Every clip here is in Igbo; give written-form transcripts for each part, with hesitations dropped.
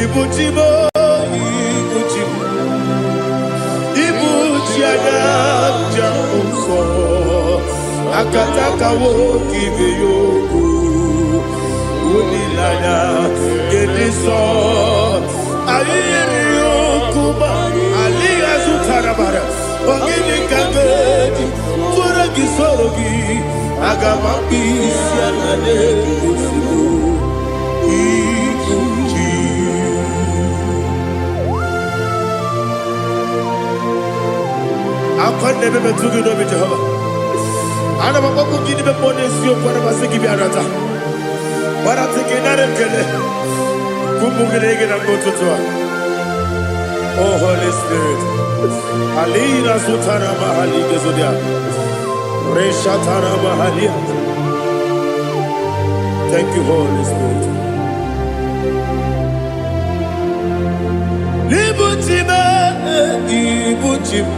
Ibuchi m, ibuchi m, ibuchi anya nja nsọ akataka nwoke ibe ya okwu olileanya nke dị nsọ anyị nyere ya okwu ma alịghị azụtara mara. Ọ gịnị ka m ga-eji tụọrọ gị, soro gị? Aga m akpụ isi ala n'ezigbo ibuchi. Akwa na-eme metụ gị n'obi, Jehova. Ana m akpọkwu gị n'ime mmụọ n'eziokwu. Ana m asị gị bịa nata gbarata gị, nara ekele ụmụ gị na gị na mgbe ụtụtụ a. Oh Holy Spirit, alina sutara mahali gezodia reshatara mahalia. Thank you, Holy Spirit. Ibuchi m, ibuchi m,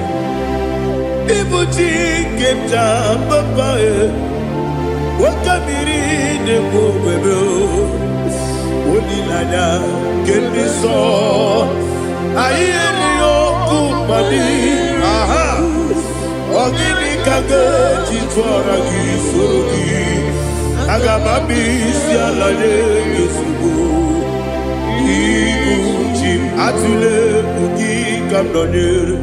ibuchi nke m ji papa e, nwoke mmiri na-ekwu ogbebe, olileanya nke ndị nsọ anyị erighị okwu mmadụ. Aha, ọ gịnị ka ga-eji tụọra gị, soro gị? Aga m abịa isi ala nye gị ozugbo. Ibu chi m, atụla egwu, gị ka m nọnyere.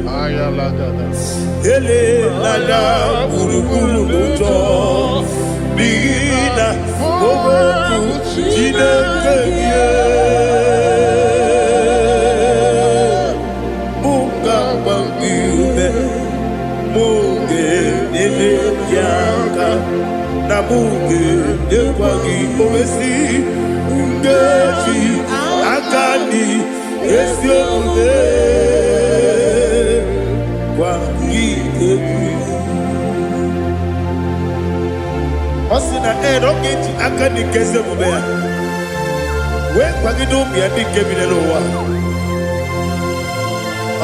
Elela gburugburu n'ụjọ, n'ihi na okwu Chineke gị mụ ga-agba gị ume, mụ ga-enyere gị aka, na mụ ga-enyekwa gị owesi nkeji aka dị ezi omume gwa gị egwu. Ọ sị na ee, na ọ ga-eji aka dị nke ezi omume ya wee kwagide ụmụ ya ndị nke bi n'ụwa.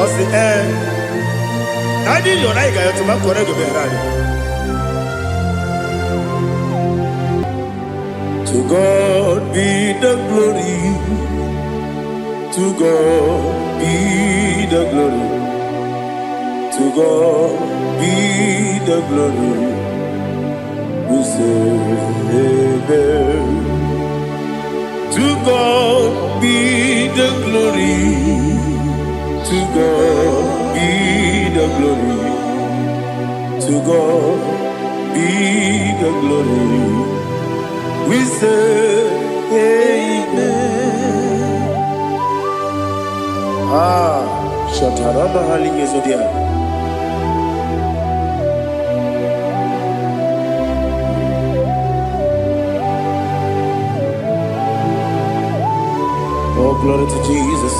Ọ sị ee, na anyị yọrọ, anyị ga-ayọtụ ma kọrọ ego meghere anyị. To God be the glory, to God be the glory, to God be the glory. We say amen. To God be the glory, to God be the glory, to God be the glory. We say amen. Ah, Shatarama Halingezodia. Oh, glory to Jesus.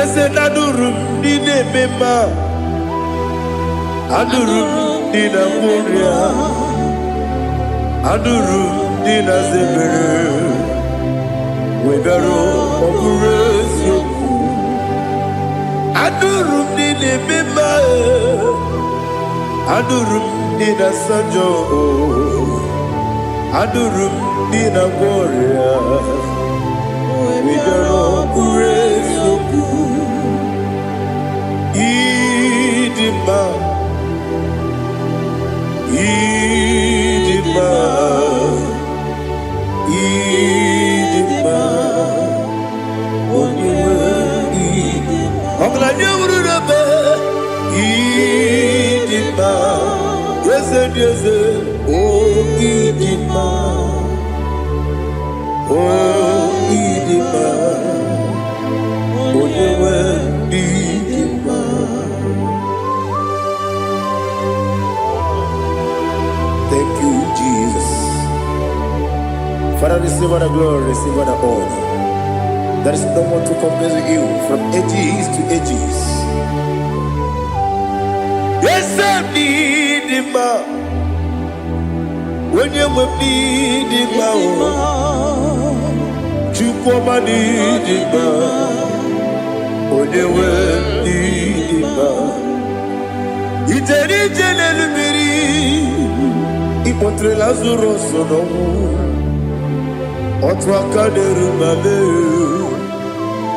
Eze, na-adụrụ m ndị na-eme mma, adụrụ m ndị na-agwọ ọrịa, adụrụ m ndị na-aza ebere, wee bịaruo. Ọ bụrụ eziokwu, adụrụ m ndị na-eme mma, adụrụ m ndị na-asa njọ, adụrụ m ndị na-agwọ ọrịa, wee bịaruo. Ọ bụrụ eziokwu, ịdị mma, ịdị mma, ịdị mma, onye nwe ọgaranya wuru n'ebe. Ịdị mma, eze dị eze, o ịdị mma, o ịdị mma, onye nwe ịdị mma. Thank you, Jesus. Father, receive all the glory, receive all the honor. There is no one to compare with you from ages to ages. Yes, I need him. Onye nwe m n'ịdị mma o, Chukwuma n'ịdị mma, onye nwe Kpọtere Lazarus n'ọnwụ. Otu aka na-eru ma mee,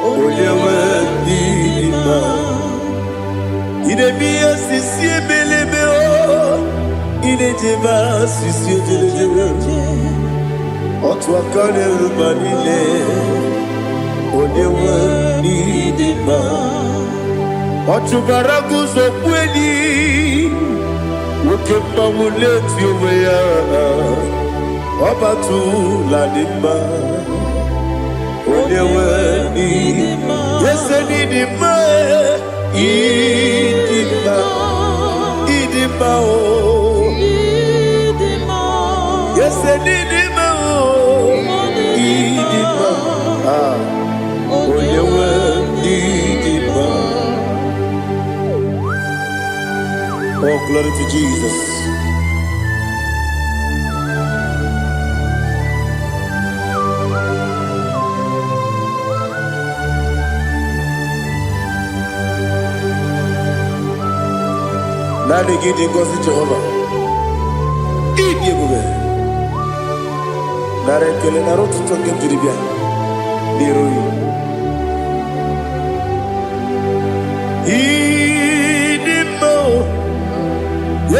onye nwe ndị dị mma. Ị na-eme ihe sisi ebelebe o, ị na-ejebe asịsị ejelejele. Otu aka na-eru ma niile, onye nwe ndị dị mma. Ọ chụbara guzo kweli, nwoke mmanwụ na-eti onwe ya, ọ batụla dị mma, onye nwe ndị ese n'ịdị mma, ịdị mma, ịdị mma o, ese n'ịdị mma o, ịdị mma, ah, onye nwe ndị dị mma. Oh, glory to Jesus. Naanị gị dị ngọzi, Jehova. Ịdị ebube. Nara ekele, nara otuto nke m jiri bịa n'iru gị. Ịdị mma o,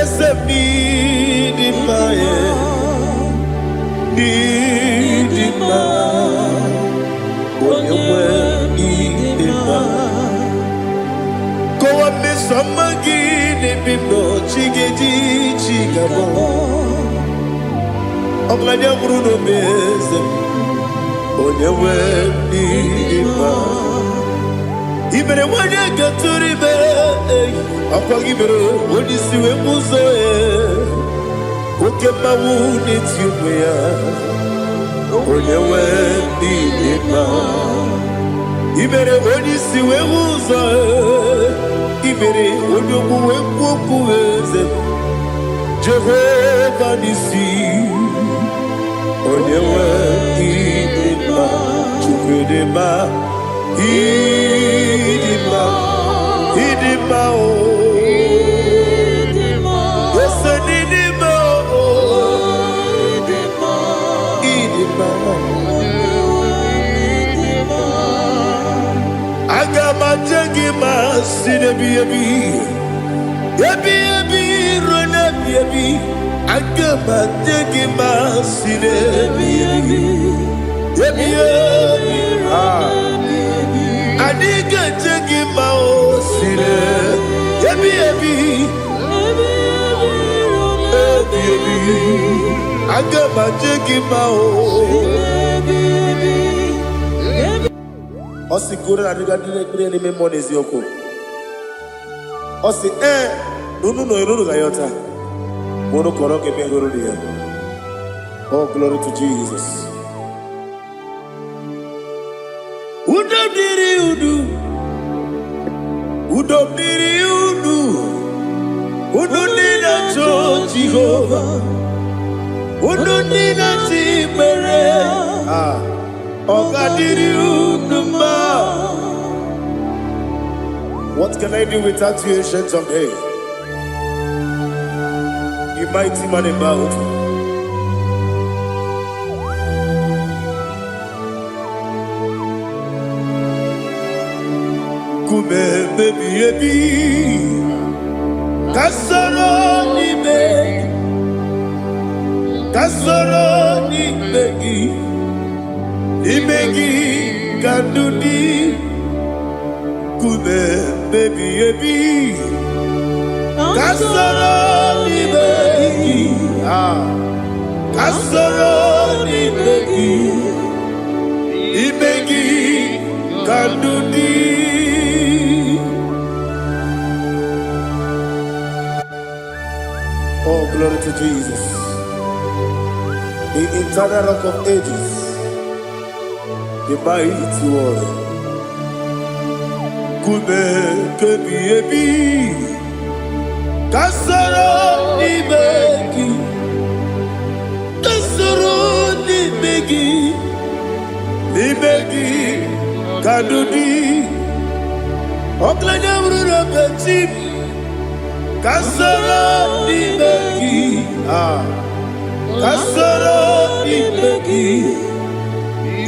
eze m, ịdị mma, e. Ịdị mma, onye nwe, ịdị mma. Kọwa mmeso ọma gị n'ebe m nọ, chi ga-eji chi ga-abọ. Ọgaranya nwụrụ n'obe, eze m, onye nwe, ịdị mma. I mere nwanyị gatụrụ ime, ọkwa gị mere onye isi wee mụ ụzọ, oke mmanwụ na-eti onwe ya, onye nwe, ịdị mma. I mere onye isi wee hụ ụzọ, i mere onye ogbu wee kwuo okwu, eze m, Jehova n'isi, onye nwe, ịdị mma. Chukwu dị mma, ịdị mma, ịdị mma o, ese n'ịdị mma o, ịdị mma. Aga m aje gị ma si n'ebi ebi ebi ebi ruo n'ebi ebi. Aga m aje gị ma si n'ebi ebi ebi ebi. Ah. Anyị ga-eje gị ma o si n'ebi ebi ebi ebi. Aga m aje gị ma o. Ọ sị goro na adịga ndị na-ekpere n'ime mmụọ n'eziokwu. Ọ sị ee na unu nọ unu ga-ayọta ma unu kọrọ ga-eme hụrụ ya. Oh, glory to Jesus. Udo dịrị unu, udo dịrị unu, unu ndị na-achọ Jehova, unu ndị na-achọ ikpere, ah, ọ ga-adịrị unu mma. What can I do without you, Ancient of Days? You mighty man in battle. Nkume ebi ebi, ka soro n'ime gị, ka soro n'ime gị, n'ime gị ka ndụ dị. Nkume ebi ebi, ka soro n'ime gị, ah, ka soro n'ime gị, n'ime gị ka ndụ dị. Oh, glory to Jesus, the eternal Rock of Ages, the mighty warrior. Nkume kebi ebi, ka soro n'ime gị, ka soro n'ime gị, n'ime gị ka ndụ dị. Ọgaranya bụrụ n'obechi m, ka soro n'ime gị, ah. Ka soro n'ime gị,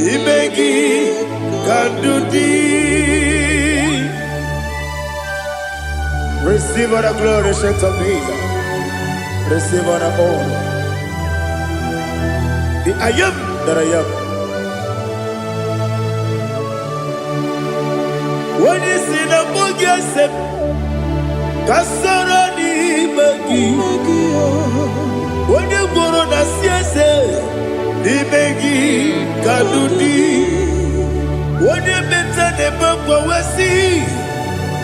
n'ime gị ka ndụ dị. Receive all the glory, Saint of Days. Receive all the honor. The I am that I am. Onye si na mbụ gị ese m, ka soro n'ime gị. Onye gworo na si eze, n'ime gị ka ndụ dị. Onye meta na-eme mgbanwe si,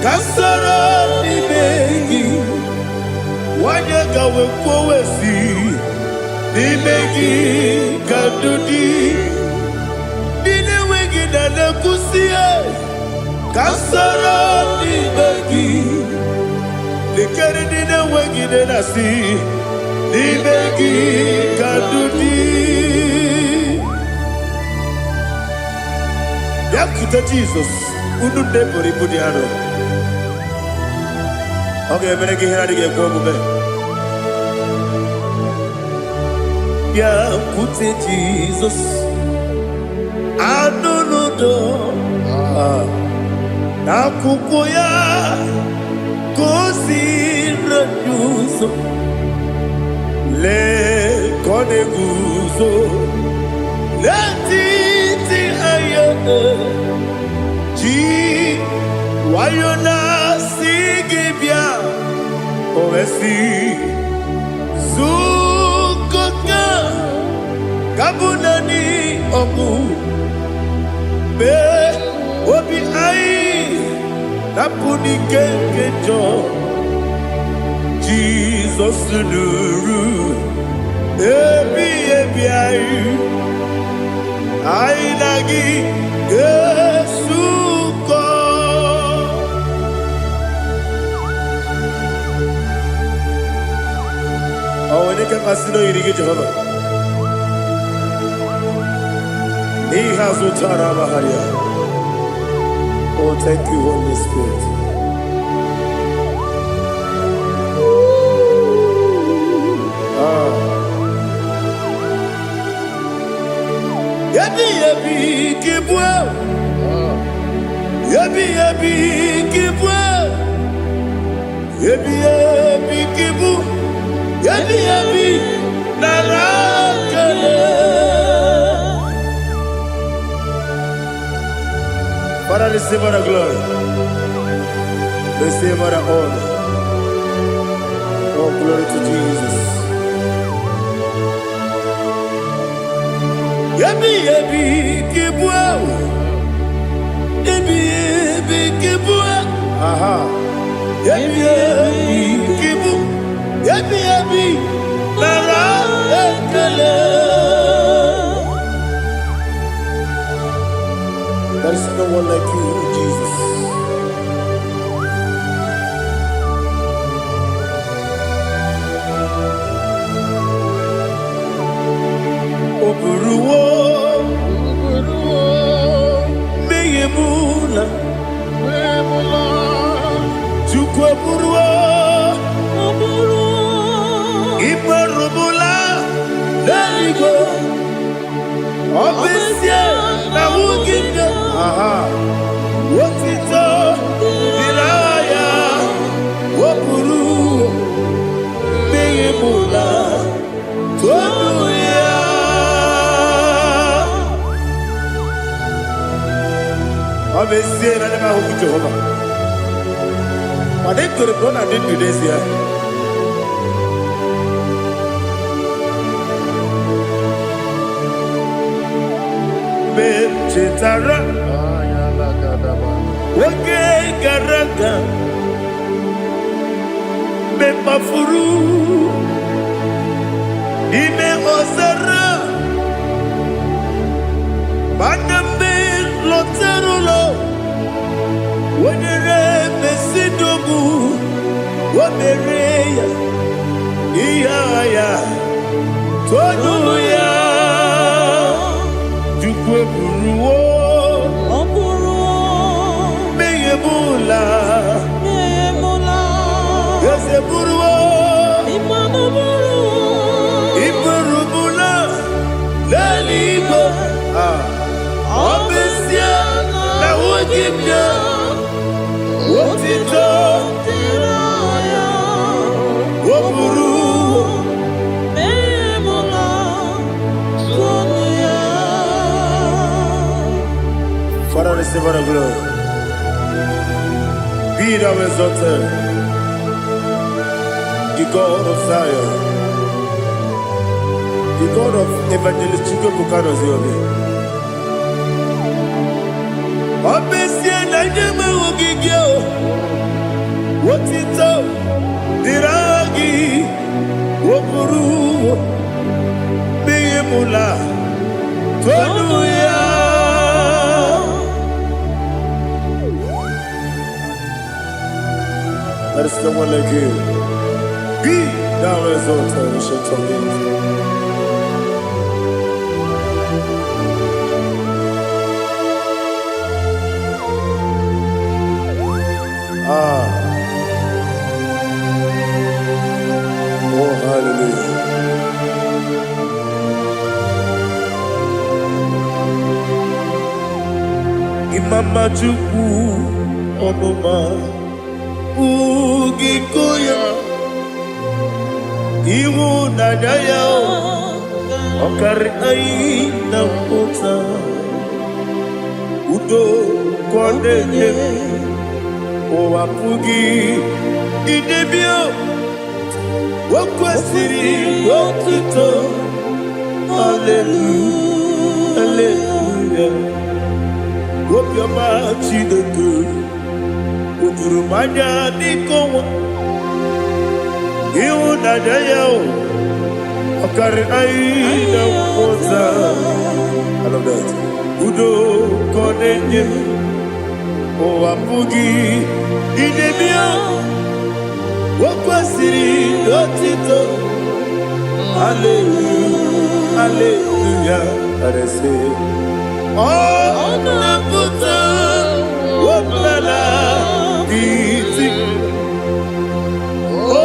ka soro n'ime gị. Nwanyị ga wee kwuo si, n'ime gị ka ndụ dị. Ndị na-enweghị na na-ekwusi, ka soro n'ime gị. Lekere ndị na-enweghị nne na-asị, n'ime gị ka ndụ dị. Bịakwute Jizọs, unu nne buru ibu dị arọ. Ọ ga-emere gị ihe na-adịghị ekwe omume. Bịakwute Jizọs, anụ n'udo n'akwụkwọ ya ka o si anyị ụzọ. Lee ka ọ na-eguzo n'etiti anyị, ji nwayọ na-asị gị bịa. O wee sị, zukọta ka bụ naanị ọgwụ mee obi anyị napụ n'ike nke njọ. Jizọs nụrụ ebi ebi anyị, anyị na gị ga-esukọ. Ọ nwere ike mmasị na oyiri gị, Jehova, n'ihe azụ tara amagharịa. Oh, thank you, Holy Spirit. Ah. Ebi ebi ka ịbụ, ebi ebi ka ịbụ, ebi ebi ka ịbụ, ebi ebi nara ekele. Father, receive all the glory. Receive all the honor. Oh, glory to Jesus. Ebi ebi ka ịbụ, ebi ebi ka ịbụ, aha. Ebi ebi ka ịbụ, ebi ebi nara ekele. There is no one like you, Jesus. O buruwo mmehie m na Chukwu eburuwo imerụbụla n'eluigwe. Ọ bụ ezie na ahụghị m gị, aha, otito dịrị aha ya. O buru mmehie m na tonu ya. Ọ bụ ezie na ndị m ahụghị Jehova, mana ekwere m na ọ na-adị ndụ n'ezie. Mgbe m chetara oge gara aga, mgbe m kpafuru n'ime ọzara, mana mgbe m lọtara ụlọ, wenyere mesidogbu o mere ya ihe agha ya tonu ya. Chukwu eburuwo Ọ bụrụ mmehie m ụla. emụla. Eze buruwo Ịmanụ bụrụ iburubula. gị bịa. Otito dịrị ya. O buru. Memula tonu ya. Father, receive all the glory. Be thou exalted, the God of Zion, the God of Evangelist Chukwuebuka Obi. Ọ bụ ezie na ndị enweghị gị o, otito dịrị aha gị, o buru mụla tonu ya. There is no one like you. Be thou exalted, ancient of days. Ah, oh hallelujah. Imama Chukwu ọmụma ugiko ya, ịhụnanya ya ọkarị anyị na mpụta, udo ka ọ na-enye, ụwa pụghị idebe. O kwesịrị otuto, haleluya, haleluya. Obiọma Chineke o juru m anya dịka ọnwa, ịhụnanya ya o ọkarị anyị na mmụta. I love that. Udo ka ọ na-enye, ụwa pụghị idebe ya. O kwesịrị otito, haleluya, haleluya. Arese ọ na-apụta ọbụla iti, o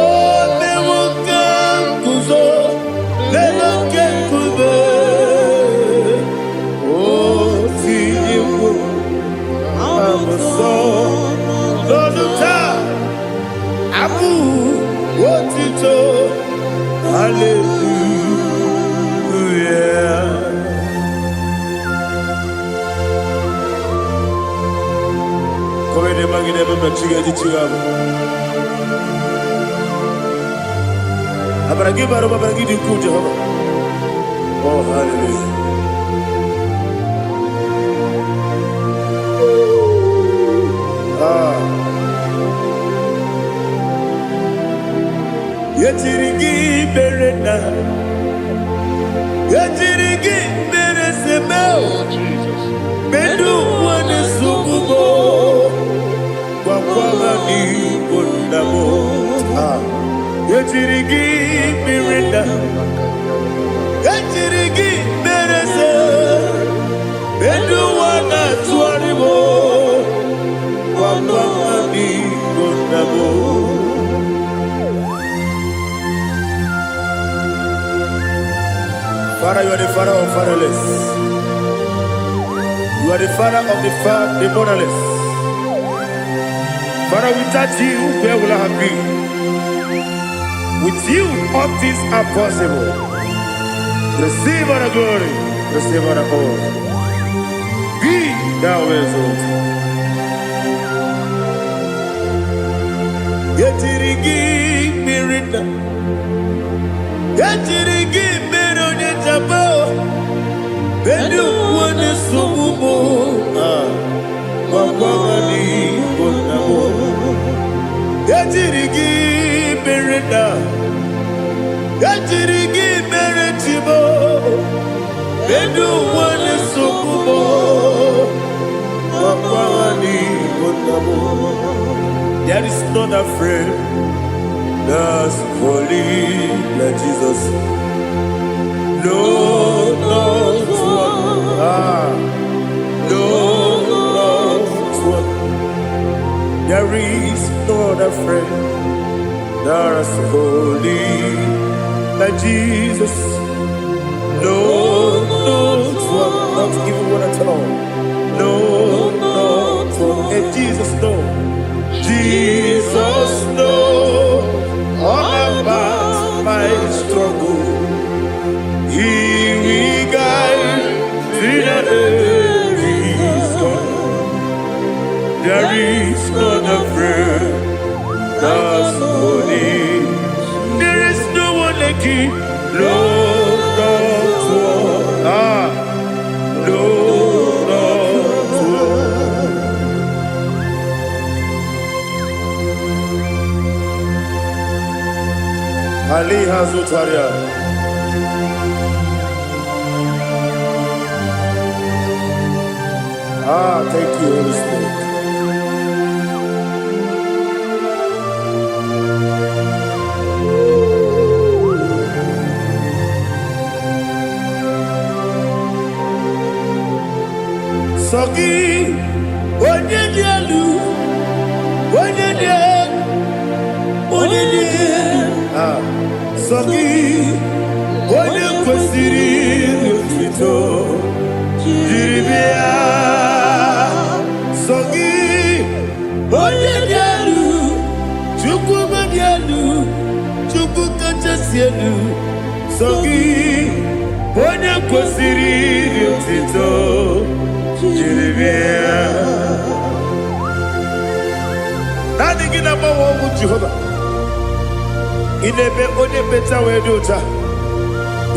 mewo ka nguzo n'elu oke nkume, o tinyewo abụsọ n'ọnụ taa abụ otito, haleluya. Kọwede magide ebe mmechi ga-eji chi ga-abụ. Amara gị bara ụba, amara gị dị ukwuu, Jehova. Oh, hallelujah. Ah. Ejiri gị mere na ejiri gị mere seme. Oh, Jesus. Medu ụwa na-esogbu m, gwakwa ha n'igbo nna m. Ah. Ejiri gị mere na ejiri gị mere se medu ụwa na-atụgharị m, gwakwa ha n'igbo nna m. Father, you are the father of fatherless. You are the father of the motherless. Father, without you, where will I have been? With you, all things are possible. Receive all the glory, receive all the honor. Be thou exalted. Ejiri gị mmiri na ejiri gị mere onye jaba ndị ụwa na-esogbu m. Ah, gwakwa ha n'igbo nna m. Ejiri gị mere na ejiri gị mere chibo ndị ụwa na-esogbu m, gwakwa ha n'igbo nna m. There is not a friend that's holy like Jesus. No, not one. Ah, no, not one. There is no other friend that's holy like Jesus. No, not one. Not even one at all. No, not one. Aliha Zutaria. Ah, thank you, Holy Spirit. Sọ gị, onye dị elu, onye dị elu, onye dị elu. Ah, sọ gị, onye kwesịrị otuto jiri bịa. Sọ gị, onye dị elu, Chukwu dị elu, Chukwu kachasị elu. Sọ gị, onye kwesịrị otuto jiri bịa. Naanị gị na-agbanwe ọgwụ Jehova. Ị na-eme onye mmecha wee dị ụcha.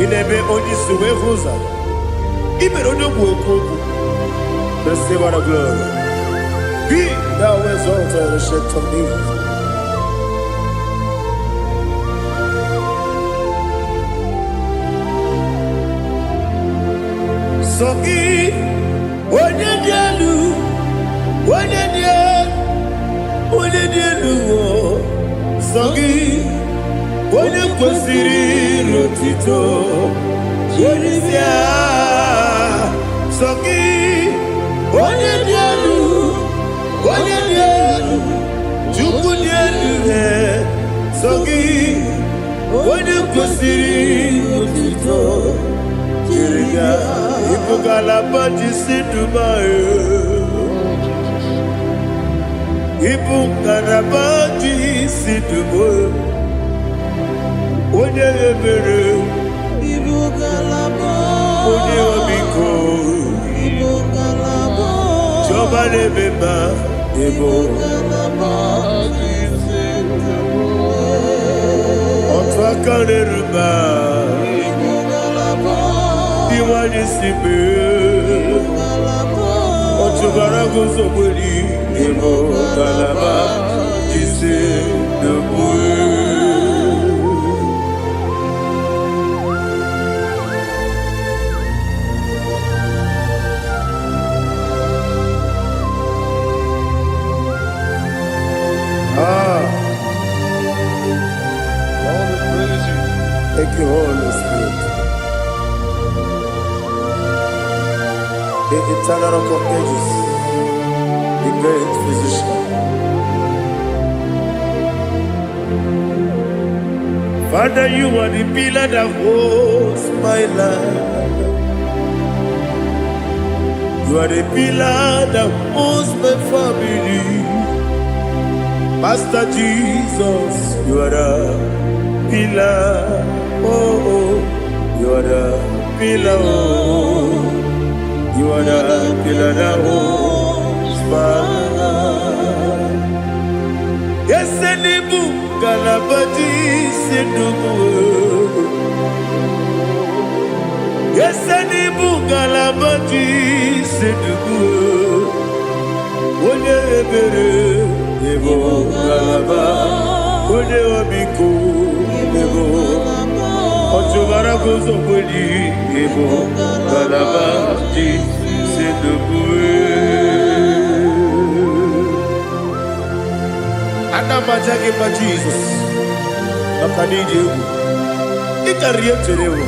Ị na-eme onye isi wee hụ ụzọ. Ị mere onye ogbu okwu okwu. Receive all the glory. Be thou exalted, ancient of days. Sọ gị, onye dị elu, onye dị elu, onye dị elu, o. Sọ gị, onye kwesịrị n'otito, onye si agha. Sọ gị, onye dị elu, onye dị elu, Chukwu dị elu, eh. Sọ gị, onye kwesịrị n'otito, jiri ya, ịbụ ngalaba ji si Dubai. Ịbụ ngalaba ji si Dubai. Onye ebere, Ibu ngalaba. Onye ọmịiko, Ibu ngalaba. Chiọma na-eme mma, ịbụ Ibu ngalaba ji otu aka na-eru mma, Ibu ngalaba. Ndị nwanyị si mee. Ngalaba. Ọchụbara guzogberi, ịbụ ngalaba ji si Dubai. Ah, Lord, we praise you. Thank you, Holy Spirit. The eternal rock of ages, the great physician. Father, you are the pillar that holds my life. You are the pillar that holds my family. Master Jesus, you are the pillar. Oh, oh, you are the pillar. Oh, you are the pillar that holds my life. Yesenibu kalabaji sinubu. Yesenibu kalabaji sinubu. Onye ebere ebo kalaba. Onye obiko ebo. Ọchụbara guzogbeli ebo kalaba ji sinubu. Ana m aja gị mma Jizọs maka na ịdị egwu. Ị karịrị ihe m chere ewu.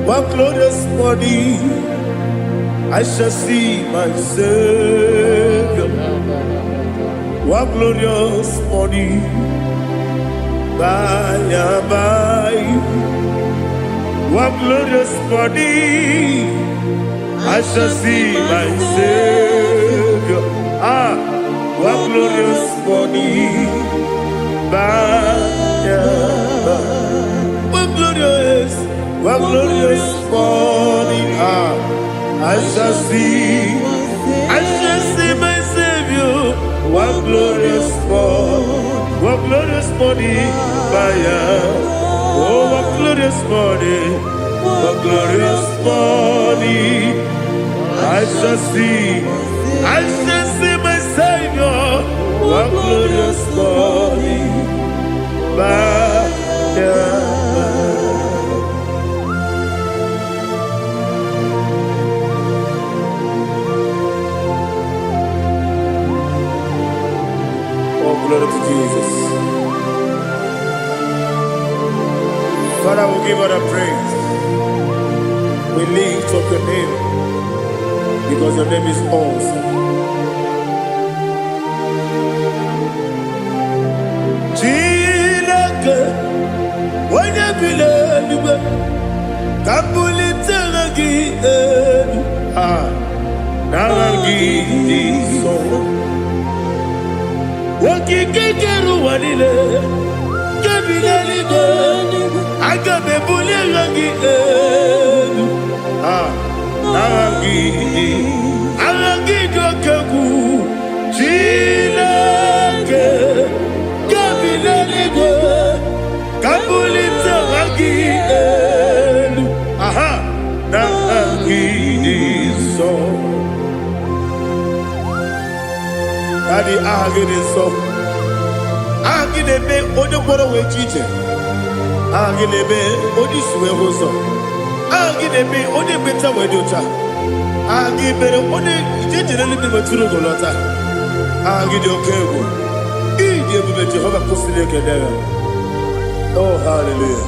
One glorious morning, I shall see my Savior. One glorious morning, by and by. One glorious morning, I shall see my Savior. Ah, one glorious morning, by and by. One glorious morning, ah, I shall see my Savior. One glorious morning, what glorious morning by and. Oh, what glorious morning, what glorious morning. I shall see my Savior. What glorious morning by and. Oh, glory to Jesus. Father, we give all the praise. We lift up your name because your name is awesome. Chineke, onye bi n'eluigwe, ka m bulite aha gị elu. Ah, n'aha gị dị nsọ. Okike kere ụwa niile, nke bi n'eluigwe, aga m ebuli aha gị elu. Ah, n'aha gị dị, aha gị dị oke egwu. Chineke, nke bi n'eluigwe, ka m bulite aha gị elu. Aha, n'aha gị dị nsọ. Daddy, aha gị dị nsọ. Aha gị na-eme onye kwọrọ wee ji ije. Aha gị na-eme onye isi wee hụ ụzọ. Aha gị na-eme onye ekpenta wee dị ụcha. Aha gị mere onye ije jere eluigwe wetụrụ ugo lọta. Aha gị dị oke egwu. Ịdị ebube Jehova kwụsịrị ekele ya. Oh, hallelujah.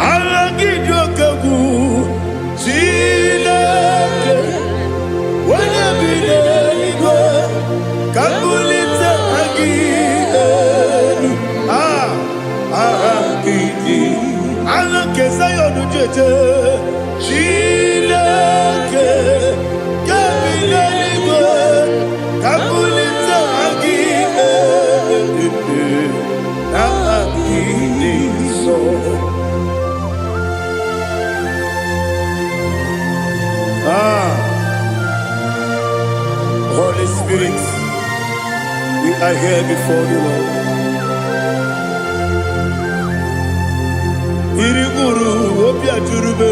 Aha gị dị oke egwu. Chineke, onye bi n'eluigwe, ka m bulite aha gị elu. Ah, aha gị dị. Aha nke Zion jeje. Chineke, nke bi n'eluigwe, ka m bulite aha gị elu. Aha gị dị nsọ. Ah, Holy Spirit, we are here before the Lord. Mmiri ṅụrụ obi ajụrụ m.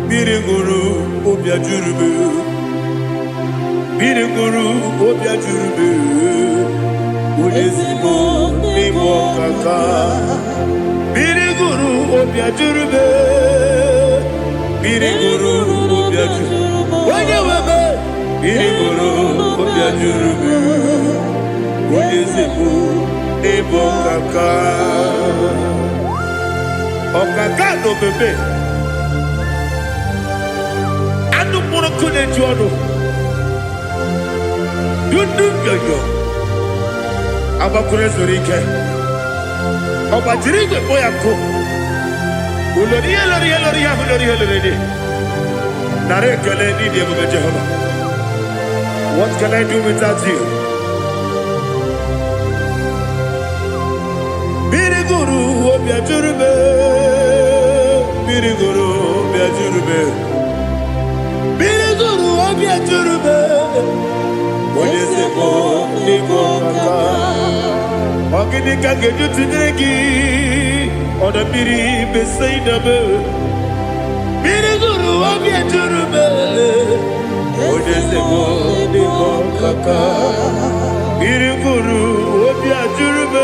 Mmiri ṅụrụ obi ajụrụ m. Mmiri ṅụrụ obi ajụrụ m. Onye ezigbo n'ịbụ ọkaka. Mmiri ṅụrụ obi ajụrụ m. Mmiri ṅụrụ obi ajụrụ. Onye nwe m. Mmiri ṅụrụ obi ajụrụ m. Onye ezigbo n'ịbụ ọkaka. Ọkaka na omeme. Anụ mkpụrụ nkụ na-eju ọnụ. Dundu nyonyo. Agbakwuru ezuru ike. Ọ gbajiri igwe kpọ ya nkụ. Ulori ihe lori ihe lori ihe ahụ lori ihe lori dị. Nara ekele n'ịdị ebube Jehova. What can I do without you? Mmiri gụrụ obi ajụrụ m. Mmiri gụrụ obi ajụrụ m. Mmiri gụrụ obi ajụrụ m. Onye ezigbo n'ịbụ ọkaka. Ọ gịnị ka m ga-eji tụnyere gị? Ọdọ mmiri Besaida m. Mmiri gụrụ obi ejuru m. Onye ezigbo n'ịbụ ọkaka. Mmiri gụrụ obi ajụrụ m.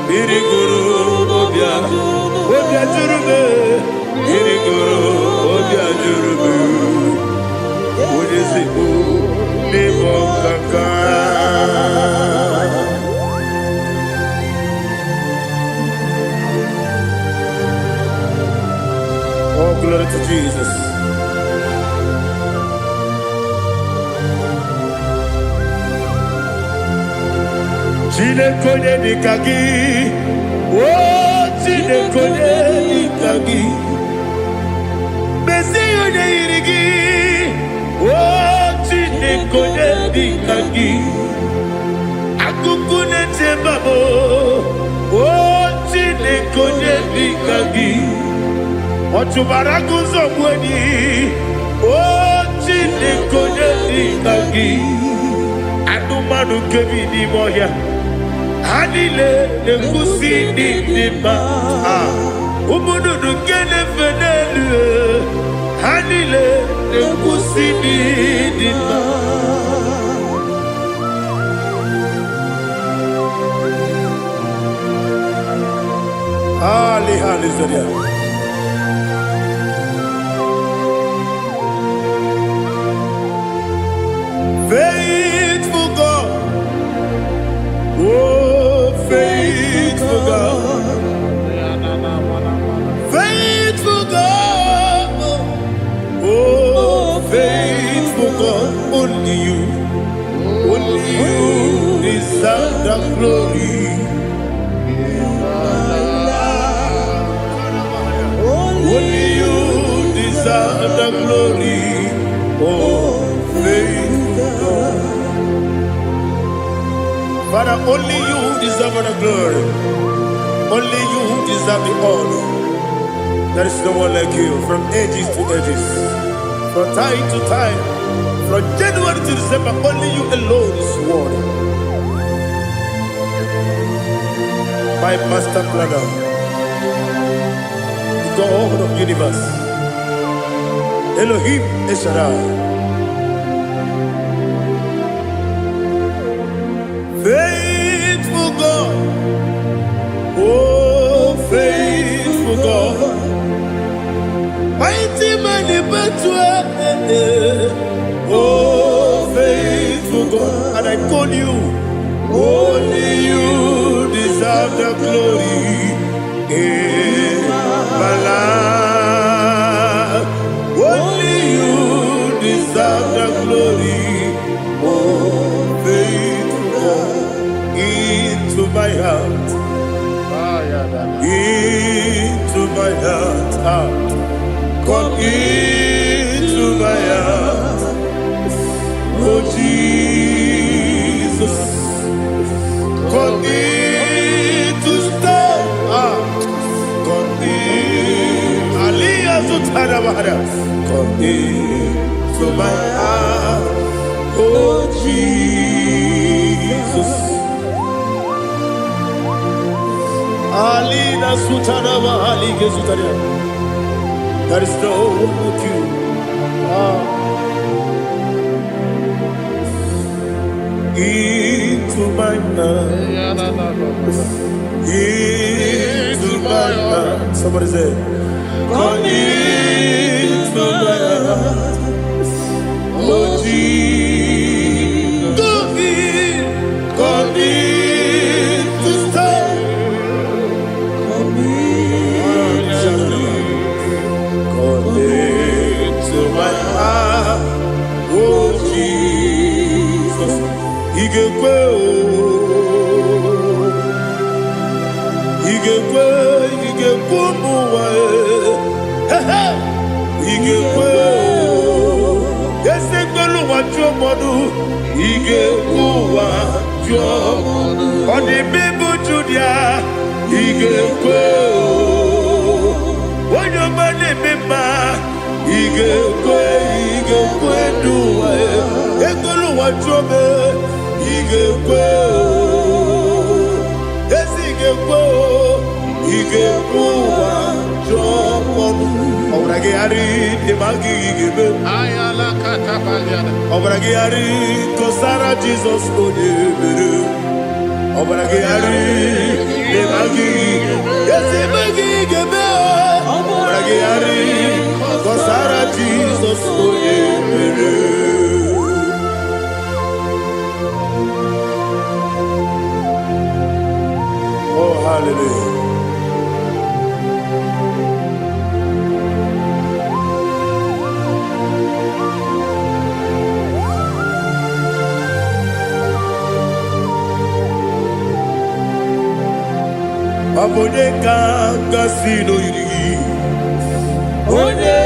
Mmiri gụrụ obi ajụrụ m. Mmiri gụrụ obi ajụrụ m. Onye ezigbo n'ịbụ ọkaka. Oh, glory to Jesus. Chineke onye dịka gị, o Chineke onye dịka gị, mezie onye yiri gị, o Chineke onye dịka gị, akụkụ na-eche mba m, o Chineke onye dịka gị, ọ chụbara agụ nzọgbu enyi. O Chineke, onye dị ka gị? Anụmanụ nke bi n'ime ọhịa, ha niile na-ekwusi n'ịdị mma. Ah, ụmụ nnụnụ nke na-efe n'elu, ha niile na-ekwusi n'ịdị mma. Ali, hallelujah. Faithful God, oh, faithful God, faithful God, oh, faithful God, only you deserve the glory. Only you deserve the glory. Oh, faithful God. Father, only you deserve the glory. Only you deserve the honor. There is no one like you from ages to ages, from time to time, from January to December. Only you alone is worthy. My master planner, the God of universe, Elohim El Shaddai. Faithful God, oh, faithful God, mighty man in battle, oh, faithful God, and I call you, only you deserve the glory in my life. Only you deserve the glory, oh, faithful God, into my heart, into my heart, ah. Come into my heart, oh Jesus. Come in to stay, ah. Come in, Aliyah Zutara Bahara. Come into my heart, oh Jesus. Alina Sutara Bahali Gezutaria. There is no one like you. Ah. Into my heart, into my heart. Somebody say, come into my heart, oh Jesus. Come in to stay. Come in. Come into my heart, oh Jesus. Ị ga-ekwe o, ị ga-ekwe, ị ga-ekwe ụmụ ụwa e. Ehe! Ị ga-ekwe o, esi ekwelu ụwa jụọ mmadụ, ị ga-ekwe ụwa jụọ. Ọ dị mma Judia, ị ga-ekwe o. Onye ọma na-eme mma, ị ga-ekwe, ị ga-ekwe n'ụwa e. Ekwelu ụwa jụọ m, ị ga-ekwe o. Ezi ị ga-ekwe o, ị ga-ekwe ụwa jụọ ọnụ. Ọbara gị gharị dị ma gị ga-eme. Ọbara gị gharị kọsara Jizọs onye mere. Ọbara gị gharị dị ma gị ezi ma gị ga-eme. Ọbara gị gharị kọsara Jizọs onye mere. Oh, hallelujah. Ọ bụ onye ka gasị n'oyiri gị? Onye,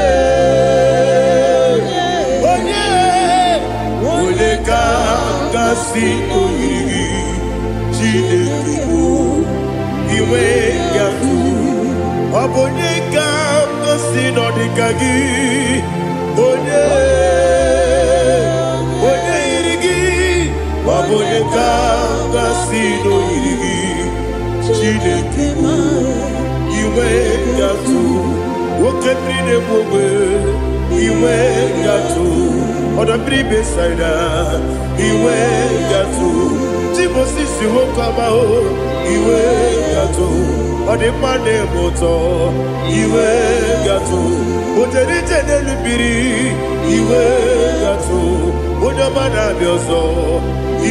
onye, onye ka gasị n'oyiri gị? Chineke bụ inwe gatụ. Ọ bụ onye ka gasị n'ọdịka gị? Onye, bụ onye ka gasị n'oyiri gị, Chineke? Inwe gatụ oke mmiri na-egbu ogbe, inwe gatụ ọdọ mmiri Besaida, inwe gatụ Timosisi nwoke ọma o, inwe gatụ ọdịmma na-eme ụtọ, inwe gatụ ojere ije n'elu mmiri, inwe gatụ onye ọma na-abịa ọzọ,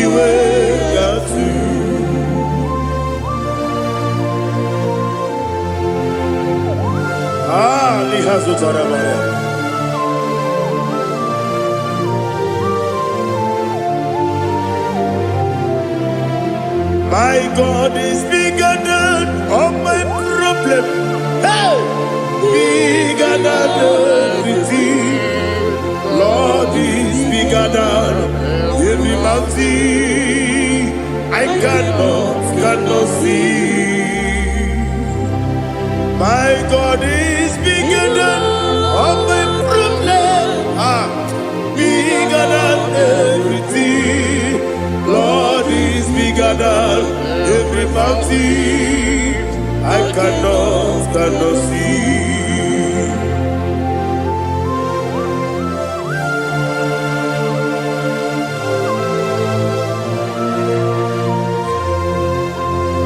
inwe gatụ. Ah, liha zụtara mara. My God is bigger than all my problem. Hey! Bigger than everything. Lord is bigger than every mountain I cannot see. My God is bigger than all my problems. Ah, bigger than everything. Lord is bigger than every mountain I cannot see.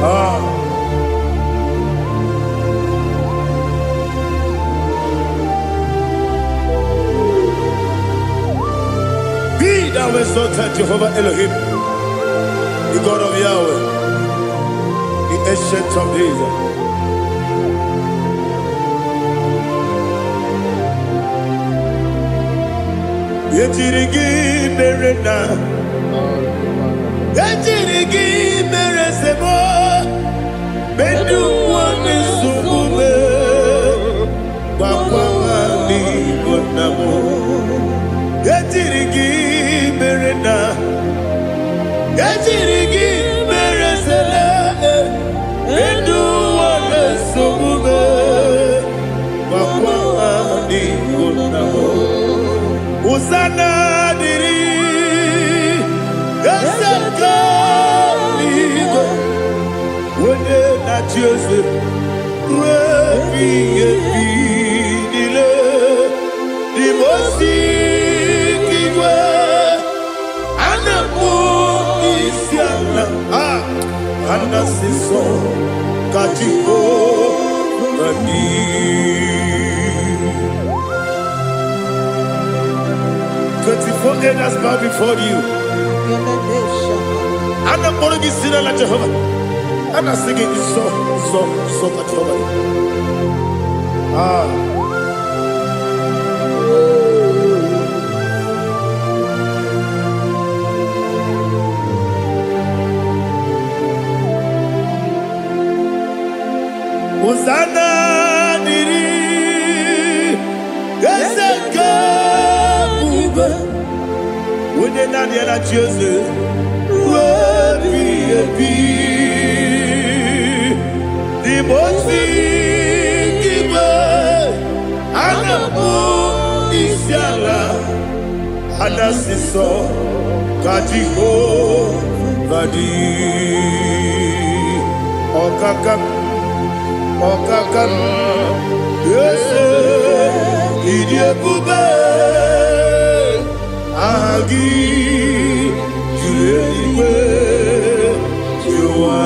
Ah. Be thou exalted, Jehovah Elohim, the God of Yahweh, the Ancient of Days. Ejiri gị mere na ejiri gị mere sebo ndị ụwa na-esogbu m, gwakwa ha n'Igbo nna m. Ejiri gị mere na ejiri gị mere sele ndị ụwa na-esogbu m, gwakwa ha n'Igbo nna m. Hosanna dịrị eze nke eluigwe, onye na-achị eze ruo ebighị ebi niile. Dimosi igwe a na-akpọ isi ala, a anasị nsọ ka Jehova dị. 24 elders bow before you. A na-akpọrọ gị si n'ala Jehova. A na-asị gị nsọ, nsọ, nsọ ka Jehova dị. Ah. Hosanna dịrị eze nke ebube, onye naanị ya na-achị eze ruo ebighị ebi. Dimosi igwe a na-akpọ isi ala, a na-asị nsọ ka Jehova dị. Ọkaka m, ọkaka m, eze, ịdị ebube, aha gị juru eluigwe juru ụwa.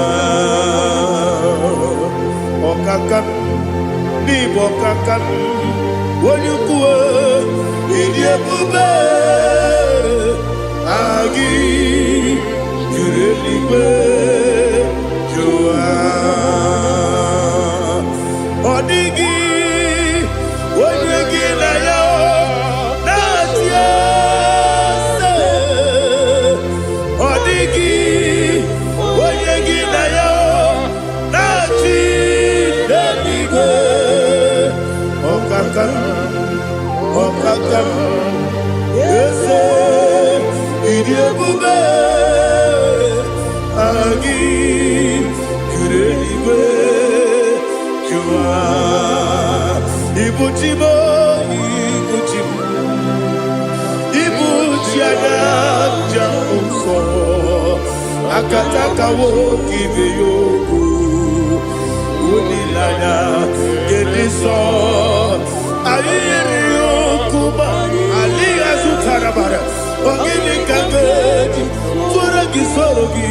Ọkaka m, n'ịbụ ọkaka m, onye ukwu, ịdị ebube, aha gị juru eluigwe juru ụwa. Ọ dịghị onye gị na ya na-achị eze. Ọ dịghị onye gị na ya na-achị n'eluigwe. Ọkaka m, ọkaka m, eze, ịdị ebube, aha gị juru eluigwe juru ụwa. Ibu chi m, ibu chi m, ibu chi anya njem nsọ. Akataka nwoke ibe ya okwu. Olileanya nke ndị nsọ. Anyị yiri ya okwu ma adịghị azụtara bara. Ọ gịnị ka m ga-eji tụọrọ gị soro gị?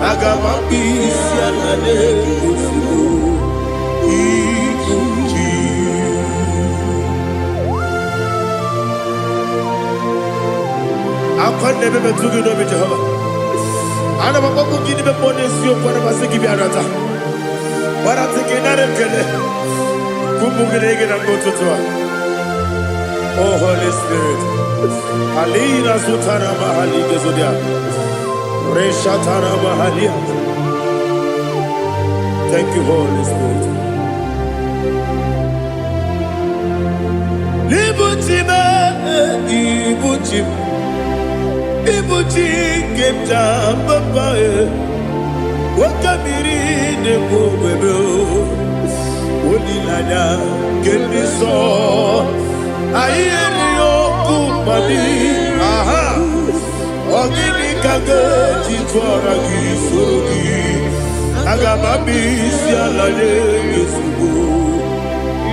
Aga m akpụ isi ala n'ozugbo. Ibu ji. Akwa na-ebe metụ gị n'obi, Jehova. Ana m akpọkwu gị n'ime mmụọ n'eziokwu, ana m asị gị bịa nata. Gbarata gị nara ekele. Ụmụ gị na gị na mgbe ụtụtụ a. Oh Holy Spirit. Alina zutara mahali gezodia. Reshatara mahalia. Thank you, Holy Spirit. Ibuchi m, ibuchi m, ibuchi nke m ji papa e. Nwoke mmiri na-egbu ogwebe o. Olileanya nke ndị nsọ. Anyị erighị ọkụ mmadụ. Aha. Ọ gịnị ka m ga-eji tụọra gị soro gị? Aga m abịa isi ala nye gị ozugbo.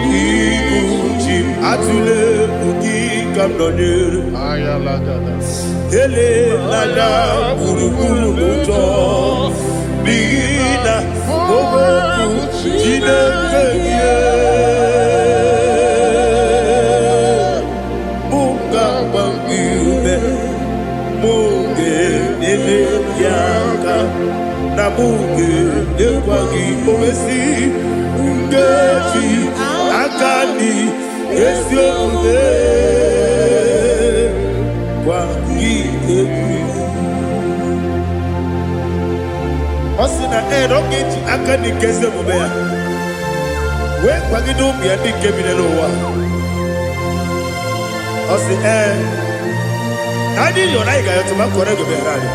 Ibu ji m, atụla egwu, gị ka m nọnyere. Elela gburugburu n'ụjọ, n'ihi na okwu Chineke gị mụ ga-agba gị ume, mụ ga-enyere gị aka, na mụ ga-enyekwa gị owesi nkeji aka dị ezi omume gwa gị egwu. Ọ sị na ee, na ọ ga-eji aka dị nke ezi omume ya wee kwagide ụmụ ya ndị nke bi n'ụwa. Ọ sị ee, na anyị yọrọ, anyị ga-ayọtụ ma kọrọ ego meghara anyị.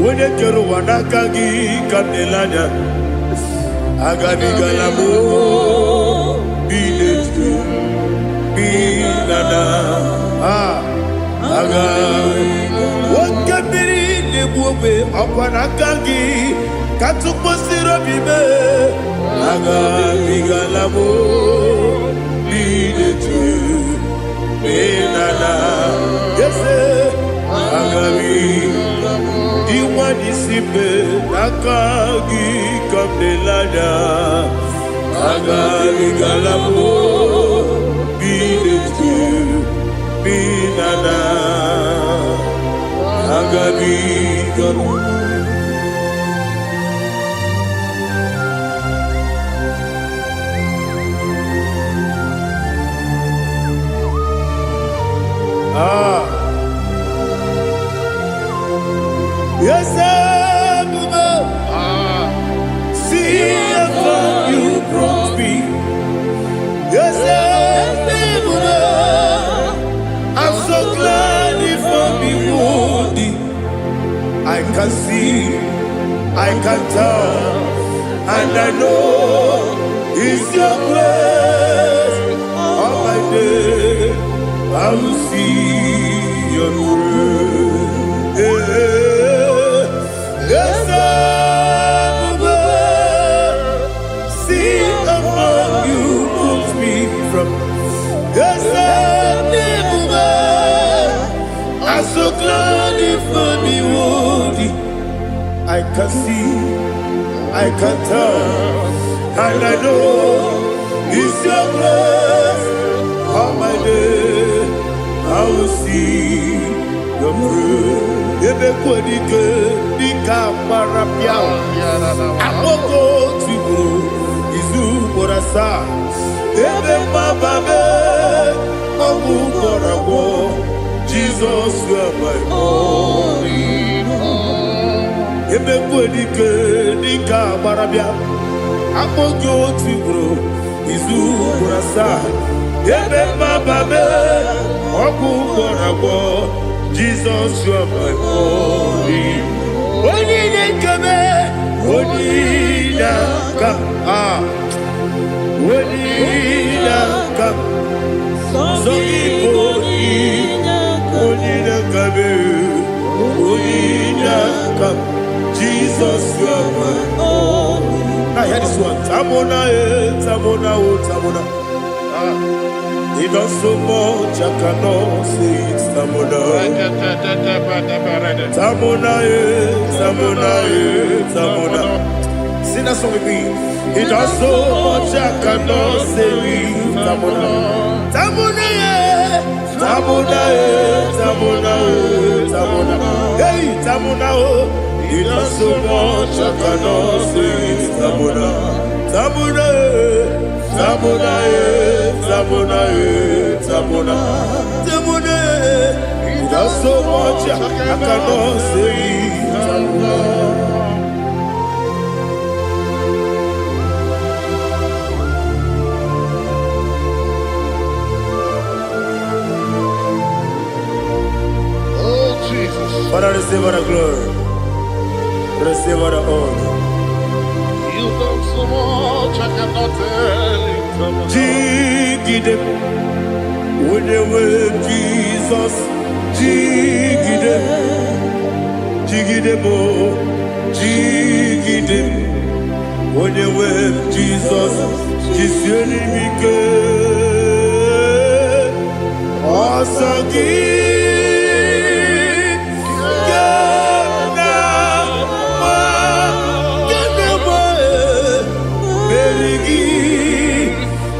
Onye kere ụwa, n'aka gị ka m na-ele anya. Agabigala m bi n'etu bi na na aga nwoke mmiri na-egbu ogbe, ọkwa n'aka gị ka tụkwasịrị obi mee. Agabigala m bi n'etu bi na na eze agabi inwa n'isi mbe, n'aka gị ka m na-ele anya. Agabigala m bi n'etu bi na na agabigala. Ah. Yes, Ebube, see how far you brought me. Yes, Ebube, I'm so glad you found me worthy. I can see, I can tell, and I know it's your grace. All my day, I will see your grace. Yes, Ebube, see how far you put me from. Yes, Ebube, I'm so glad you found me worthy. I can see, I can tell, and I know it's your grace. All my day, I will see your grace. Ebe kwadike dịka gbara pịa akpọkọ tigburu izu ugboro asaa, ebe mgbaba mee ọgwụ gwọrọ agwọ. Jizọs, you are my all. Ebe kwadike dịka gbara bịa akpọ gị otu ugboro izu ugboro asaa, ebe mgbaba mee ọgwụ gwọrọ agwọ. Jizọs, you are my all. Onye na-ekebe, onye na-aka a, onye na-aka sọ gị bụ onye na-akabe. Jesus, you are my Only Now hear this one. Tamona, eh, Tamona, oh, Tamona. He does so much, I cannot say it. Tamona. Tamona, eh, Tamona, eh, Tamona. Sing that song with me. He does so much, I cannot say it. Tamona. Tamona, eh, Tamona, eh, Tamona, eh, Tamona. Hey, Tamona, oh. He does so much, I cannot say it. Tamona. Tamona, eh, Tamona, eh, Tamona, eh, Tamona. Tamona, eh. He does so much, I cannot say it. Tamona. Oh, Jesus. Father, receive all the glory. Receive all the honor. You've done so much, I cannot tell it. Jigide, onye nwe Jizọs, jigide, jigide m, jigide m, onye nwe Jizọs, jisie m ike. Ọsọ gị ka m na-agba, ka m na-agba, meri gị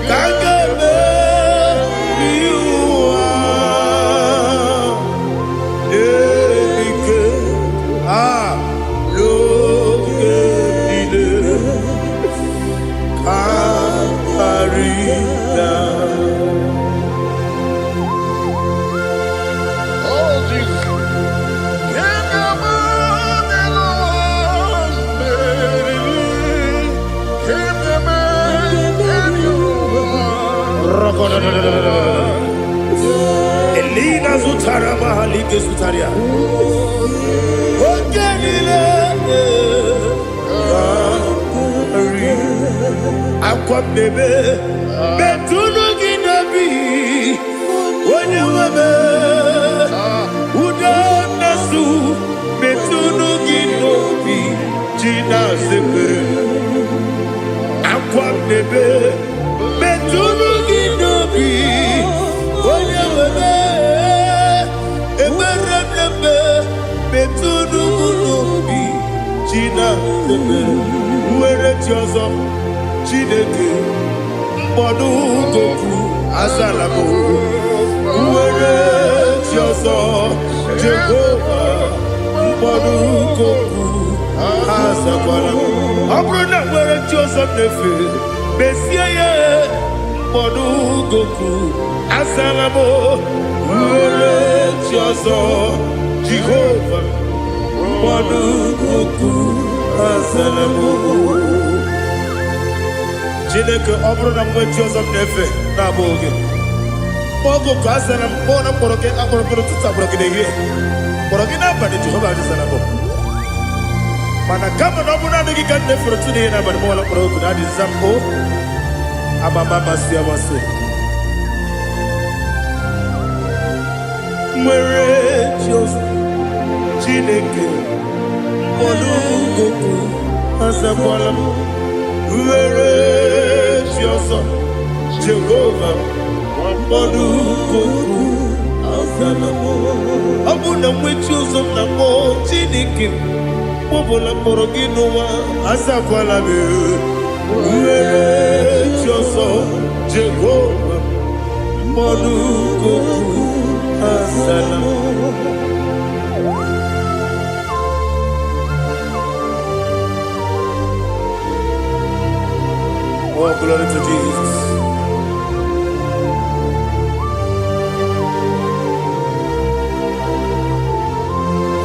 ka m ga-emeri ụwa. Ike a n'oge niile ka karịa. Oh, Jesus. Can you imagine? Can you imagine? Elina zutara mahalike zutaria. Oge niile karị. Akwa mmebe metụnụ gị n'obi onye nwebe udo nnasu metụnụ gị n'obi ji na-azepere akwa mmebe metụnụ gị n'obi onye nwebe ekpere mmemme metụnụ m n'obi ji na-azepere nwere chi ọzọ Chineke mkpọdụ goku azala m nwere chi ọzọ Jehova mkpọdụ goku azakwala m ọ bụrụ na nwere chi ọzọ m na-efe mezie ya mkpọdụ goku azala m nwere chi ọzọ Jehova mkpọdụ goku azala m. Chineke, ọ bụrụ na mgbe chi ọzọ m na-efe na-abụghị gị, oge ka a zara m kpọọ na mkpọrọ gị akpọrọ gị n'ụtụtụ, akpọrọ gị n'ehihie, kpọrọ gị n'abalị, Jehova azara m. Mana kama na ọ bụrụ naanị gị ka m na-efere ụtụtụ n'ehihie n'abalị, mọla kpọrọ oku na adịza m o amama amasị amasị nwere chi ọzọ Chineke mkpọrọ goku azakwala m nwere chi ọzọ Jehova mkpọrọ goku azala m. Ọ bụ na nwe chi ọzọ m na-akpọ Chineke m ọbụla mkpọrọ gị n'ụwa azakwala m nwere chi ọzọ Jehova mkpọrọ goku azala m. Oh, glory to Jesus.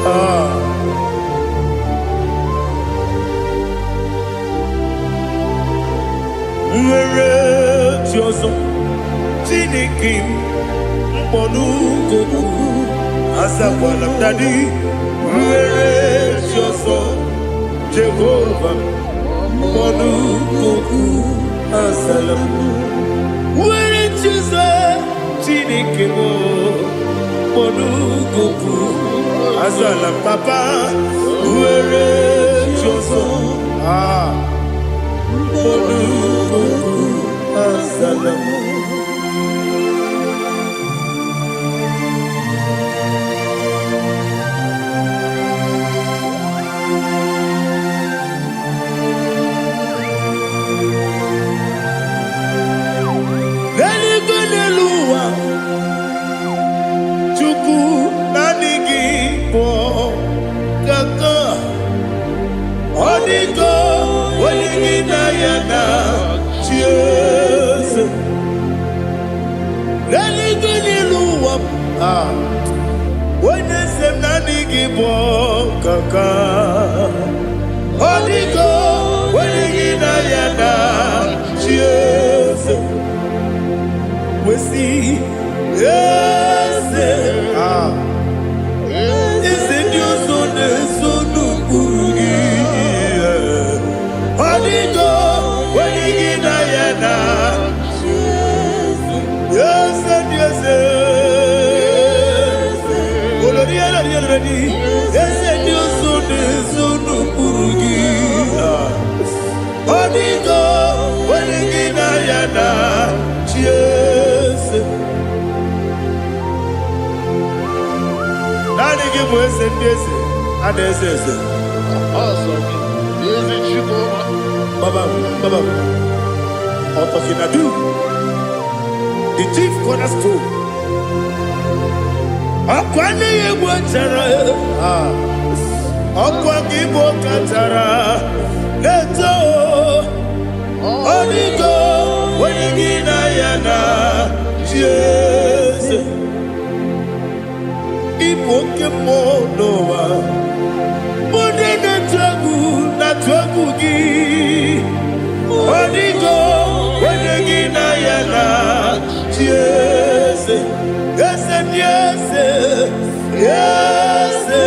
Ah. Nwere chi ọzọ Chineke m mkpọrọ goku azakwala m daddy nwere chi ọzọ Jehova mkpọrọ goku azala m nwere chi ọzọ Chineke m mkpọrọ goku azala m papa nwere chi ọzọ. Ah, olu azala m. N'eluigwe, n'elu ụwa, Chukwu, naanị gị bụ kaka. Ọ dịgo onye gị na ya na chi eze. N'eluigwe, n'elu ụwa, ah, onye eze m, naanị gị bụ kaka. Ọ dịgo onye gị na ya na chi eze. Wesi eze, ah, eze ndị ọzọ na-eso n'ụkpụrụ gị. Ọ dịgo onye gị na ya na eze ndị eze. Olori elori elori, eze ndị ọzọ na-eso n'ụkpụrụ gị. Ọ dịgo onye gị na ya na chi eze. Naanị gị bụ eze ndị eze a na-eze eze. Ọsọ gị, ezi Chukwu. Baba, Baba, Otokinadu, the chief cornerstone. Ọkwa n'ihi egwu chara, ọkwa gị bụ kachara na-eto. Ọ dịgo onye gị na ya na chi eze. Ịbụ oke mmụọ n'ụwa, ndị na-etu egwu na-atụ egwu gị. Ọ dịgo onye gị na ya na chi eze. Eze ndị eze, eze,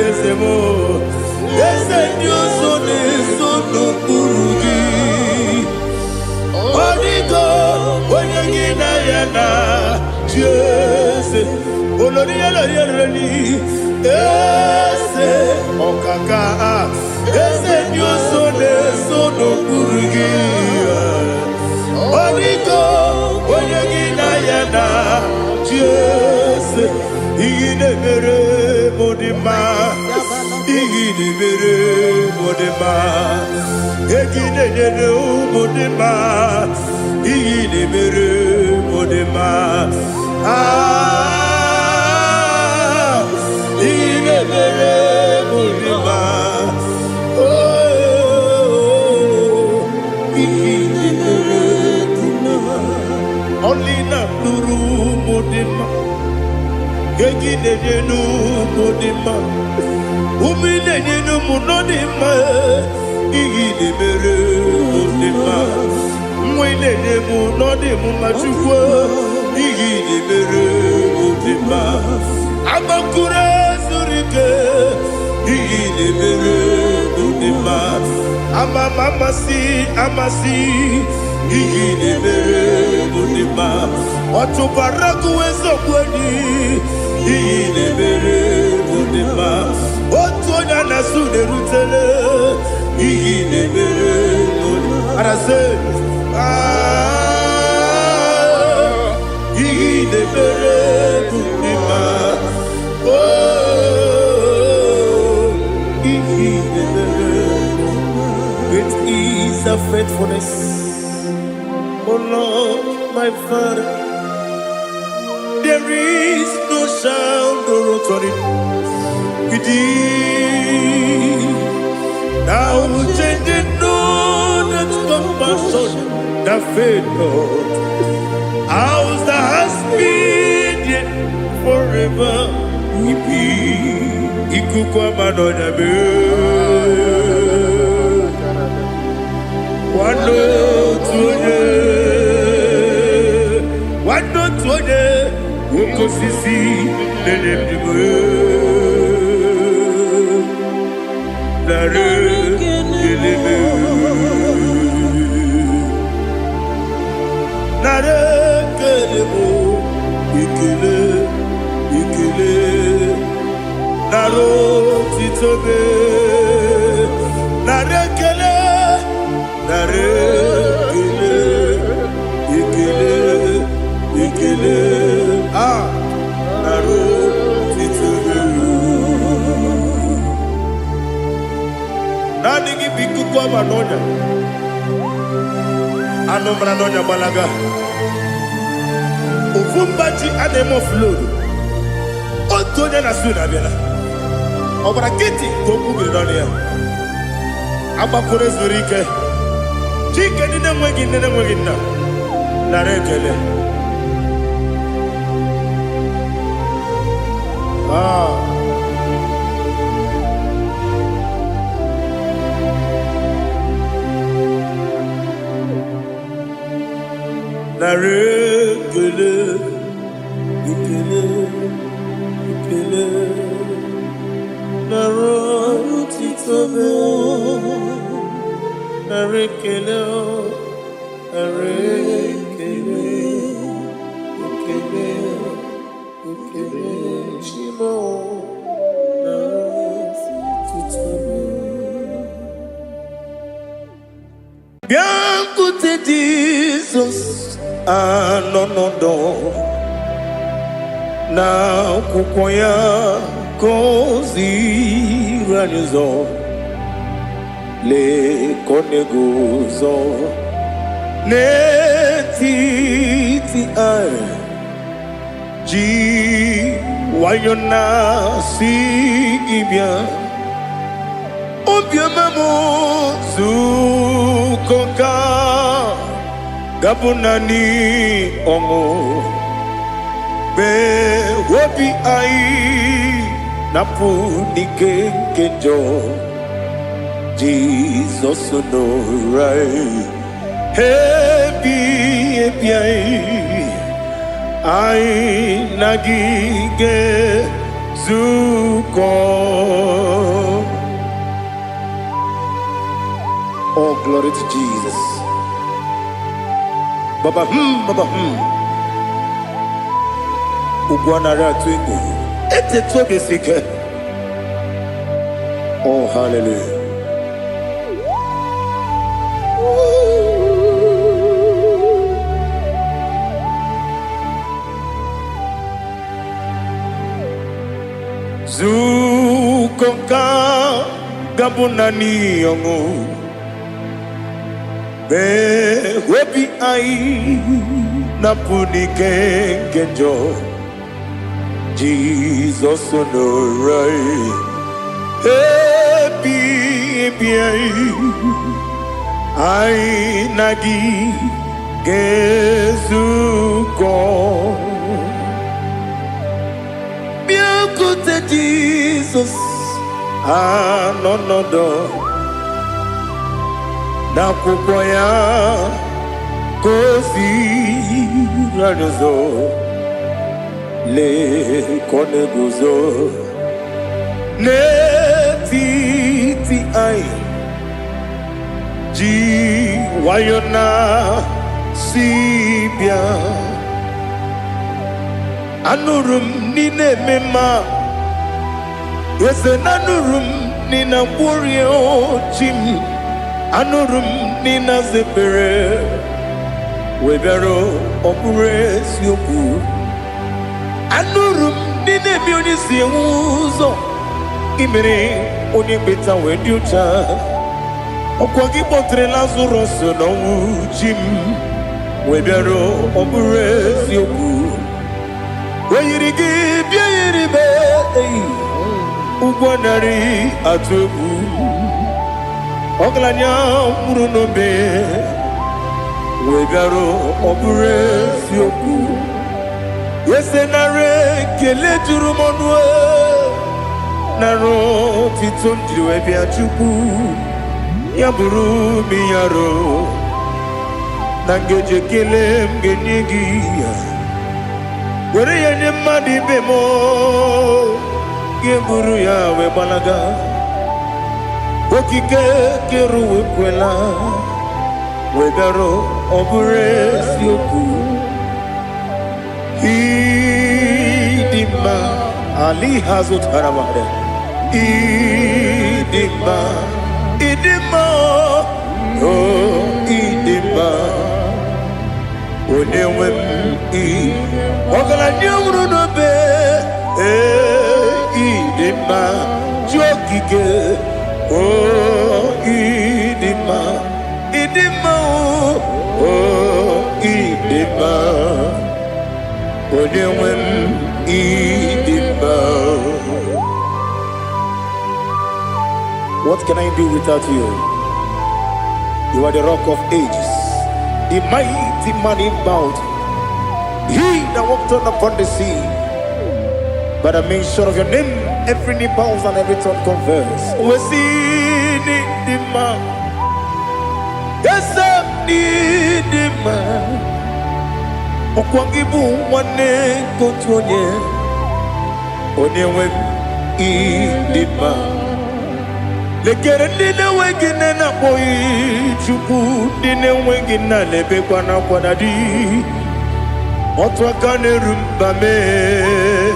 eze m, eze ndị ọzọ na-eso n'okpuru gị. Ọ dịgo onye gị na ya na chi eze. Olori olori olori, eze ọkaka, eze ndị ọzọ na-eso n'okpuru gị. Ọ dịgo onye gị na ya na chi eze. Ihe na-emere m dị mma, ihe na-emere m dị mma, ego ị na-enyere ụmụ dị mma, ihe na-emere m dị mma. Ah, ihe na-emere m dị mma. Oh, ihe na-emere dị mma. Ọlị na-alụrụ ụmụ dị mma, ego ị na-enye n'ụmụ dị mma, ụmụ ị na-enye n'ụmụ nọ dị mma. Ihe ị na-emere mụ dị mma, nwa ị na-enye m nọ dị m mma. Chukwu, ihe ị na-emere mụ dị mma. Agbakụrụ zuru ike, ihe ị na-emere mụ dị mma. Ama m amasị amasị, ihe ị na-emere mụ dị mma. Ọtụbara gụwa eziokwu enyi, ihe ị na-emere mụ dị mma. Otu onye a na-asụ na-erutele, ihe ị na-emere mụ dị mma. Arasị, ah, ihe ị na-emere mụ dị mma. Oh, ihe ị na-emere. Great is thy faithfulness, O Lord, my Father. There is no shadow of turning with thee. Thou changest not thy compassions, they fail not. As thou hast been, yet forever we be. Ikuku ama n'ọnya mee. Nwanne otu onye, nwanne otu onye, oke osisi na-enye ndụ. Narị ekele m. Narị ekele m, ekele, ekele, narị otito m. Anụ mara n'ọnya gbalaga. Ofu mba ji a na-eme offload. Otu onye na su na-abịala. Ọ gbara nkịtị ka okwu biri n'ọnụ ya. Agbakọrọ zuru ike. Chike ndị na-enweghị nne na-enweghị nna. Nara ekele. Ah. Nara ekele, ekele, ekele. Nara otito m. Nara ekele, nara ekele, ekele, ekele. Chi m o, nara otito m. Bịakwute Jizọs anọ n'ọdọ na akwụkwọ ya ka o ziri anyị ụzọ. Lee ka ọ na-eguzo n'etiti anyị ji nwayọ na-asị gị bịa. Obiọma m, zukọ ka gabụ naanị ọṅụ mgbe obi anyị na-apụ n'ike nke njọ. Jizọs nọrọ anyị ebi ebi anyị, anyị na gị ga-ezukọ. Oh, glory to Jesus. Baba, baba. Ugwu anaghị atụ egwu. Etetu obi esi ike. Oh, hallelujah. Zukọ ka gabụ naanị ọṅụ mgbe obi anyị na-apụ n'ike nke njọ. Jizọs nọrọ anyị ebi ebi anyị, anyị na gị ga-ezukọ. Bịakwute Jizọs anọ n'ọdọ n'akwụkwọ ya ka o ziri anyị ụzọ. Lee ka ọ na-eguzo n'etiti anyị ji nwayọ na si bịa. Anụrụ m n'ị na-eme mma, eze na anụrụ m n'ị na-agwọrie chi m. Anụrụ m n'ị na-aza ekpere wee bịara. Ọ bụrụ eziokwu, anụrụ m n'ị na-eme onye si enwe ụzọ imere onye mkpeta wee dị ụcha. Ọkwa gị kpọtere Lazarọs n'ọnwụ, chi m, wee bịara. Ọ bụrụ eziokwu, o yiri gị bịa yiri be ei ụgwọ narị atụ egwu. Ọgaranya nwụrụ n'obe wee bịara. Ọ bụrụ eziokwu, eze, nara ekele juru m ọnụ, nara otito m jiri wee bịa. Chukwu, ya bụrụ m yaro na ngeji ekele m ga-enye gị ya, were ya nye mmadụ ibe m, gị buru ya wee gbalaga. Okike kere uwe kwela wee bịarụ. Ọ bụrụ eziokwu, ịdị mma ali ha zụtara mmadụ. Ịdị mma, ịdị mma, o ịdị mma, onye nwe m. Ị ọgaranya nwụrụ n'obe, ee, ịdị mma, chi okike, o ịdị mma, ịdị mma, o. Onye nwe m, ịdị mma. What can I do without you? You are the Rock of Ages, the mighty man in battle, he that walked on upon the sea. By the mention of your name, every knee bows and every tongue confess. Wesi n'ịdị mma, eze m n'ịdị mma. Ọkwa gị bụ nwanne nke otu onye, onye nwe m, ịdị mma. Lekere ndị na-enweghị nne na-akpọghị Chukwu, ndị na-enweghị nna na-ebekwa n'akwa na di. Otu aka na-eru mba mee,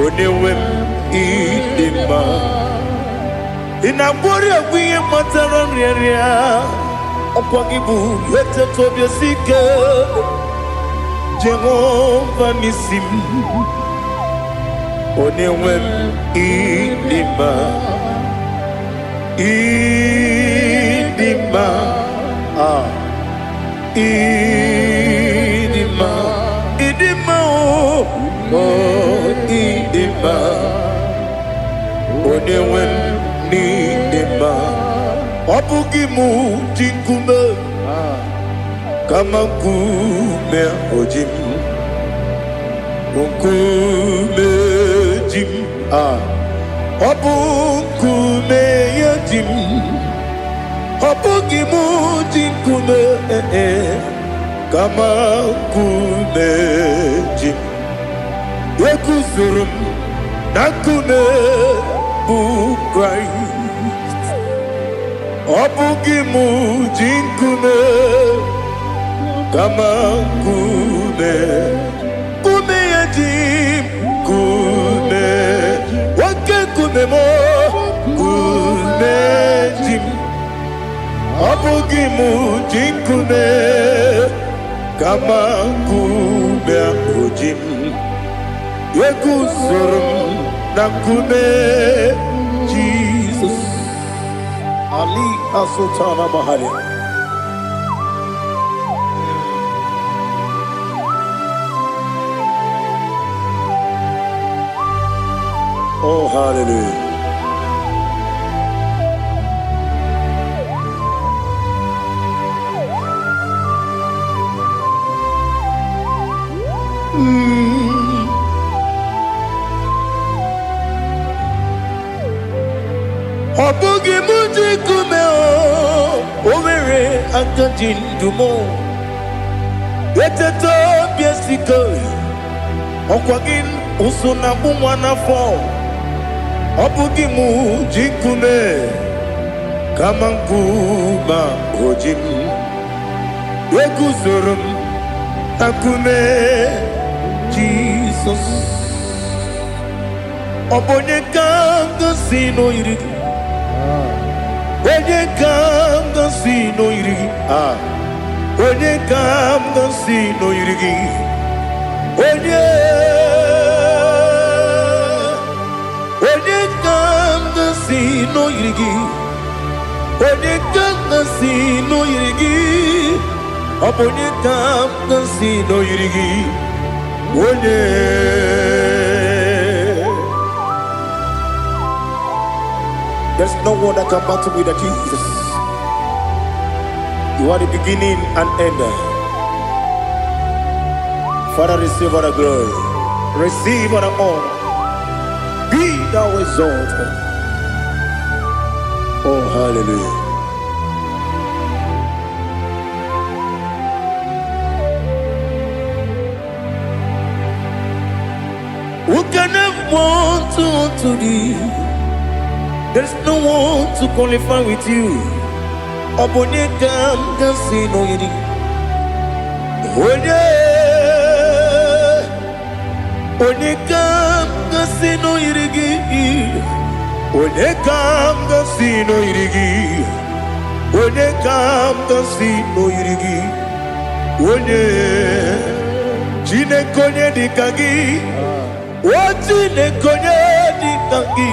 onye nwe m, ịdị mma. Ị na-agwọrị ọgwụ ihe kpatara nrịanrịa. Ọkwa gị bụ eteta obi esi ike, Jehova n'isi m. Onye nwe m, ịdị mma, ịdị mma, ah, ịdị mma, ịdị mma o, oh, ịdị mma. Onye nwe m, n'ịdị mma. Ọ bụghị mụ ji nkume, kama nkume oji m, nkume ji m, ah. Ọ bụ nkume ya ji m. Ọ bụghị mụ ji nkume, eh, eh, kama nkume ji m. Eguzoro m na nkume bụ Kraịst. Ọ bụghị mụ ji nkume, kama nkume, nkume ya ji m. Nkume, oke nkume m, nkume ji m. Ọ bụghị mụ ji nkume, kama nkume ahụ ji m. Eguzoro m na nkume Jizọs. Ali Asultana Mahali. Oh, hallelujah. Ọ bụghị mụ ji nkume o, o nwere aka ji ndụ m. Eteta obi esike, ọkwa gị ụsụ na agbụ nwa n'afọ. Ọ bụghị mụ ji nkume, kama nkume o ji m. Eguzoro m na nkume Jizọs. Ọ bụ onye ka m gosi n'oyiri gị? Onye ka m gosi n'oyiri gị? Ah, onye ka m gosi n'oyiri gị? Onye, onye ka m gosi n'oyiri gị? Onye ka m gosi n'oyiri gị? Ọ bụ onye ka m gosi n'oyiri gị? Onye. There's no one that can battle with the Jesus. You are the beginning and end. Father, receive all the glory. Receive all the honor. Be thou exalted. Oh, hallelujah. Who can have one to thee? There's no one to qualify with you. Ọ bụ onye ka m ga-asị n'oyiri? Onye, onye ka m ga-asị n'oyiri gị? Onye ka m ga-asị n'oyiri gị? Onye ka m ga-asị n'oyiri gị? Onye, Chineke, onye dị ka gị? O Chineke, onye dị ka gị?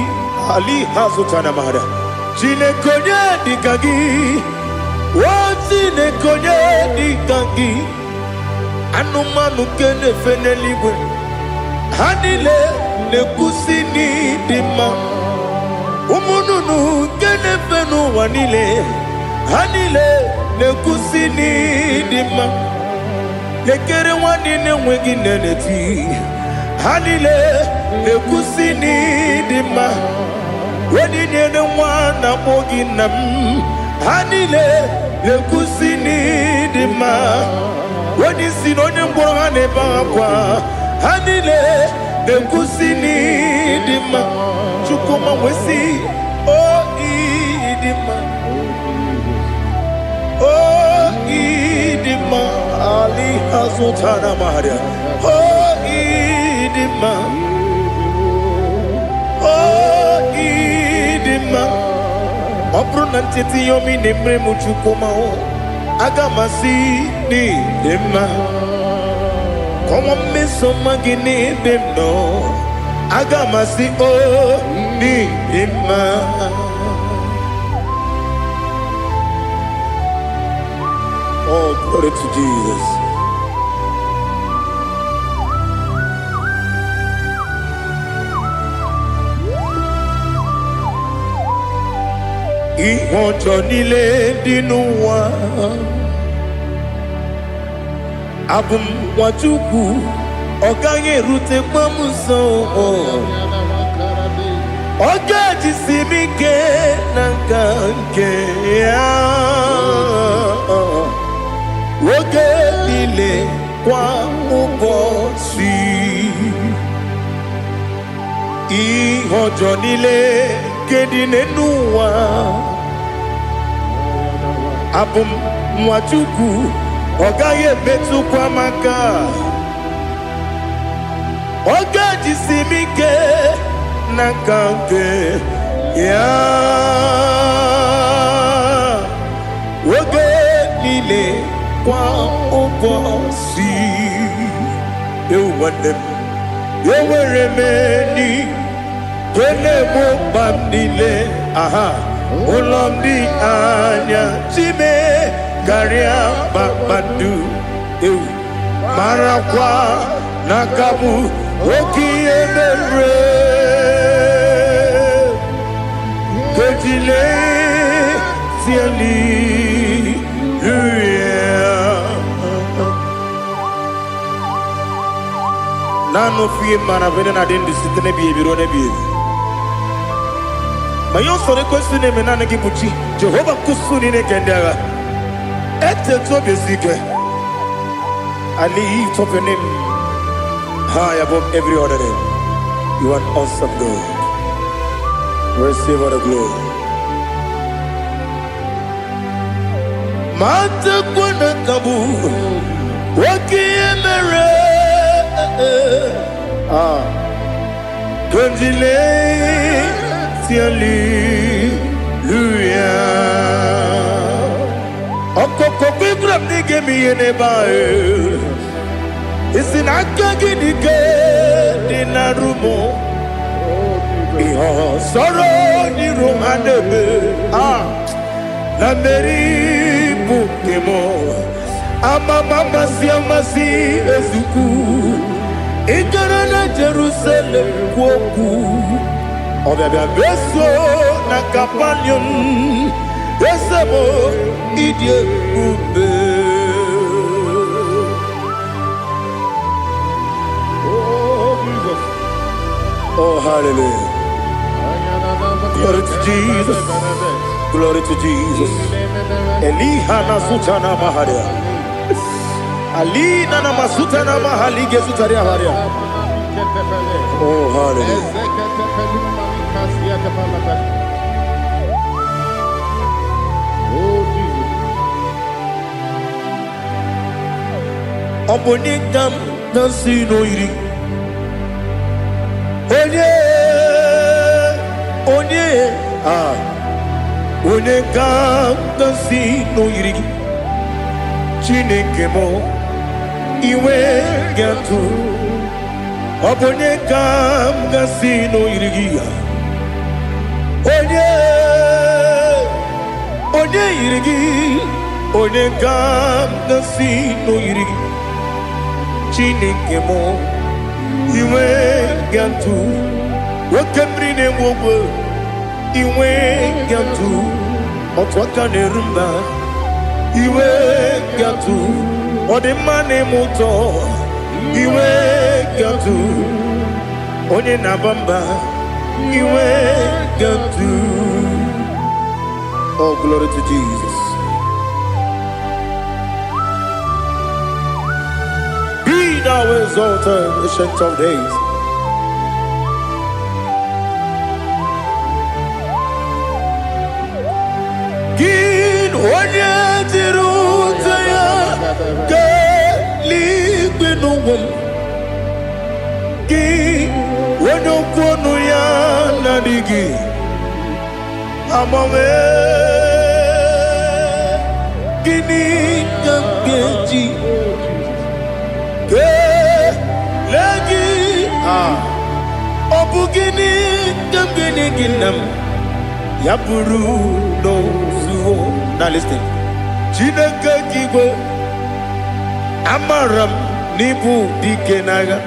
Ali hazụtana mara. Chineke, onye dị ka gị? O Chineke, onye dị ka gị? Anụmanụ nke na-efe n'eluigwe, ha niile na-ekwusi n'ịdị mma. Ụmụ nnụnụ nke na-efe n'ụwa niile, ha niile na-ekwusi n'ịdị mma. Lekere nwanne na-enweghị nne na-eti, ha niile na-ekwusi n'ịdị mma. Onye nyere nwa na-akpọ gị nna m, ha niile na-ekwusi n'ịdị mma. Onye isi na onye ngwọrọ ha na-ebe akwa, ha niile na-ekwusi n'ịdị mma. Chukwuma nwesị o ịdị mma, o ịdị mma. Ali azụtara maria, o ịdị mma, o ịdị mma. Ọ bụrụ na ncheta ihe omi na-emere m, Chukwuma, aga m asị n'ịdị mma. Kọnwa mmeso mma gị n'ebe m nọ, aga m asị o n'ịdị mma. Oh, glory to Jesus. Ihe ọjọọ niile dị n'ụwa, abụ m nwa Chukwu, ọ gaghị erutekwa m nso. Ọ ga-ejisi m ike na nka nke ya oge niile, kwa ụbọchị. Ihe ọjọọ niile nke dị n'ụwa, abụ m nwa Chukwu, ọ gaghị emetụkwa m aka. Ọ ga-ejisi m ike na nka nke ya oge niile, kwa ụbọchị. Ewu nwanne m, enwere m enyi nke na-egbo mkpa m niile. Aha ụlọ m dị anya chime karịa kpakpando. Ewu, marakwa na aka bụ oke ihe mere kejile hallelujah. Naanị ofu ihe mara bụ na adị ndụ site n'ebighị ebi ruo n'ebighị ebi. Ma ihe usoro ekwesị na-eme, naanị gị bụ chi Jehova nkwụsụ niile nke ndị agha. Etetu obi esi ike. I lift up your name high above every other name. You are an awesome God. Receive all the glory. Matakwa na kabu oke ihe mere. Ah, Kondile hallelujah. Ọkọkọ gbígbà m n'ige m ihe n'ebe ahụ. Isi na aka gị dị ike dị na rumo. Ihe ọsọrọ n'iru ha na-eme. Ah, na mmeri bụ nke m. Amama amasị amasị ezukwu. Ị gara na Jerusalem kwuo okwu. Ọbịabịa meso na Kapanium. Eze m, ịdị ebube. Oh, Jesus. Oh, hallelujah. Glory to Jesus. Glory to Jesus. Eliha na sutana maharia. Alina na masutana mahalige sutaria haria. Oh, hallelujah. Oh, Jesus. Ọ bụ onye ka m na-asị n'oyiri? Onye, onye, ah, onye ka m na-asị n'oyiri gị? Chineke m, iwe ga-atụ. Ọ bụ onye ka m ga-asị n'oyiri gị? Onye, onye yiri gị? Onye ka m ga-asị n'oyiri gị? Chineke m, inwe gatụ oke mmiri na-egbu ogwe, inwe gatụ otu aka na-eru mba, iwe gatụ ọdịmma na-eme ụtọ, iwe gatụ onye na-aba mba, iwe gatụ. Oh, glory to Jesus. Be thou exalted, Ancient of Days. Gị onye jiri ụta ya keeluigwe n'ụwa m, gị onye okwu ọnụ ya na-adịghị agbanwe, gịnị ka m ga-eji kelee gị? Ah, ọ bụ gịnị ka m ga-enye gị, nna m, ya bụrụ n'ozuo? Now listen. Chineke nke igwe, amara m n'ịbụ dike n'agha,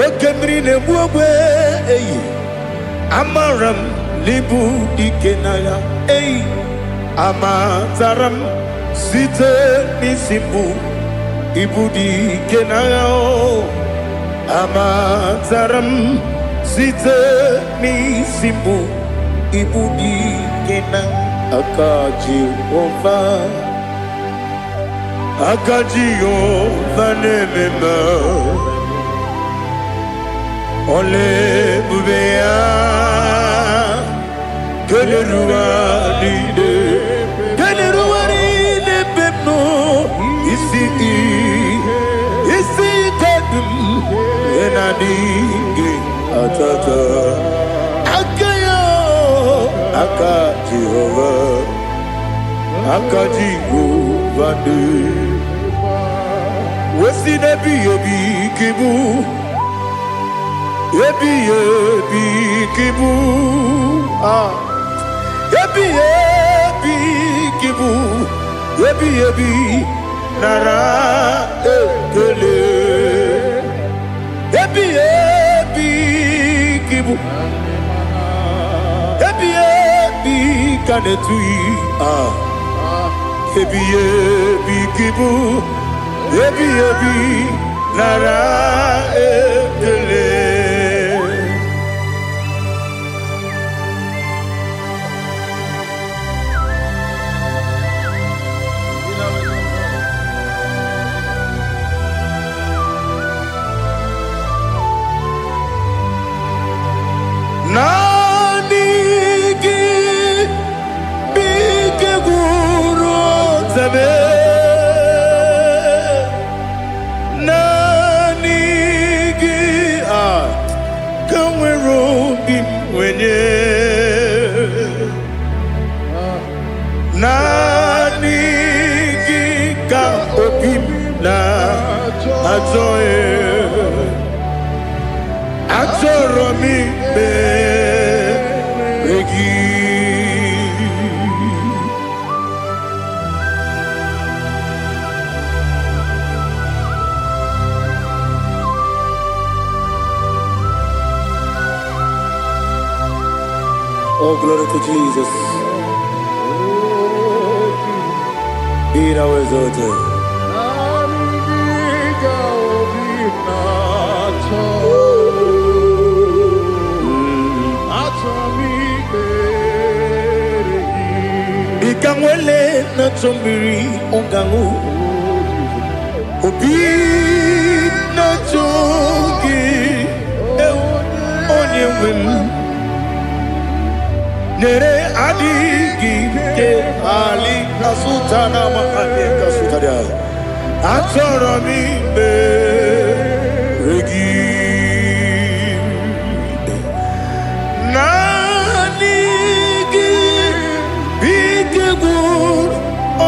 oke mmiri na-egbu ogbe eyi, amara m n'ịbụ dike n'agha eyi, amatara m site n'isi mbụ ịbụ dike n'agha o, amatara m site n'isi mbụ ịbụ dike na aka Jehova, aka Jehova na-eme mma, ọla ebube ya kelere ụwa niile, kelere ụwa niile ebe m nọ, isi isi ike dị m ihe na-adịghị atata aka ya, aka Jehova, aka Jehova dị wesi n'ebighị ebi ka ịbụ, ebighị ebi ka ịbụ, ah, ebighị ebi ka ịbụ, ebighị ebi, nara ekele. Ebighị ebi ka ịbụ, ebighị ebi ka na-etughị, ah, ebighị ebi ka ịbụ, ebighị ebi, nara ekele. Naanị gị bụ ike gwụrụ ọtabe, naanị gị a ka nwere obi m nwenye, naanị gị ka obi m na-achọ. Achọrọ m ikpere gị. Oh, glory to Jesus. Be thou exalted. Naanị gị ka obi m na-achọ. Achọ m ikpere gị. Dịka nwele na-achọ mmiri ọ ga-aṅụ, obi na-achọ gị, ewu, onye nwe m, nyere adịghị ike ali kasụta na ma adị kasụta dị achọrọ m ikpere gị. Naanị gị bụ ike gwụrụ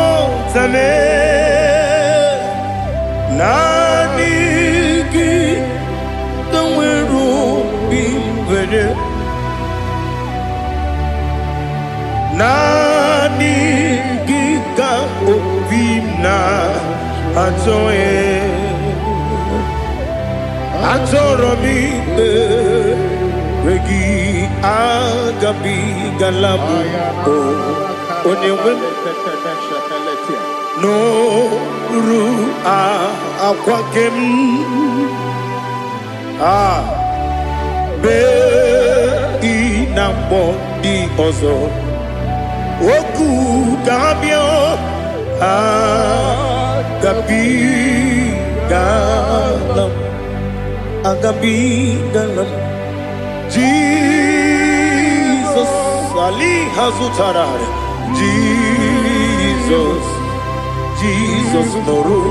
ọtame, naanị gị ka nwere obi nwere, naanị gị ka obi m na-achọ. Achọrọ m ikpere gị, agabigala m o onye nwe m n'oru akwa nke m a bee ị na mgbọ ndị ọzọ okwu ka ha bịa agabigala m, agabigala m. Jizọs ali ha zụtara. Jizọs, Jizọs, nụrụ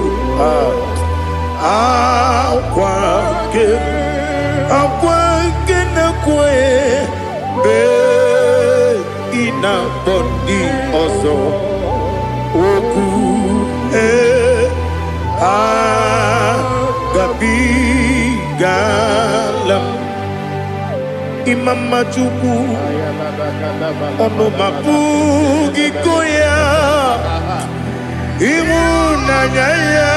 akwa nke akwa nke na-ekwe mgbe ị na-akpọ ndị ọzọ okwu ee agabigala m. Ịma mma Chukwu, ọnụ ma pụghị ịkọ ya. Ịhụnanya ya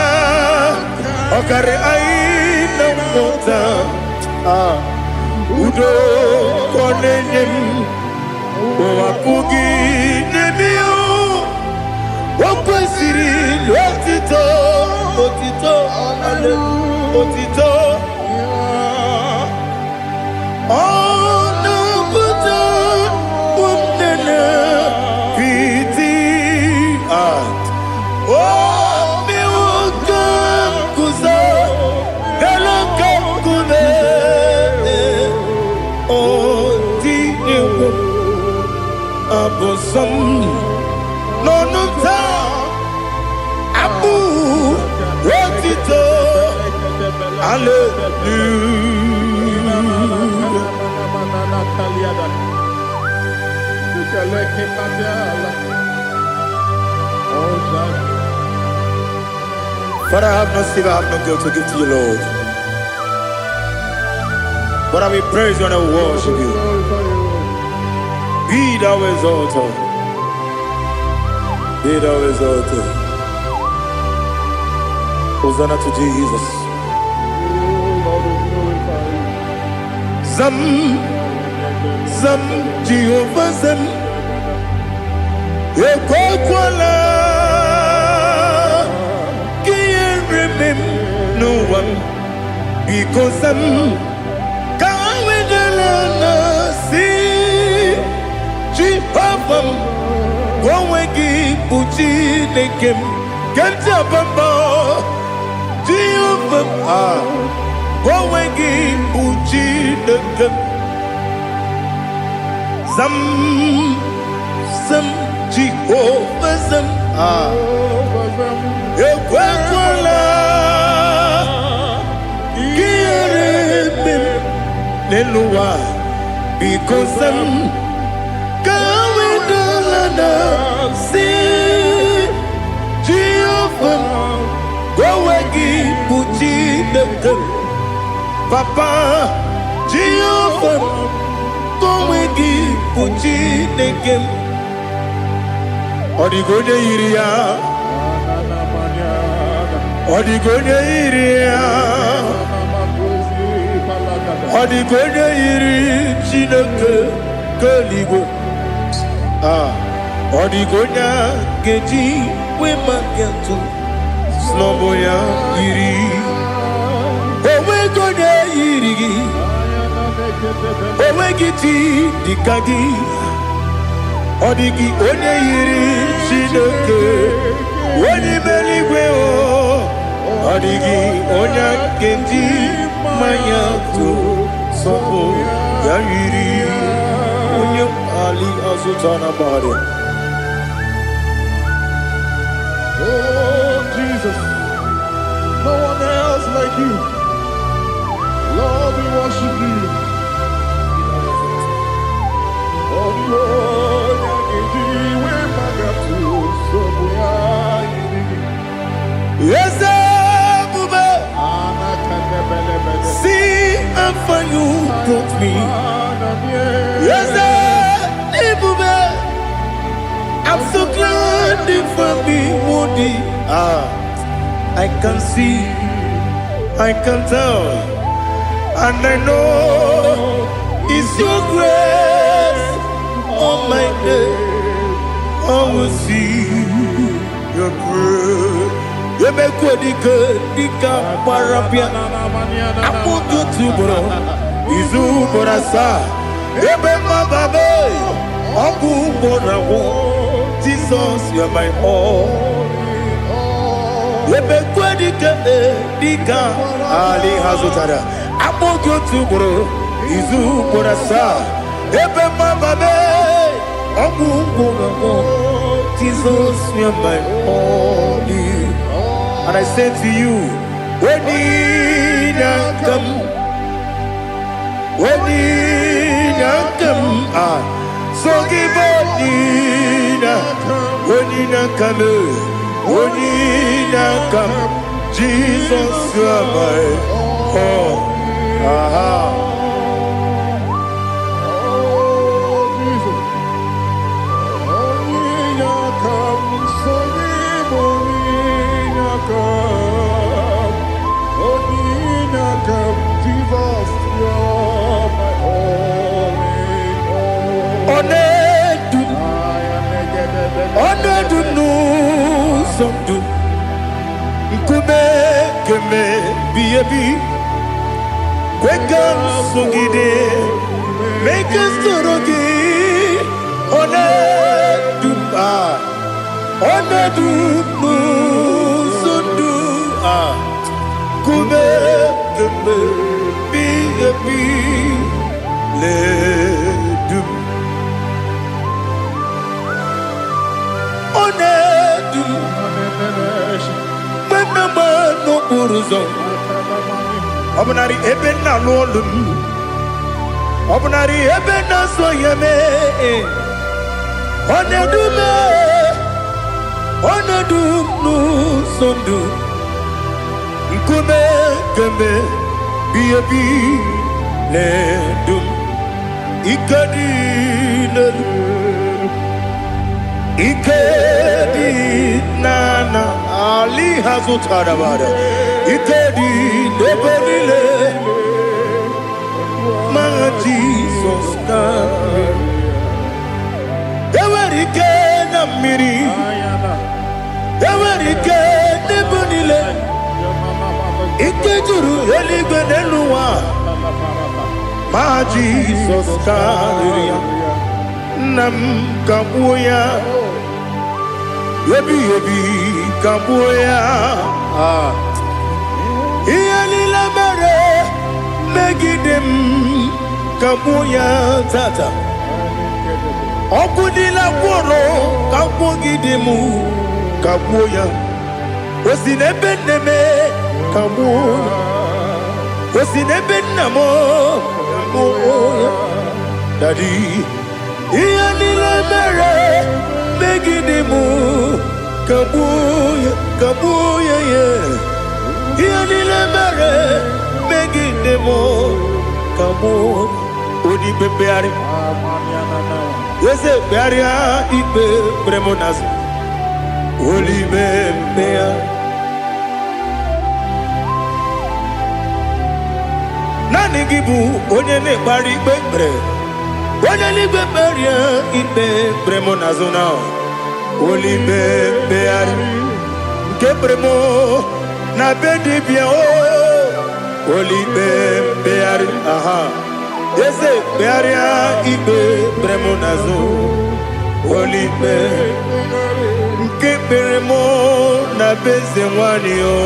ọkarị anyị na nghọta. Ah, udo ka ọ na-enye m, ụwa pụghị n'ebe ya. O kwesịrị otito, otito, otito. Ọ na-apụta ụmụnne piti. Ah, o mewo ka m guzo elu ka nkume. O tinyewo abụ nsọ m n'ọnụ m taa, abụ otito, hallelujah. Father, I have no silver, I have no gold to give to you, Lord. But I will praise you and I will worship you. Be thou exalted. Be thou exalted. Hosanna to Jesus. Zam, Zam, Jehovah Zam. Ekwekwala ka ihere mee m n'ụwa m. Biko zam, ka wedala na si Jehova m, ka onwe gị bụ Chineke m nke m ji aba mba. Jehova m, ah, ka onwe gị bụ Chineke m. Zam, zam, Jehova zam, ah, ekwekwala ka ihere mee m n'elu ụwa. Biko zam, ka wedala na si Jehova m, ka onwe gị bụ Chineke m. Papa, Jehova m, ka onwe gị bụ Chineke m. Ọ dịghị onye yiri ya, ọ dịghị onye yiri ya, ọ dịghị onye yiri Chineke nke eluigwe. Ah, ọ dịghị onye a ga-eji wee maka atụ snọbụ ya yiri. Onweghị onye yiri gị, onweghị chi dịka gị. Ọ dịghị onye yiri Chineke onye ime eluigwe o. Ọ dịghị onye a ga-eji mmanya tụ sọpụ ya yiri onye ali azụta na gbara. Oh, Jesus, no one else like you. Lord, we worship you. Oh, the onye ga-eji wee magatu nsogbu ya yiri gị. Eze ebube, Anakadebelebele. See how far you brought me. Eze ebube, I'm so glad you found me worthy. Ah, I can see, I can tell. And I know it's your grace all my day. I will see your praise. Emekwe dike dike gbara bịa akpụkpọ otu ugboro izu ugboro asaa ebe mmaba m ọgwụ ugboro agwụ. Jesus, you are my all. Emekwe dike dike ali ha zụtara akpụkpọ otu ugboro izu ugboro asaa ebe mmaba m ọgwụ ugboro agwụ. Jesus, you are my all. And I say to you, when come, when come, ah, so give when come, when come, Jesus, you are my all. Aha. Oh, Jesus. Onye come, so onye come. Onye come, Jesus, you're my only hope. Ọ na-edu m, I am ọ na-edu m n'ụzọ ndụ nkume kemebi ebi kwe ka m sogide mee ka m soro gị. Ọ na-edu m, ah, ọ na-edu m n'ụzọ ndụ a nkume kemebi ebi na-edu m. Ọ na-edu m mgbe m na-agba n'okporo ụzọ ọ bụnarị ebe m na-alụ ọlụ m ọ bụnarị ebe m na-azụ ahịa mee ọ na-edu m, ọ na-edu m n'ụzọ ndụ nkume kemgbe bi ebi na-edu m. Ike dị n'elu ike dị n'ana ali ha zụtara bara ike dị n'ebe niile ma Jizọs karịrị. Enwere ike na mmiri enwere ike n'ebe niile ike juru eluigwe n'elu ụwa ma Jizọs karịrị ya. Nna m kagbuo ya ebighị ebi kagbuo ya. Ah. Ihe niile mere megide m kagbuo ya tata ọgwụ niile gwụrụ kagbuogide m kagbuo ya o si n'ebe nne m kagbuo ya o si n'ebe nna m kagbuo ya. Daddy, ihe niile mere megide m kagbuo ya kagbuo ya ya ihe niile mere megide m kagbuo. Onye ikpe mkpegharị eze kpegharịa ikpe kpere m n'azụ olibe mkpegharị naanị gị bụ onye na-ekpegharị ikpe kpere onye n'igwe kpegharịa ikpe kpere m n'azụ na olibe mkpegharị nke kpere m na be dibịa o olibe mkpegharị aha eze kpegharịa ikpe kpere m n'azụ olibe nke kpere m na be eze nwanyị o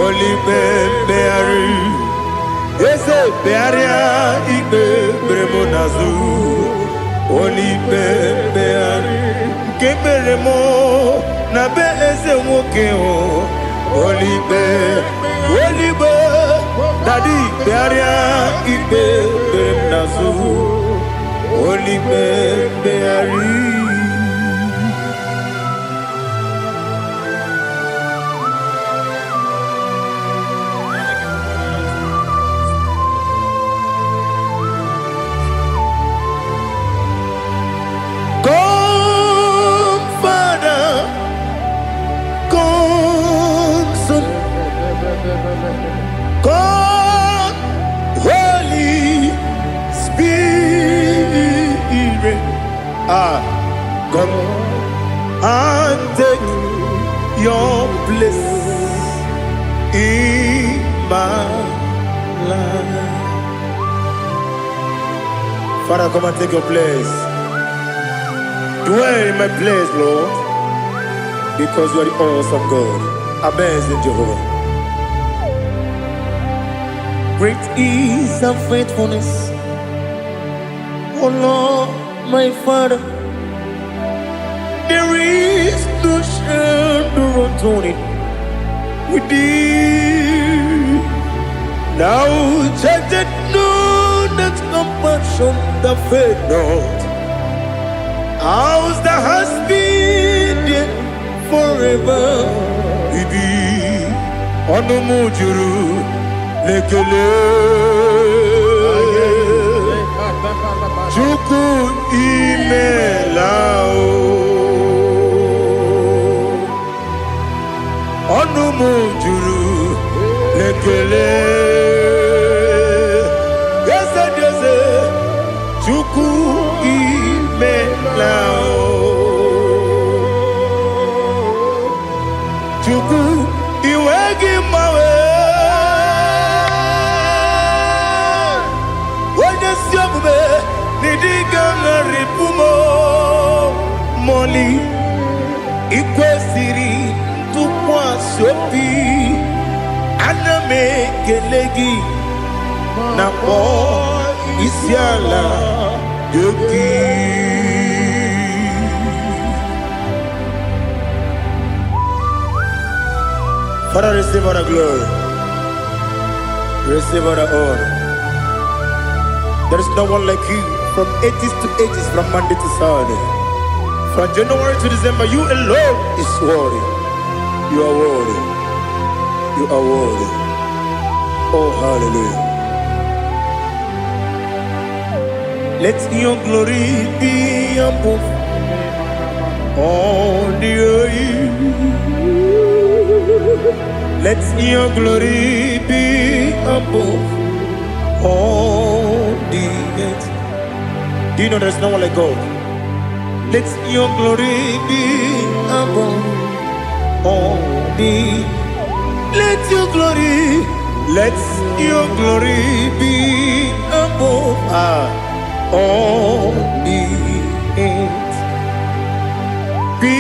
olibe mkpegharị eze kpegharịa ikpe kpere m n'azụ olibe mkpegharị nke kpere m na be eze nwoke o olibe oligbe daddy kpegharịa ikpe kpere m n'azụ olibe mkpegharị. Come, Father, come, Son, come, Ah, come and take your place in my life. Father, come and take your place. Dwell in my place, Lord, because you are the awesome God, amazing Jehovah. Great is thy faithfulness, O Lord, my Father. There is no shadow of turning with thee. Thou changest not thy compassions, they fail not. As thou hast been there forever, Ibi ọnụ m juru n'ekele. Chukwu, imela o. Ọnụ m juru n'ekele. Eze dị eze, Chukwu, imela o. Chukwu, iwe gị mgbanwe. Onye ezi omume n'ịdị ga-agharịpụ m mọli. Ikwesịrị ntụkwasị obi, ana m ekele gị na kpọọ isi ala nye gị. Father, receive all the glory. Receive all the honor. There is no one like you from ages to ages, from Monday to Saturday. From January to December, you alone is worthy. You are worthy. You are worthy. Oh, hallelujah. Let your glory be above all the earth. Let your glory be above all the earth. Do you know there's no one like God? Let your glory be above all the. Let your glory, let your glory be above all the earth. Be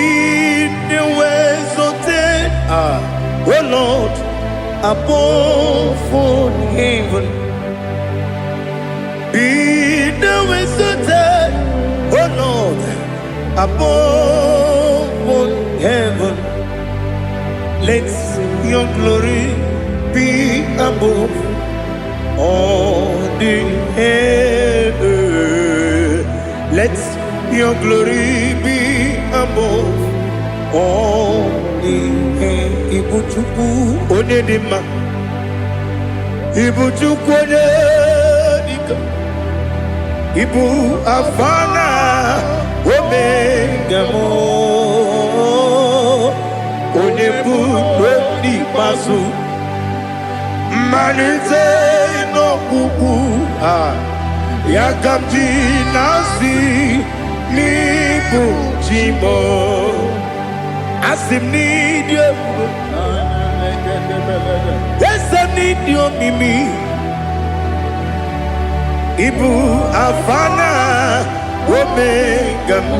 thou exalted, O Lord, above all heaven. Be thou exalted, O Lord, above all heaven. Let your glory be above all the heaven. Let your glory be above all the heaven. Ibu Chukwu onye dị mma. Ibu Chukwu onye dike. Ibu Alfa na Omega m. Onye bụ n'ikpeazụ. Mmalite n'ọgwụgwụ a. Ya ka m ji na-asị n'ịbụ chi m. Asị m n'ịdị ebube. Eze m, n'ịdị omimi. Ibu Alfa na Omega m.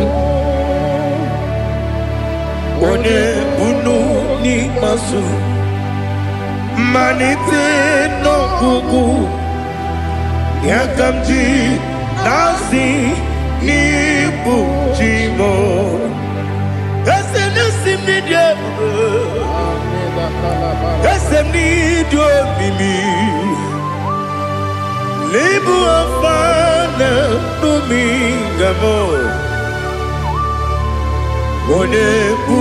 Onye bunu n'ikpeazụ. Mmalite n'ọgwụgwụ. Ya ka m ji na-asị n'ịbụ chi m. Eze na-esi m n'ịdị ebube. Eze m, n'ịdị omimi. N'ịbụ Alfa na Omega m. Onye bụ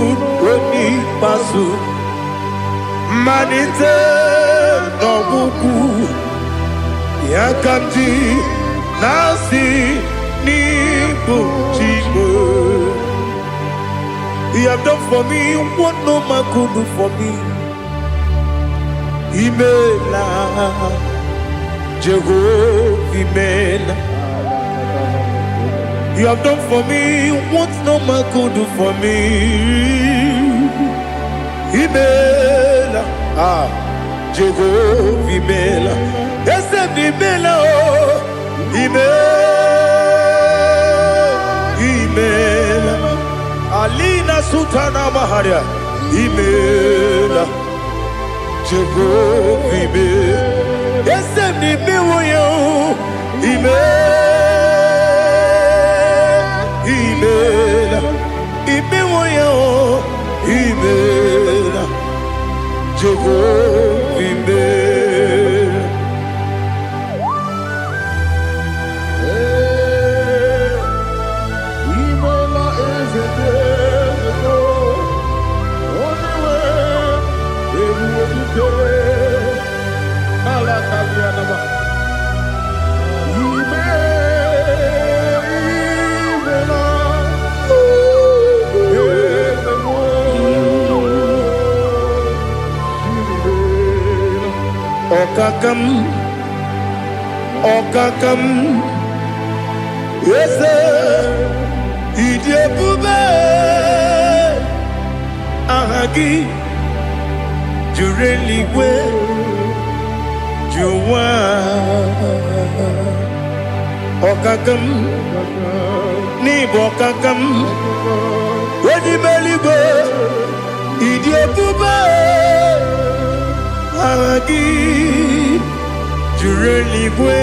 onye ikpeazụ. Mmalite n'ọgwụgwụ. Ya ka m ji na-asị n'ịbụ chi m. You have done for me what no man could do for me. Imela, Jehovah, imela. You have done for me what no man could do for me. Imela, ah, Jehovah imela. Eze m imela o, imela, imela. Alina Sultana Maharia, imela, Jehovah imela. Eze m imewo ya o, imela, imela, imewo ya o, imela, Jehovah imela. Ee, imela eze dị eze, onye nwe ebube dike ala kalianama. Ime, imela eze m, imela. Ọkaka m, ọkaka m, eze, ịdị ebube, aha gị juru eluigwe ju ụwa. Ọkaka m, n'ịbụ ọkaka m, onye ime eluigwe, ịdị ebube, aha gị juru eluigwe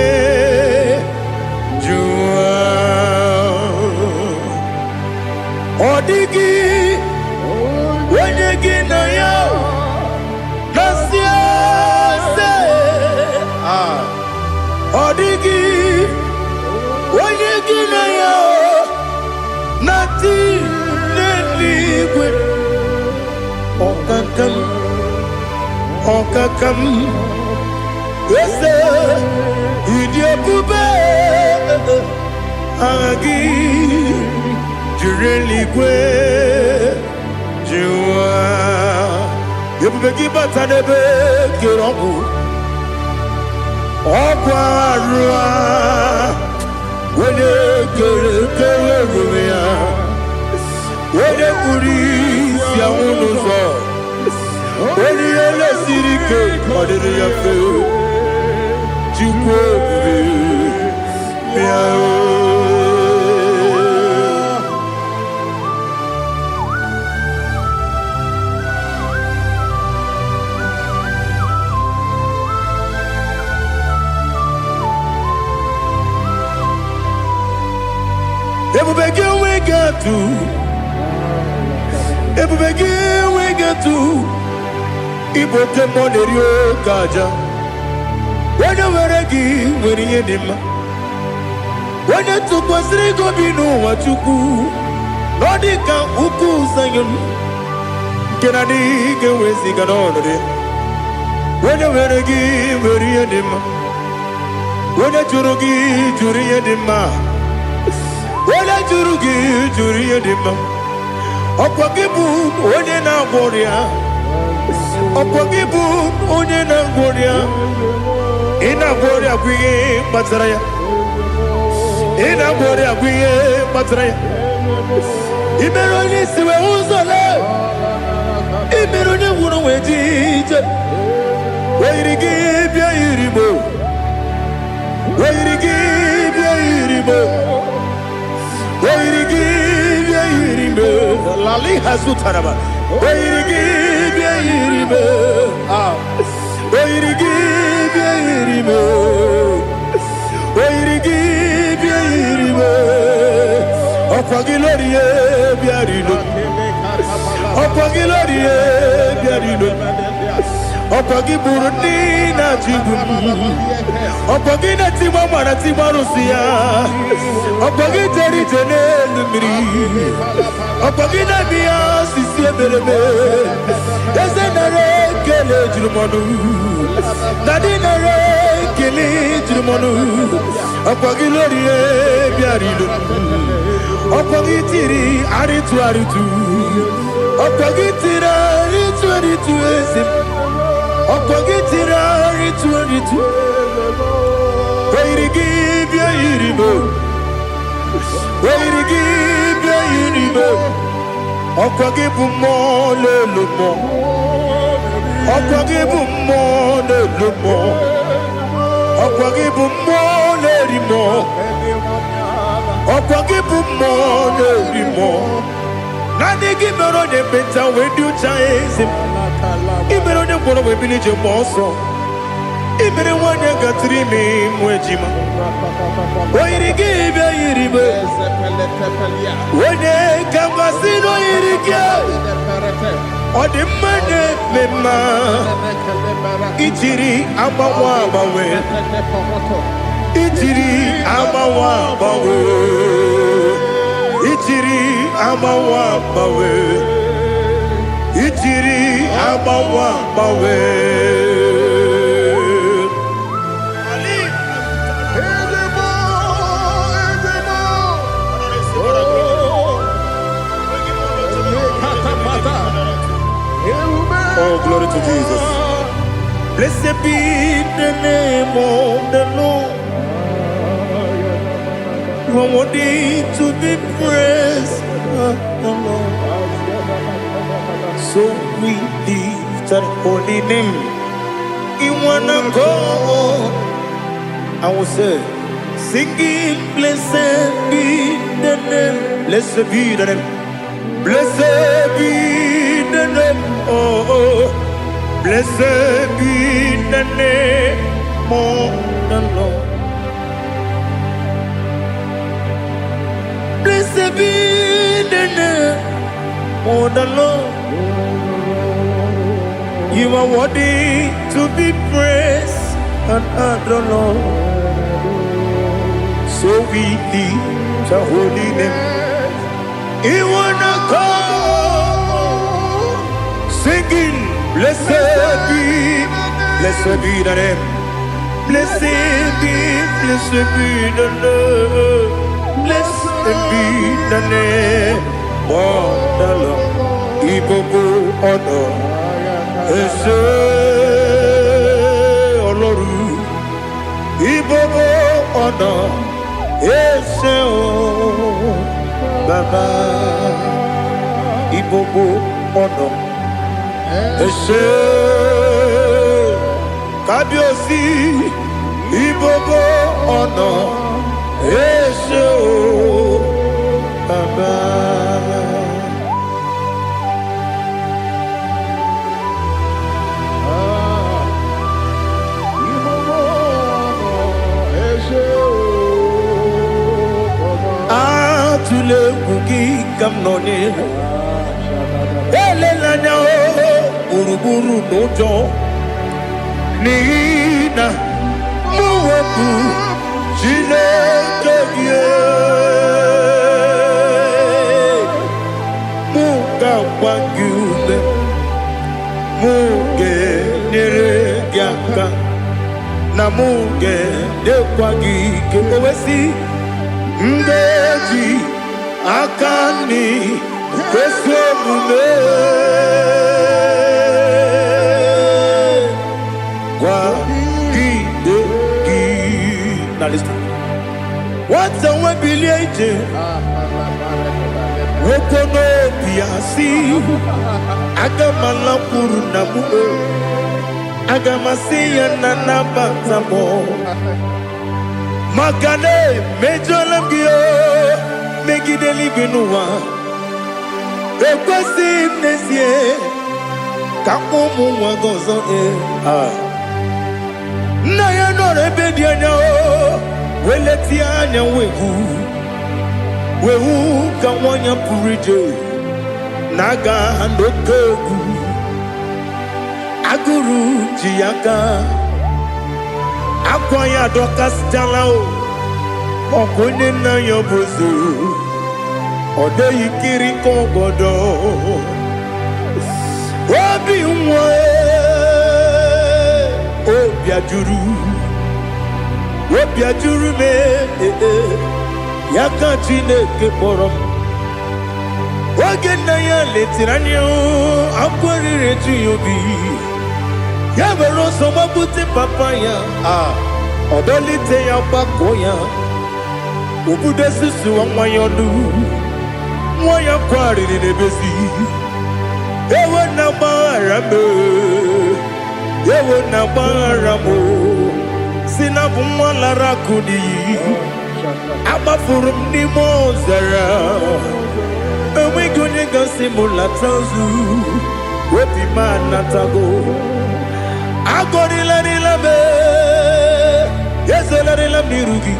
ju ụwa. Ọ dịghị onye gị na ya na-asị eze. Ah, ọ dịghị onye gị na ya na-atị n'eluigwe. Ọkaka m, ọkaka m, eze, ịdị ebube, aha gị juru eluigwe ju ụwa. Ebube gị bata n'ebe kere ọgwụ, ọgwụ arụ a, onye kere kere ebube ya, onye kpuru isi anwụ n'ụzọ, onye ihe lesiri ike ọ dịrị ya mfe. Chukwu ebube, bịa o. Ebube gị enweghị atụ, ebube gị enweghị atụ. Ịbụ oke mmụọ na-eri oke aja. Onye nwere gị nwere ihe dị mma. Onye tụkwasịrị gị obi n'ụwa, Chukwu, na ọ dị ka ugwu Zayọn nke na adịghị ga-eweziga n'ọnọdụ ya. Onye nwere gị nwere ihe dị mma. Onye jụrụ gị jụrụ ihe dị mma. Onye jụrụ gị jụrụ ihe dị mma. Ọkwa gị bụ onye na-agwọ ọrịa, ọkwa gị bụ onye na-agwọ ọrịa. Ị na-agwọ ọrịa bụ ihe kpatara ya. Ị na-agwọ ọrịa bụ ihe kpatara ya. Ị mere onye isi wee ụzọ lee, ị mere onye nwụrụ wee ji ije. Oyiri gị bịa yiri mo, oyiri gị bịa yiri mo, oyiri gị bịa yiri mo. Lali hazutaraba. Oyiri gị bịa yiri mo. Ah, oyiri gị bịa yiri mo, oyiri gị bịa yiri mo. Ọkwa gị lórí ye bịa rilo, ọkwa gị lórí ye bịa rilo, ọkwa gị gburu ndị na-achị igbu m, ọkwa gị na-etigba mara tigba arụsị ya, ọkwa gị jere ije n'elu mmiri, ọkwa gị na-eme ya osisi emereme. Eze, nara ekele juru m ọnụ. Daddy, nara ekele juru m ọnụ. Ọkwa gị lórí bịara ilo, ọkwa gị tiri arịtụ arịtụ, ọkwa gị tiri arịtụ arịtụ. Eze m, ọkwa gị tiri arịtụ arịtụ. Oyiri gị bịa yiri m. O yiri gị bịa yiri ibe. Ọkwa gị bụ mmụọ na-elu mmụọ. Ọkwa gị bụ mmụọ na-elu mmụọ. Ọkwa gị bụ mmụọ na-eri mmụọ. Ọkwa gị bụ mmụọ na-eri mmụọ. Naanị gị mere onye ekpenta wee dị ụcha, eze m. Ị mere onye ngwọrọ wee bili ije mgbe ọsọ. Ị mere nwaanyị gatụrụ ime ịmụ ejima. O yiri gị bịa yiri ibe. Onye ka mmasị na o yiri gị. Ọ dị mma na-eme mma. Ijiri agbanwe agbanwe. Ijiri agbanwe agbanwe. Ijiri agbanwe agbanwe. Ijiri agbanwe agbanwe. Ali. Ezemo, Ezemo. Oh, Lekatapata. Oh, glory to Jesus. Blessed be the name of the Lord. You are worthy to be praised, the Lord. So we lift that holy name in one accord. I will say, singing, blessed be the name, blessed be the name, blessed be the name, oh, blessed be the name of the Lord. Blessed be the name of the Lord. You are worthy to be praised and adored, Lord. So we lift the holy name. In one accord, singing, blessed be the name. Blessed be the name. Blessed be the name of the Lord. Ìgbogbo ọ̀nà ẹ ṣé Ọlọ́run. Ìgbogbo ọ̀nà ẹ ṣé o Bàbá. Ìgbogbo ọ̀nà ẹ ṣé Kábíyèsí. Ìgbogbo ọ̀nà ẹ ṣé o Bàbá. Ah, ìgbogbo ọ̀nà ẹ ṣé o, Bàbá. Atụla egwu, gị ka m nọ n'ihu. Elela anya o gburugburu n'ụjọ, n'ihi na mụ wepụ Chineke gị, mụ ga-agba gị ume, mụ ga-enyere gị aka, na mụ ga-enyekwa gị ike. O wee sị, m ga-eji aka nri kwesị omume kwagide gị. Na listen. Nwata nwe bilie ije, nwoke n'obi ya si, aga m alakwuru na m, aga m asị ya na nabata m, maka na emejọla m gị o megide eluigwe n'ụwa. Ekwesịghị m n'ezie ka ụmụ nwa gị ọzọ. Ee, ah. Nna ya nọrọ ebe dị anya o wee letie anya, wee hụ ka nwa ya pụrụ ije na-aga n'oke egwu. Agụrụ ji ya aka, akwa ya adọkasịchala o. Ọkwa onye nna ya bụ eze, ọ dịghị kiri ka ọgọdọ obi nwa. Obi ajụrụ, obi ajụrụ m. Ee, ya ka Chineke kpọrọ m. Oge nna ya letiri anya, akwa riri eju ya obi. Ya were ọsọ gbapute papa ya, a ọ dọlite ya, gbakọọ ya. Obodo susuwa nwa ya ọnụ, nwa ya kwarịrị n'ebezi. Ewo na gbaghara m, ewo na gbaghara m, si na bụ nwa lara akụ n'iyi. Agbafuru m n'ime ọzara, enweghị onye gasị m lata ozu. Obi m anatago. Agọrịlarịla m, ezelarịla m n'iru gị.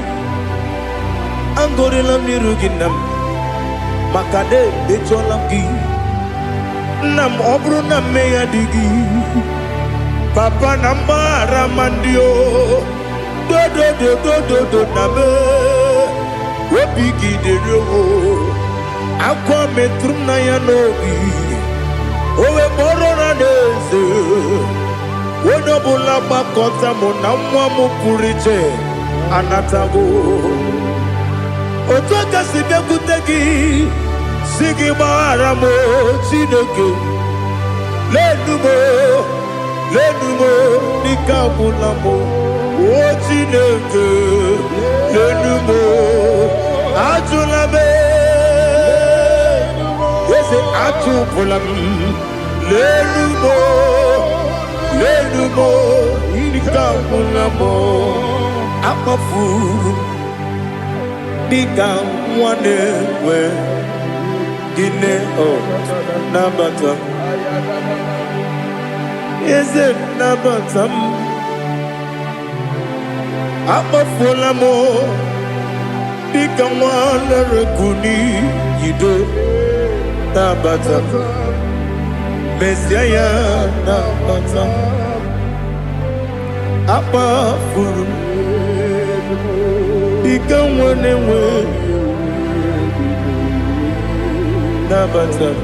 Agọrịla m n'iru gị, nna m, maka na emejọla m gị, nna m. Ọ bụrụ na mmehie dị gị, papa, na mgbaghara ma ndị o dodododododo na m obi gị dịrị o. Akwa metụrụ m na ya n'obi, o wee kpọrọ na n'eze onye ọbụla gbakọta mụ na nwa m pụrụ iche anatago. Otu aka si bịakwute gị, si gị gbaghara m, Chineke. Lenu m, lenu m, n'ike agwụla m. O Chineke, lenu m, ajụla m. Eze, achụpụla m. Lenu m, lenu m, ike agwụla m. Akpafuru m dịka nwa na-enwe gịnị o. Nabata m, eze, nabata m. Akpafuola m dịka nwa lere n'iyido. Nabata m, mezie ya, nabata m. Akpafuru m dịka nwa na-enwe, nabata m.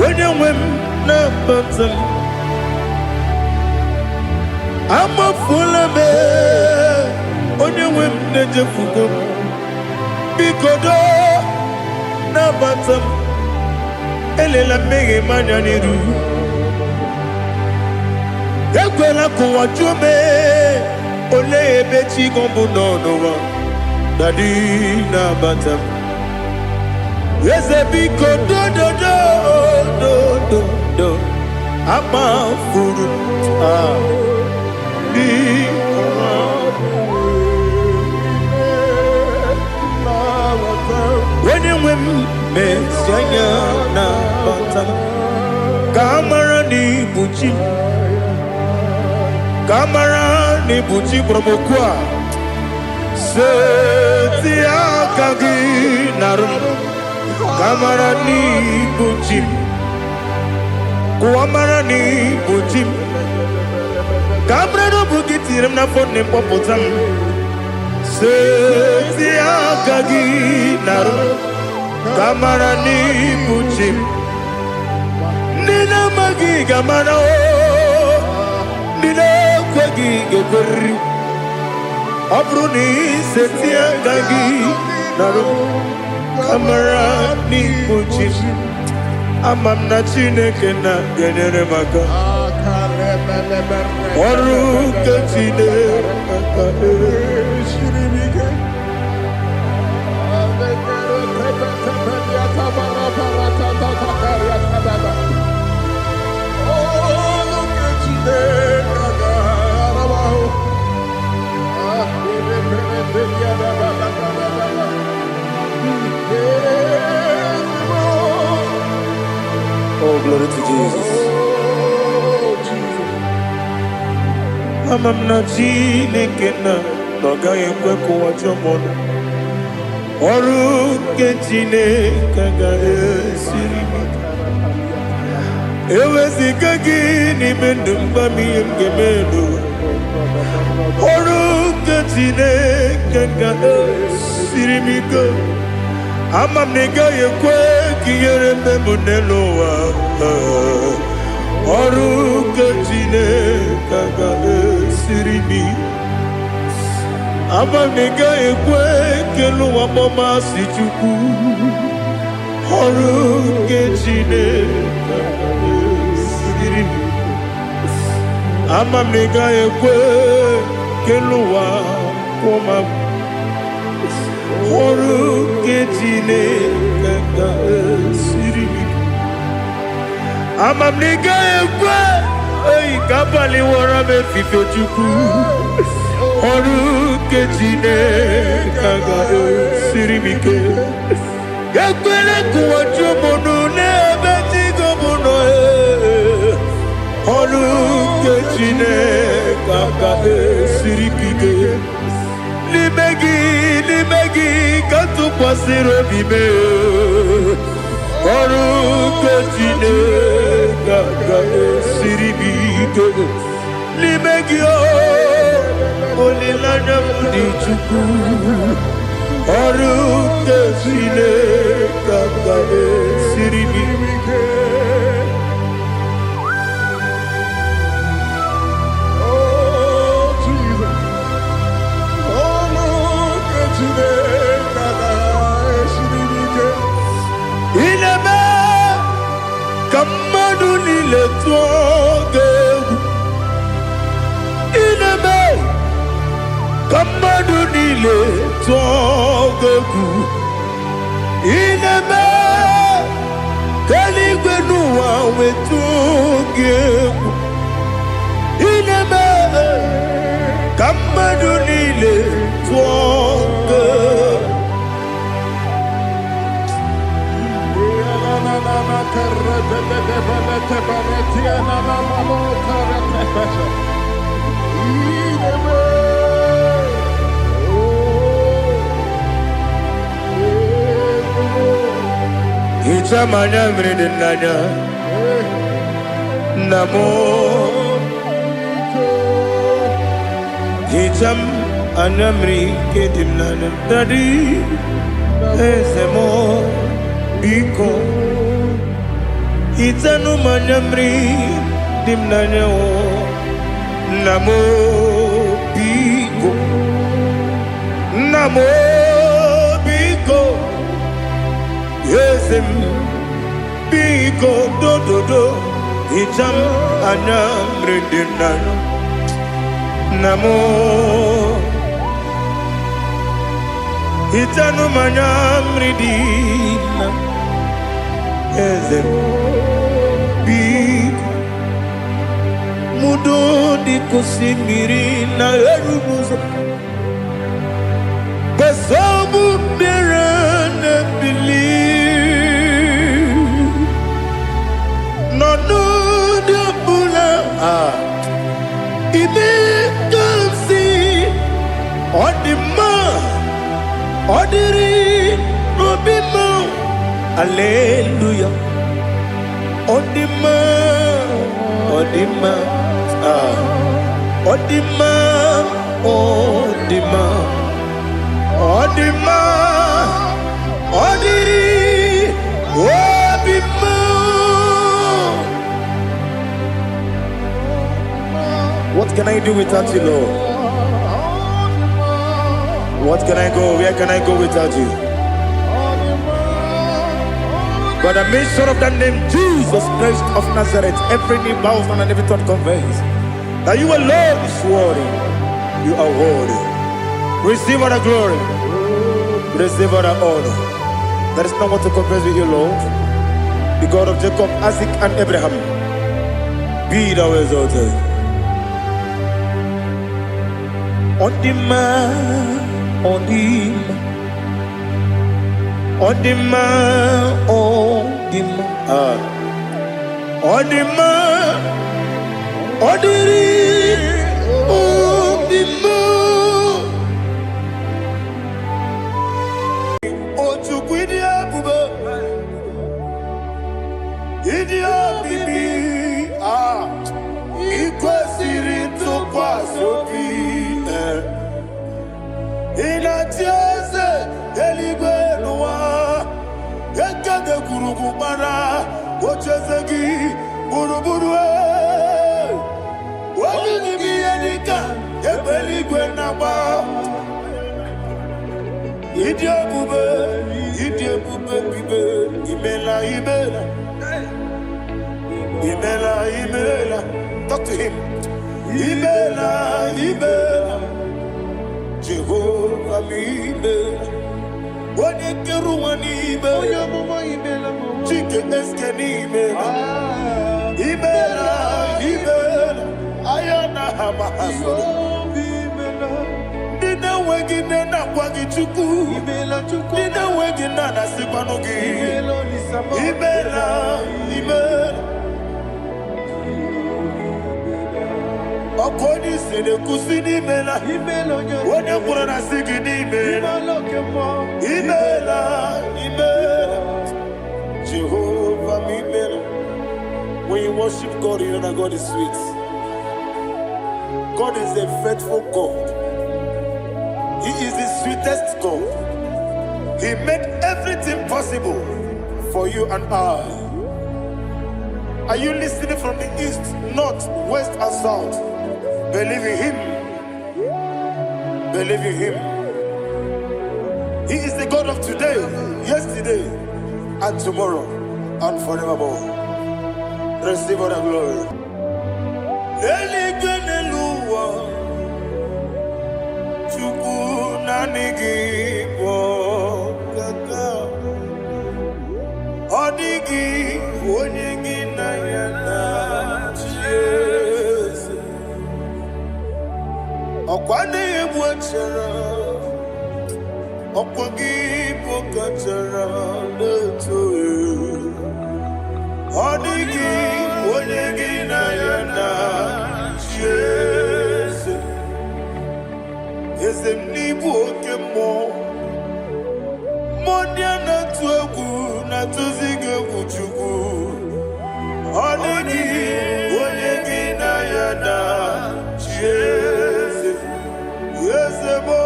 Onye nwe m, nabata m. Amafuola m, onye nwe m, na-ejefugo m. Biko doo, nabata m. Elela mmehie m anya n'iru. Ekwela ka ụwa jụọ m, olee ebe chi gị bụ nọ n'ụwa. Daddy, nabata m. Eze, biko, dododo dododo. Akpafuru m, ah, biko. Onye nwe m, mezi anya, nabata m, ka a mara na ibu chi m, ka a mara na ibu chi kpọrọ m okwu a. Seti aka gị narụ m, ka a mara na ibu chi m. Kụwa mara na ibu chi m, ka a mara na ọ bụ gị tinyere m n'afọ nne m, kpọpụta m. Seti aka gị narụ m, ka a mara na ibu chi m. Ndị na-amaghị ga-amara o, ndị na-ekweghị ga-ekweriri. Ọ bụrụ na iseti aka gị narụ m, ka mara n'ibu chi m. Ama m na Chineke na ga-enyere m aka. Ọrụ nke Chineke. Oh, glory to Jesus. Ama m na Chineke na ọ gaghị ekwe ka ụwa jụọ m ọnụ. Ọrụ nke Chineke agaghị esiri m ike. Eweziga gị n'ime ndụ m, gwa m ihe m ga-eme n'ụwa. Ọrụ nke Chineke ga-esiri m ike. Ama m na ị gaghị ekwe ka ihere mme m n'elu ụwa. Ọrụ nke Chineke ga-esiri m ike. Ama m na ị gaghị ekwe ka elu ụwa kpọmasị Chukwu. Ọrụ nke Chineke ga-esiri m ike. Ama m na ị gaghị ekwe ka elu ụwa kwụọ m. Ọrụ nke Chineke ga-esiri m ike. Ama m na ị gaghị ekwe oyi ka abalị wọrọ m efife. Chukwu, ọrụ nke Chineke ga-esiri m ike. Ekwele ka ụwa jụọ m ọnụ n'ebe chi gị bụ nọ. Ee. Ọrụ nke Chineke ga-esiri m ike. N'ime gị, n'ime gị ka m tụkwasịrị obi m. Ee. Ọrụ nke Chineke ga-esiri m ike. N'ime gị o, olileanya m dị. Chukwu, ọrụ nke Chineke ga-esiri m ike. Oh, Jesus. Oh, look at Chineke ga-esiri m ike. Ị na-eme ka mmadụ niile tụọ gị egwu. Ị na-eme ka mmadụ niile tụọ gị egwu. Ị na-eme ka eluigwe n'ụwa wetụọ gị egwu. Ị na-eme ka mmadụ niile tụọ gị egwu. Hichaa m anya mmiri dị n'anya, nna m. Hichaa m anya mmiri nke dị m n'anya. Daddy, eze m, biko hichanụ m anya mmiri dị m n'anya o. Nna m, biko. Nna m, biko. Eze m, biko, dododo, hichaa m anya mmiri dị m n'anya. Nna m, hichanụ m anya mmiri dị na. Eze m, biko. Mudo dị ka osimiri na-eru n'ụzọ gbasogbu mmiri na-ebili n'ọnọdụ ọbụla. Ah, ime ka m si ọ dị mma, ọ dịrị n'obi m. Aleluya, ọ dị mma, ọ dị mma. Ah, ọ dị mma, ọ dị mma, ọ dị mma, ọ dịrị obi m. What can I do without you, Lord? What can I go? Where can I go without you? By the mention of that name, Jesus Christ of Nazareth, every knee bows down and every tongue confess that you alone is worthy. You are worthy. Receive all the glory. Receive all the honor. There is no one to compare with you, Lord. The God of Jacob, Isaac, and Abraham. Be thou exalted. Ọ dị mma, ọ dị mma, ọ dị mma, ọ dị mma. Ah. Ọ dị mma, ọ dịrị obi m. O Chukwu, ịdị ebube, ịdị omimi, ah, ị kwesịrị ntụkwasị obi. Eh. Ị na-achị eze eluigwe n'ụwa, ekede gwurugwu gbara ocheeze gị gburugburu. Eh. Olu gị bụ ihe dịka egbe eluigwe na-agba. Ịdị ebube, ịdị ebube bibe. Imela, imela, imela, imela. Talk to him. Imela, imela, Jehova m, imela. Onye kere ụwa n'ime. Onye amụma, imela. Chike eske n'ime. Ah, Imela, imela. Aya na ha ma ha soro. Jehova, imela. Ndị na-enweghị nne na-akwa gị Chukwu. Imela, Chukwu. Ndị na-enweghị nna na-asịkwanụ gị. Imela, Olisa m. Imela, imela. Ọkụ onye isi na-ekwusi n'imela. Imela, onye Onye kwuru na sị gị n'imela. Imela, oke mmụọ. Imela, imela. Jehovah, imela. When you worship God, you know that God is sweet. God is a faithful God. He is the sweetest God. He made everything possible for you and I. Are you listening from the east, north, west, and south? Believe in Him. Believe in Him. He is the God of today, yesterday, and tomorrow, and forevermore. Receive all the glory. Eluigwe n'elu ụwa, Chukwu naanị gị bụ ọkaka. Ọ dịghị onye gị na ya na-achị eze. Ọkwa na-egbu achara, ọkwa gị bụ kachara na-eto. Ọ dịghị onye gị na ya na-achị eze. Eze m n'ịbụ oke mmụọ. Mmụọ ndị a na-atụ egwu na-atụzi gị egwu Chukwu. Ọ dịghị onye gị na ya na-achị eze. Eze bụ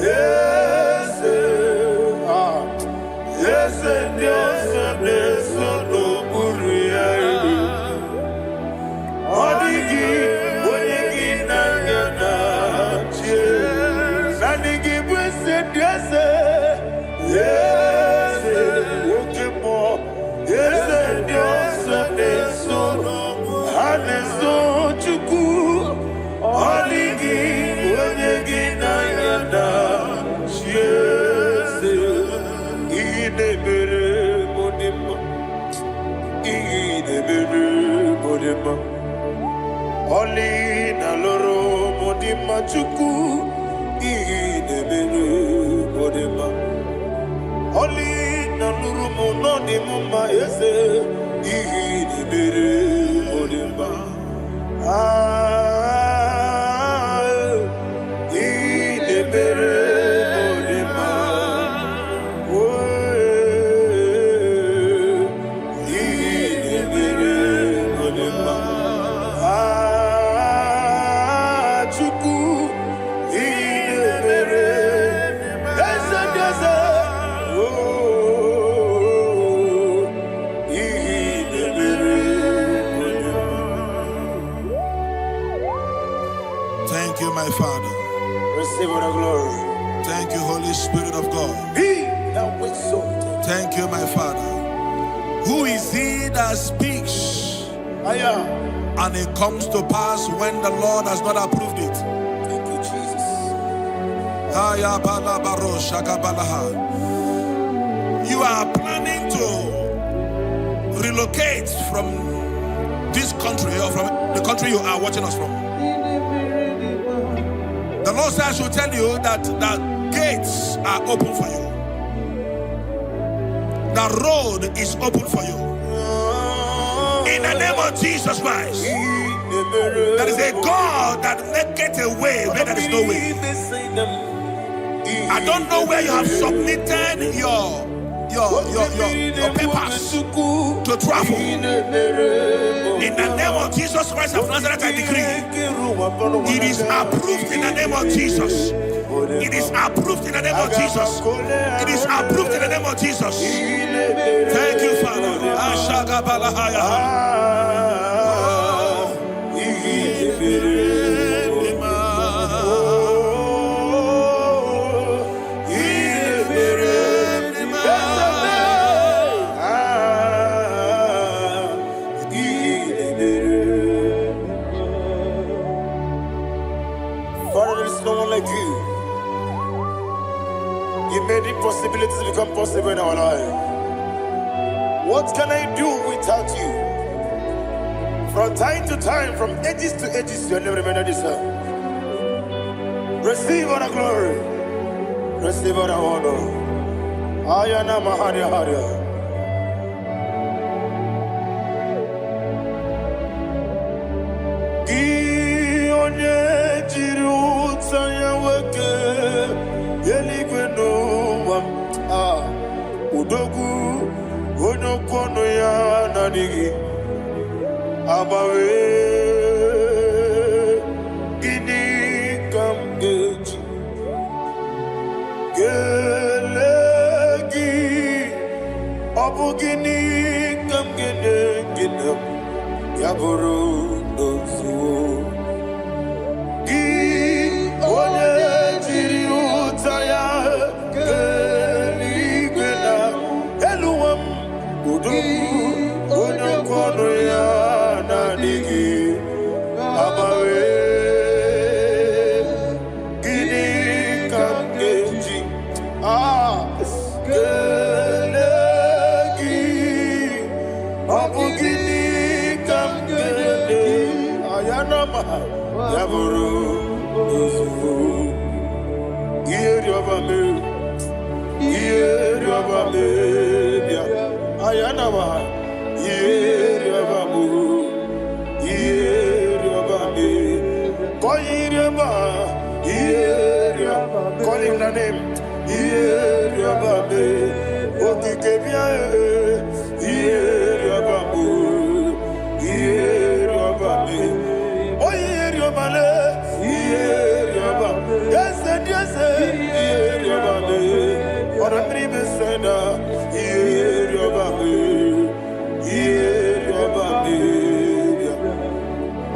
eze. Ah. Eze ndị ọzọ na-eso n'okpuru ya. Ọ dịghị onye gị na ya na-achị eze. Naanị gị bụ eze ndị eze. Eze oke mmụọ. Eze ndị ọzọ na-eso ha na-eso Chukwu. Ọ dịghị onye gị na ya na-achị eze. Ihe na-emere m dị mma. Ihe na-emere m dị mma. Ọlị na lụrụ m dị mma Chukwu. Ihe na-emere m dị mma. Ọlị na lụrụ m nọ dị m mma eze. Ihe na-emere m dị mma. Ah, ihe na-emere m dị mma. Oh, ihe na-emere m dị mma. Ah, Chukwu, ihe na-emere eze ndị eze. Oh, ihe na-emere m dị mma. Thank you, my Father. Receive all the glory. Thank you, Holy Spirit of God. Be thou exalted. Thank you, my Father. Who is he that speaks Aya. and it comes to pass when the Lord has not approved it? Thank you, Jesus. Aya bala baro shaka balaha. You are planning to relocate from this country or from the country you are watching us from. The Lord says I should tell you that the gates are open for you. The road is open for you. In the name of Jesus Christ. There is a God that maketh a way where there is no way. I don't know where you have submitted your papers to travel. In the name of Jesus Christ of Nazareth, I decree it is approved in the name of Jesus. It is approved in the name of Jesus. It is approved in the name of Jesus. Thank you, Father. Ashagabalahaya. Oh. Father, there is no one like you. You made impossibilities become possible in our life. What can I do without you? From time to time, from ages to ages, your name remained the same. Receive all the glory. Receive all the honor. Ayana Maharia Haria. Gị onye jiri ụta ya nwoke eluigwe n'ụwa m, ah, odogwu onye okwu ọnụ ya na-adịghị agbanwe. Gịnị ka m ga-eji kelee gị? Ọ bụ gịnị ka m ga-enye gị na ya bụrụ n'ozuo? Gị onye jiri ụta ya kee eluigwe na elu ụwa m, odogwu onye okwu ọnụ ya na-adịghị agbanwe. Gịnị ka m ga-eji kelee gị? Ọ bụ gịnị ka m ga-enye ayanama ya bụrụ n'ozugbo? Ihe rịọba mee, ihe rịọba mee bịa ayanama, ihe rịọba mụ, ihe rịọba mee, kọ ihe rịọba, ihe rịọba. Call him the name. Ihe rịọba mee, okike bịa, ihe rịọba mụ, ihe rịọba mee, onye rịọba le, ihe rịọba, eze dị eze, ihe rịọba mee, ọ̀rọ̀ mmiri mesena, ihe rịọba mee, ihe rịọba mee bịa.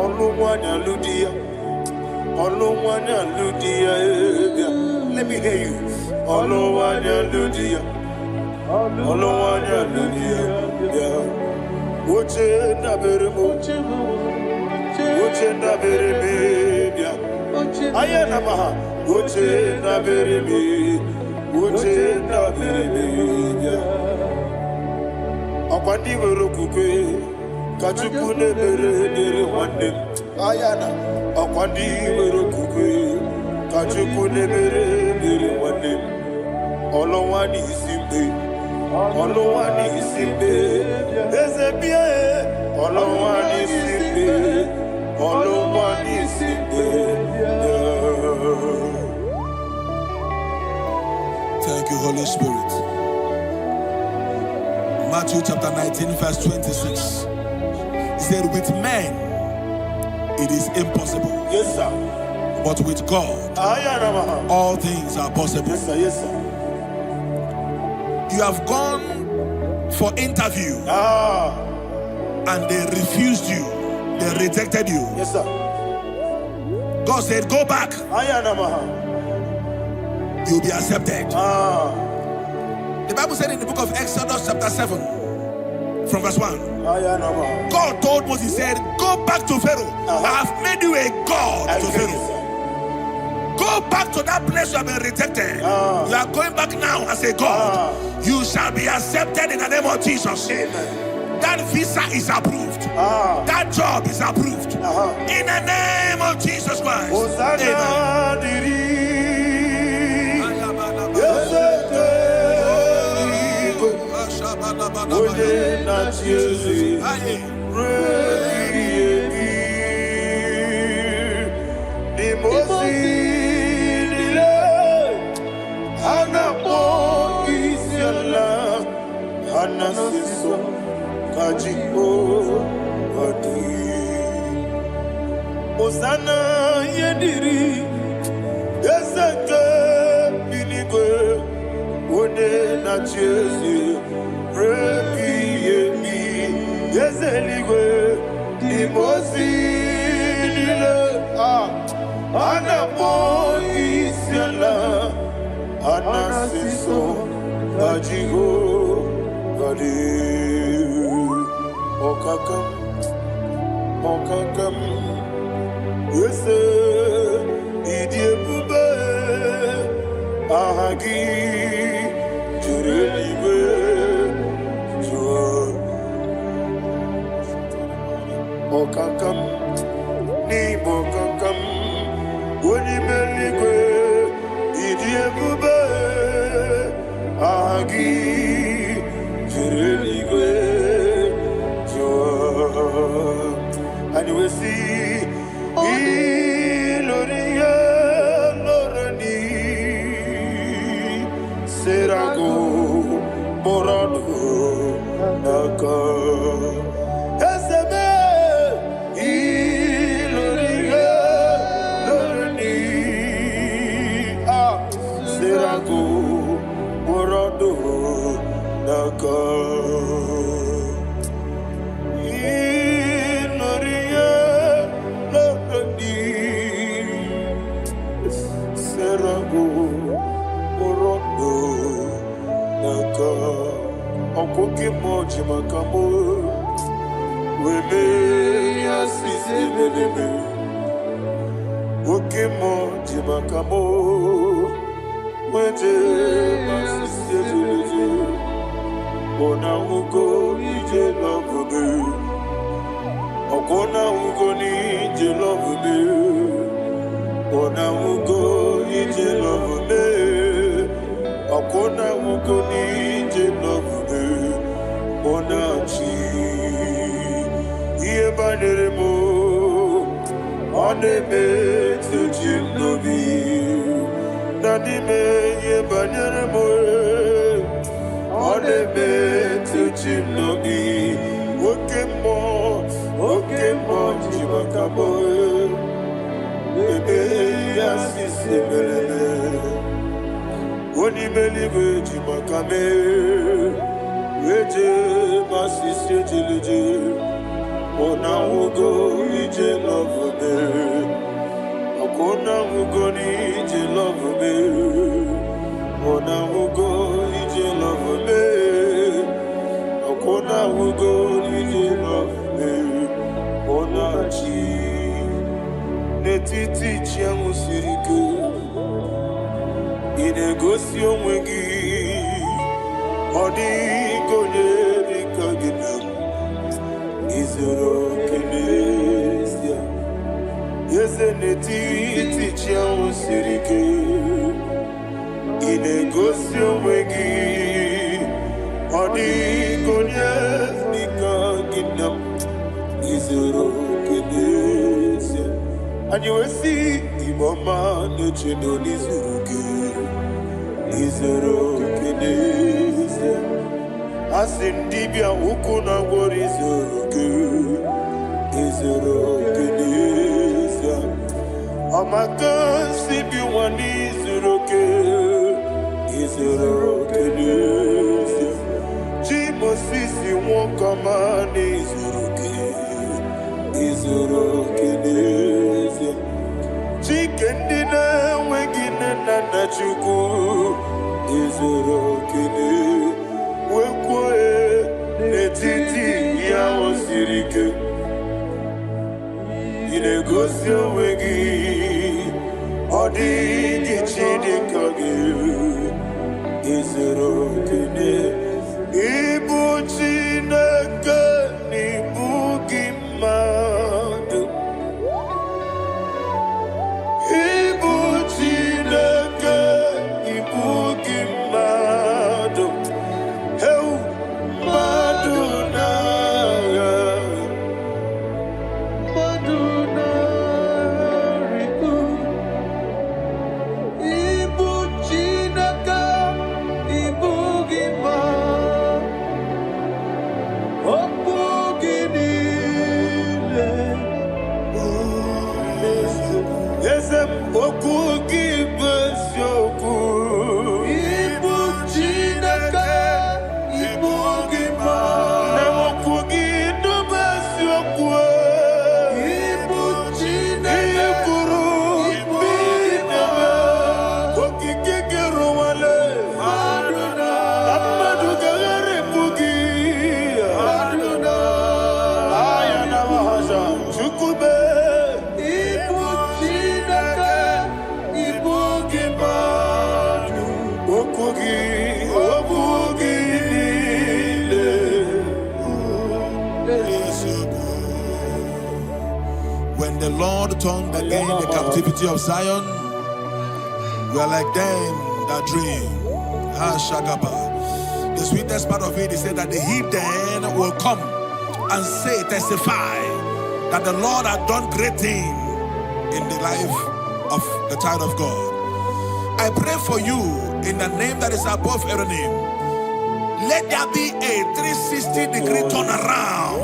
Ọlụ nwanyị alụ di ya, ọlụ nwanyị alụ di ya, bịa. Let me hear you. Ọlụ nwanyị alụ di ya, ọlụ nwanyị alụ di ya, bịa. Oche ndabere m, oche ndabere m, bịa. Aya na maha, oche ndabere m, oche ndabere m, bịa. Ọkwa ndị nwere okwukwe ka Chukwu na-emere dịrị nwanne m. Aya na ọkwa ndị nwere okwukwe ka Chukwu na-emere dịrị nwanne m. Ọlụnwa n'isi mgbe, ọlụnwa n'isi mgbe, eze bịa e. Ọlụnwa n'isi mgbe, ọlụnwa n'isi mgbe, bịa. Thank you, Holy Spirit. Matthew chapter 19, verse 26. He said, with men it is impossible, Yes, sir. but with God Aya na maha. all things are possible. Yes, sir. Yes, sir. You have gone for interview and they refused you, they rejected you. Yes, sir. God said, go back, Aya na maha. you'll be accepted. The Bible said in the book of Exodus chapter 7, from verse 1, Aya na maha. God told Moses, he said, go back to Pharaoh. I have made you a God I to hear you, Pharaoh. sir. Go back to that place you have been rejected. You are going back now as a God. You shall be accepted in the name of Jesus. Amen. That visa is approved. That job is approved. In the name of Jesus Christ. Hosanna Amen. dịrị eze eluigwe, onye na-achị eze ruo ebighị ebi. N'ime ozi niile ha na-akpọ isi ala, ha na-asị nsọ ka Jehova dị. Hosanna ihe dịrị eze nke eluigwe, onye na-achị eze ruo ebighị ebi. Eze eluigwe, n'ime ozi niile a na-akpọ isi ala, a na-asị nsọ ka Jehova dị. Ọkaka m, ọkaka m, eze ịdị ebube, aha gị wee sị, ilori ihe lọrọ ni serago kpọrọ ọdụ n'aka. Eze mee, ilori ihe lọrọ ni ah serago kpọrọ ọdụ n'aka. Ilori ihe lọrọ ni serago kpọrọ ọdụ n'aka. Ọkwa oke mmụọ ji maka mụ wee mee ya sisi ebelebe. Oke mmụọ ji maka mụ wee jee ma sisi ebelebe. Ọ na-ahụgo ije lọbụbe. Ọkwọ na-ahụgo n'ije lọbụbe. Ọ na-ahụgo ije lọbụbe. Ọkwọ na-ahụgo n'ije lọbụbe. Ọ na-achị ihe banyere m, ọ na-emetụ chi m n'obi. Na n'ime ihe banyere m, ọ na-emetụ chi m n'obi. Oke mmụọ, oke mmụọ ji maka m ebe ya sisi mereme. Onye ime eluigwe ji maka mee wee jee ma sisi ejeleje. Ọ na-ahụgo ije lọvụbe. Ọkwa ọ na-ahụgo n'ije lọvụbe. Ọ na-ahụgo ije lọvụbe. Ọkwa ọ na-ahụgo n'ije lọvụbe. Ọ na-achị n'etiti chi ahụ siri ike. Ị na-egosi onwe gị, ọ dịghị onye dị ka gị na izuru oke n'ezie. Eze n'etiti chi ahụ siri ike. Ị na-egosi onwe gị, ọ dịghị onye dị ka gị na izuru oke n'ezie. Anyị wee sị, Igbo ọma na-eche na n'izuru gị, izuru oke n'ezie. A sị m dibịa ukwu na gwọrọ izuru gị, izuru oke n'ezie. Ọmaka si bi ụwa n'izuru oke, izuru oke n'ezie. Chi Mosisi nwoke ọma n'izuru oke, izuru oke n'ezie. Chike ndị na-enweghị nne na nna Chukwu, izuru oke n'ezie. Wee kwuo n'etiti ihe ahụ siri ike. Ị na-egosi onwe gị, ọ dịghị chi dị ka gị, izuru oke n'ezie. Ịbụ Chineke na ịbụ gị mmadụ. Ịbụ Chineke, ịbụ gị mmadụ. Heu, mmadụ na-agha. Mmadụ na-arịgo. Ịbụ Chineke, ịbụ gị mmadụ. Okwu gị niile Eze m, okwu gị bụ eziokwu. Ịbụ Chineke, ịbụ gị mmadụ. Na okwu gị bụ eziokwu. Ịbụ Ihe Chineke, kwuru ịbụ bụ gị ime. mmadụ. Okike gị rụwale. Mmadụ Na mmadụ ga-agharịpụ gị. Mmadụ Aya na wahaza. Chukwu mee. Ịbụ Chineke, ịbụ gị mmadụ. Okwu gị, okwu gị niile. When the Lord turned again the captivity of Zion, we are like them that dream. Ah, Shagaba. The sweetest part of it is said that the heathen will come and say, testify That the Lord had done great thing in the life of the child of God. I pray for you in the name that is above every name. Let there be a 360-degree turnaround.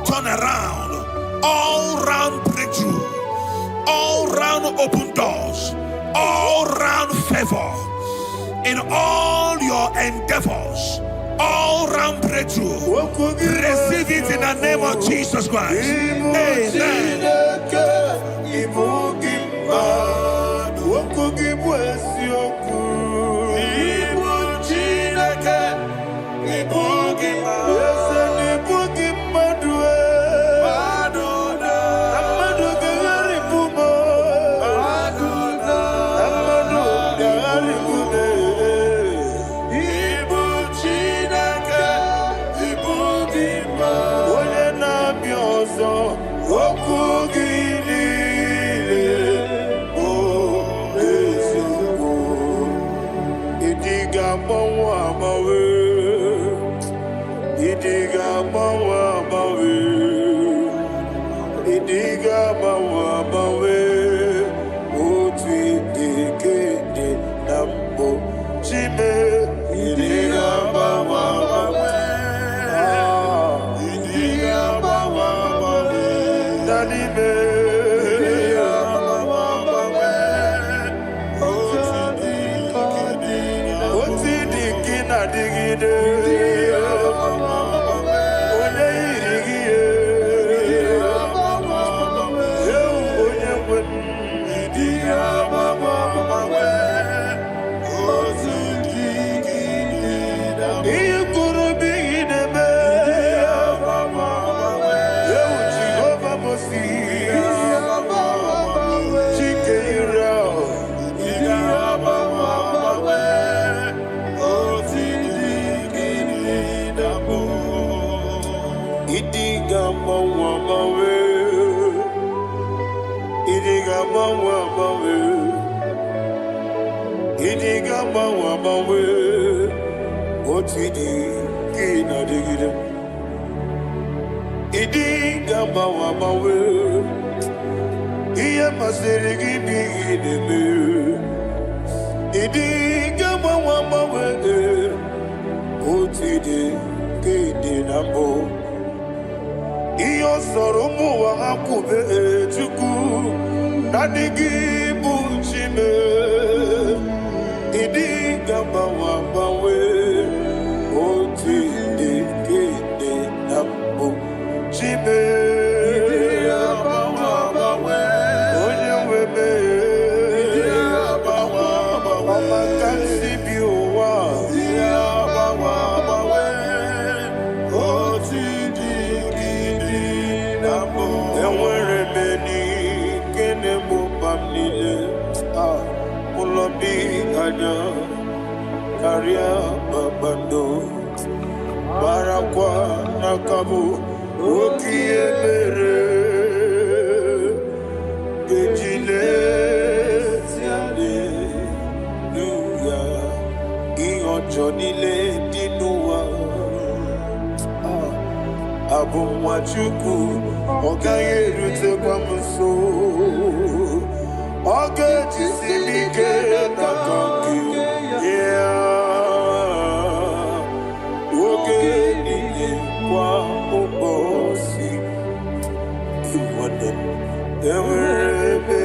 Turn around. All round breakthrough. All round open doors. All round favor. In all your endeavors. All round breakthrough. Okwu gị bụ Receive it in the name of eziokwu. Jesus Christ. Ịbụ Amen. Chineke, ịbụ gị mmadụ. Okwu gị bụ eziokwu. Ịbụ Chineke, ịbụ gị Eze na ịbụ gị mmadụ e. mmadụ Na mmadụ ga-agharịpụ m. Mmadụ Na mmadụ ga-agharịpụ m. Ịbụ Chineke, ịbụ gị mmadụ. Onye na-abịa ọzọ, okwu gị niile bụ eziokwu. Ịdị ga-agbanwe agbanwe. Ịdị ga-agbanwe agbanwe. Ịdị ga-agbanwe agbanwe. Otu ịdị ka ịdị na mbụ. Chime, ịdị ga-agbanwe agbanwe. Ah. Ịdị ga-agbanwe agbanwe. Na n'ime. Ịdị ga-agbanwe agbanwe. Otu dị ka dị na mbụ. Otu ịdị ka ị na-adịgide. Ịdị ga-agbanwe agbanwe. Onye yiri gị ye. Ịdị ga-agbanwe agbanwe. Ewu onye nwe m. Ịdị ga-agbanwe agbanwe. Otu dị ka dị na mbụ. Ihe kwuru bụ ihe ị na-eme. Ịdị ga-agbanwe agbanwe. Ewu Jehova Mosi. Ịdị ga-agbanwe agbanwe. Chike Israel. Ịdị ga-agbanwe agbanwe. Otu dị ka dị na mbụ. Ịdị ga-agbanwe agbanwe. Ịdị ga-agbanwe agbanwe. Ịdị ga-agbanwe agbanwe. Otu ịdị ka ị na-adịgide. Ịdị ga-agbanwe agbanwe. Ihe masịrị gị bụ ihe ị na-eme. Ịdị ga-agbanwe agbanwe. Otu ịdị ka ịdị na mbụ. Ihe ọ sọrọ ụmụ ụwa ha kwube, Chukwu, naanị gị bụ Chime. Ịdị ga-agbanwe agbanwe. Otu ịdị ka ịdị na mbụ. Chime. Ịdị ga-agbanwe agbanwe. Onye nwe m. Ịdị ga-agbanwe agbanwe. Ọma ka m si bi ụwa. Ịdị ga-agbanwe agbanwe. Otu dị ka ịdị na mbụ. Enwere m enyi nke na-egbo mkpa m niile. Ah, ụlọ bi anya karịa kpakpando. Marakwa n'aka bụ oke ihe mere ejile haleluya. Ihe ọjọọ niile dị n'ụwa. Ah, abụ nwa Chukwu, ọ gaghị erutekwa m nso. Ọ ga-ejisi m ike n'aka nke ya oge niile kwa ụbọchị. Nwanne m, enwere ebe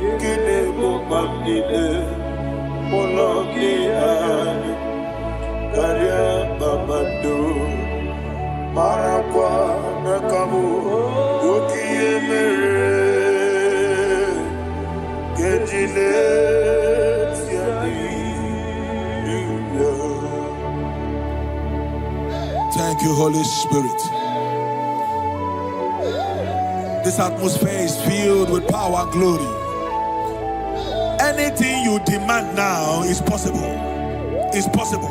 nke na-egbo mkpa m niile. Ụlọ gị anya karịa kpakpando. Marakwa n'aka bụ oke ihe mere ejile haleluya. Thank you, Holy Spirit. This atmosphere is filled with power and glory. Anything you demand now is possible. Is possible.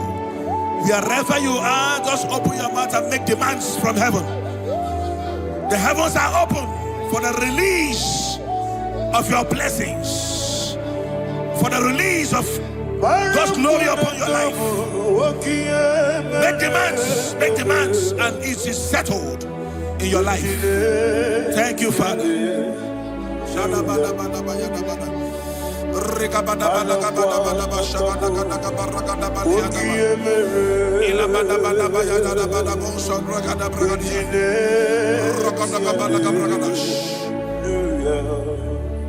Wherever you are, just open your mouth and make demands from heaven. The heavens are open for the release of your blessings, for the release of God's glory upon your life. Oke ihe Make demands, and it is settled. in your life. Thank you, Father.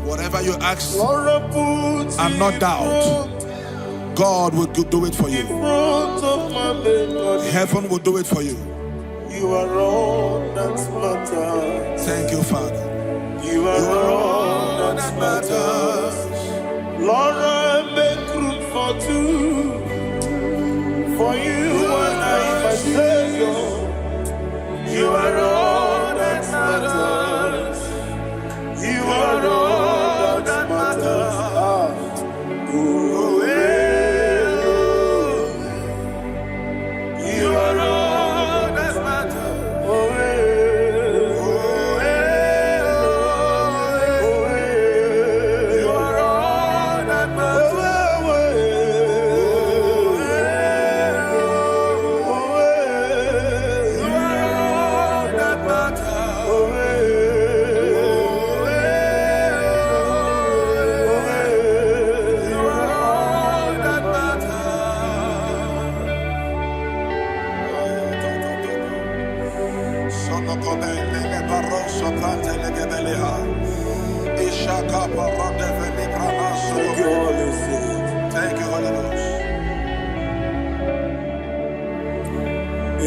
Whatever you ask and not doubt, God will do it for you. Heaven will do it for you. You are all that matters. Thank you, Father. You are all that matters. Lord, I make room for two. For you and I, my Savior. You are all that matters. You are all that matters. Ah. Oh, eh, oh. You are all that matters. Oh, eh, oh, eh, oh, eh. You are all that matters. Oh, eh, oh, eh. You are all that matters. Oh, eh, oh, eh, oh, eh. You are all that matters. Thank you, Holy Spirit. Thank you, Holy Ghost.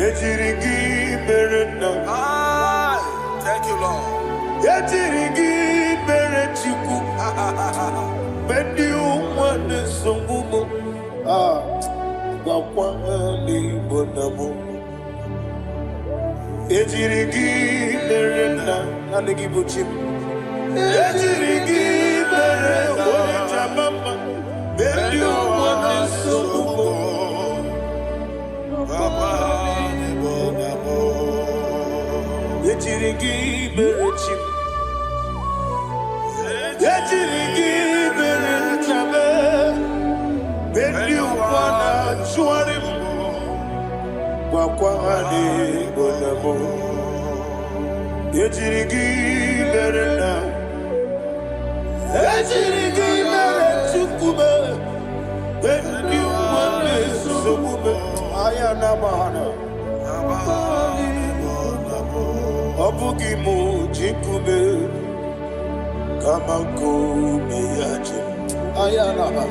Ejiri gị mere nna. Aye. Thank you, Lord. Ejiri gị mere Chukwu. Mgbe ndị ụwa na-esogbu m, ah, gwakwa ha n'Igbo na mụ. Ejiri gị mere nna, naanị gị bụ chi m. Ejiri gị mere onye jama mma. Mgbe ndị ụwa na-esogbu m, ejiri gị mere chi m. Ejiri gị mere nna m. Mgbe ndị ụwa na-achụgharị m, gwakwa ha n'Igbo na mụ. Ejiri gị mere nna. Ejiri gị mere Chukwu m. Mgbe ndị ụwa na-esogbu m, anya na-agba ha na. Ọ bụghị m ji nkume, kama nkume ya ji m. Anya na-agba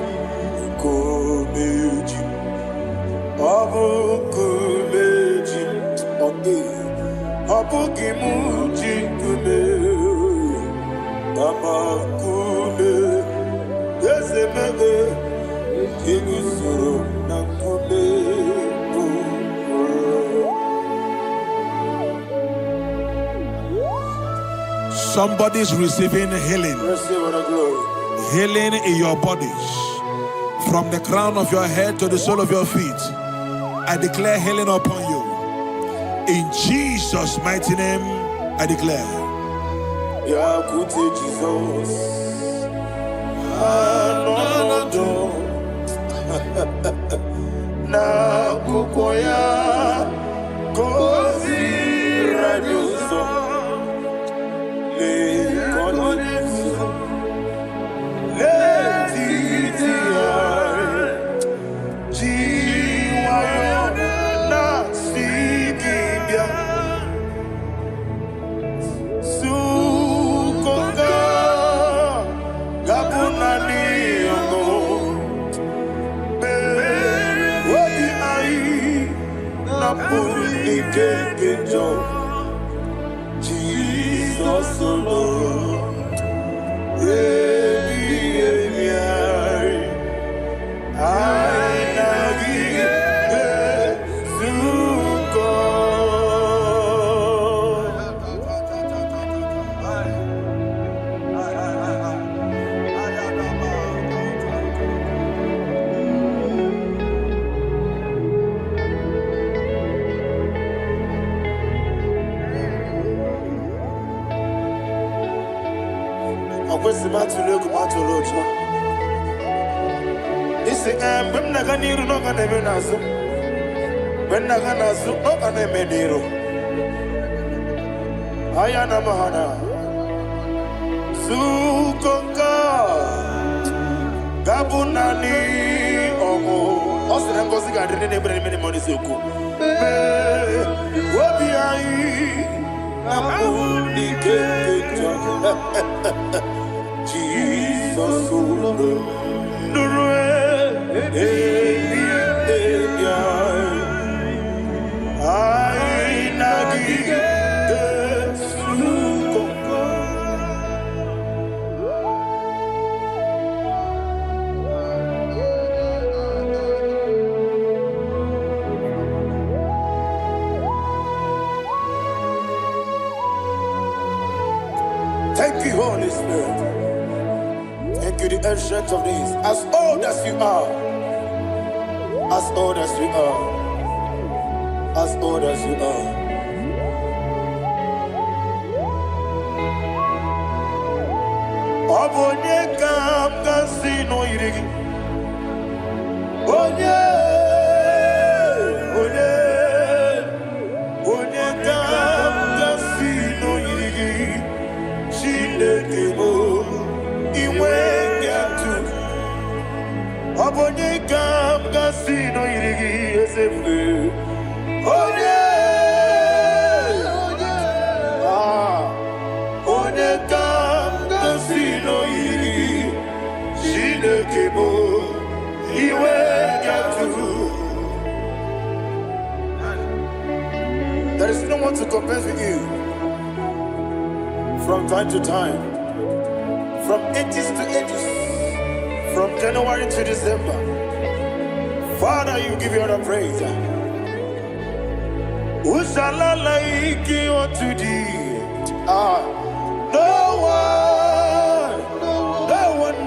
nkume ji m. Ọ bụ nkume ji m. Ọ dịghị. Ọ bụghị m ji nkume, kama nkume eze mebe iguzoro na nkume bụ ụlọ. Somebody's receiving healing. Receive the glory. Healing in your bodies. From the crown of your head to the sole of your feet. I declare healing upon you. In Jesus' mighty name, I declare. Bịakwute Jizọs anọnọdụ n'akwụkwọ ya ka o ziri anyị ụzọ. Lee ka ọ na-eguzo n'etiti anyị, ji nwayọọ na-asị gị bịa Sukoka ga-abụ naanị ọṅụ obi anyị napụrụ ike nke njọ. Jizọs lụrụ ebighị ebi anyị, anyị na gị ezukọ. Ọ kwesịrị m atụrụ egwu m atụrụ ụjọ. Isi ee, mgbe m na-aga n'iru na ọ ga na-eme n'azụ, mgbe m na-aga n'azụ ọ ga na-eme n'iru. Ayana mahana. Zukonka. Gabunani ọmụ. Ọ sị na ngọzi ga-adị ndị na-ebere n'ime mmụọ n'eziokwu. Mee obi anyị na mbụ n'ike nke njọ. Jizọs ụlọ nụrụ ebi ebi anyị. Anyị na gị ga-ezukọ. Thank you, Holy Spirit. Thank you, the Ancient of Days. As old as you are, as old as you are, as old as you are. Ọ bụ onye ka m ga-asị na o yiri gị? Onye, onye, onye ka m ga-asị na o yiri gị? Chineke bụ inwe atụ. Ọ bụ onye ka m ga-asị na o yiri gị, eze ebube? Onye, ah, onye ka m ga-asị na o yiri gị? Chineke bụ iwe atụ. There is no one to compare with you. From time to time, from ages to ages, from January to December, Father, you give you all the praise. Who shall I like unto thee? Ah, no one, no one.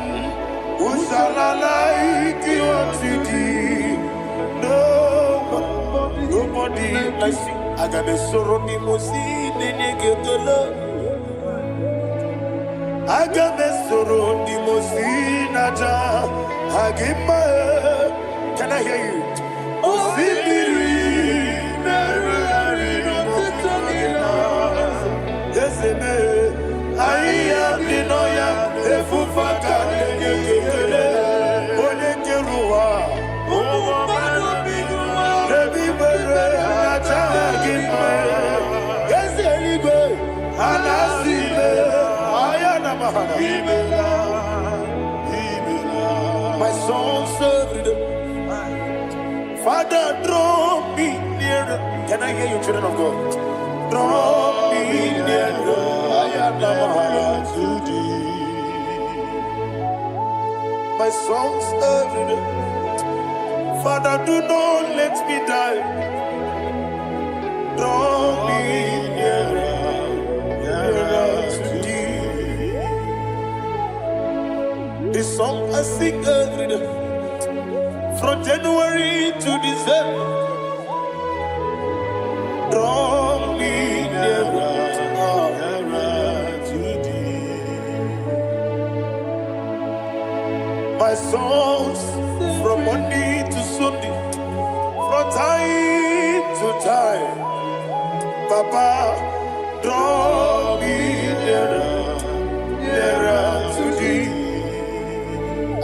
Who shall I like unto thee? No one, nobody like you. Aga m esoro ndị mmụọ ozi na-enye gị ekele. Aga m esoro ndị mmụọ ozi na-aja gị mma. Can I hear you? Osimiri na-erugharị n'ọtụtụ gị na eze mee ahịhịa dị n'ọhịa efufe aka na-enye gị ekele. Onye kere ụwa n'ebe ikpere na-aja gị mma. Eze eluigwe a na-asị ime ahịa na mahana. My songs every day. Father, draw me nearer. Can I hear you, children of God? Draw me nearer. Ayana to thee. My songs every day. Father, do not let me die. Draw me nearer, nearer to thee. The song I sing every day. From January to December. Draw me nearer, Nearer to thee. My songs from Monday to Sunday, from time to time. Papa, draw me nearer, nearer to thee.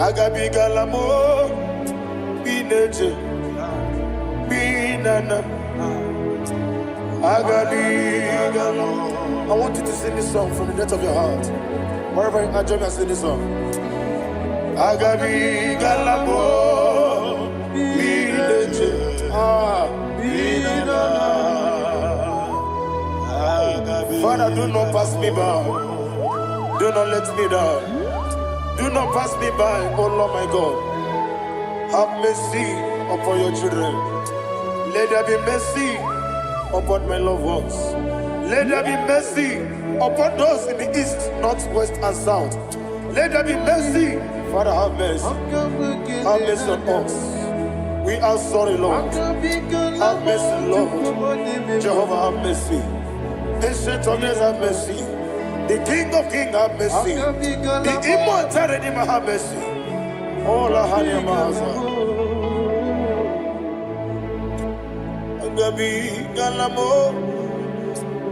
Agabigala m bineje binana. Agabigala. I want you to sing this song from the depth of your heart. Wherever you are, join me and sing this song. Agabigala m bineje. Ah. Father, do not pass me by. Do not let me down. Do not pass me by, oh Lord my God. Have mercy upon your children. Let there be mercy upon my loved ones. Let there be mercy upon those in the east, north, west, and south. Let there be mercy. Father, have mercy. Have mercy on us. We are sorry, Lord. Have mercy, Lord. Jehovah, have mercy. Ancient of Days, have mercy. The King of Kings, have mercy. The Immortal Redeemer, have mercy. All our Agabigala m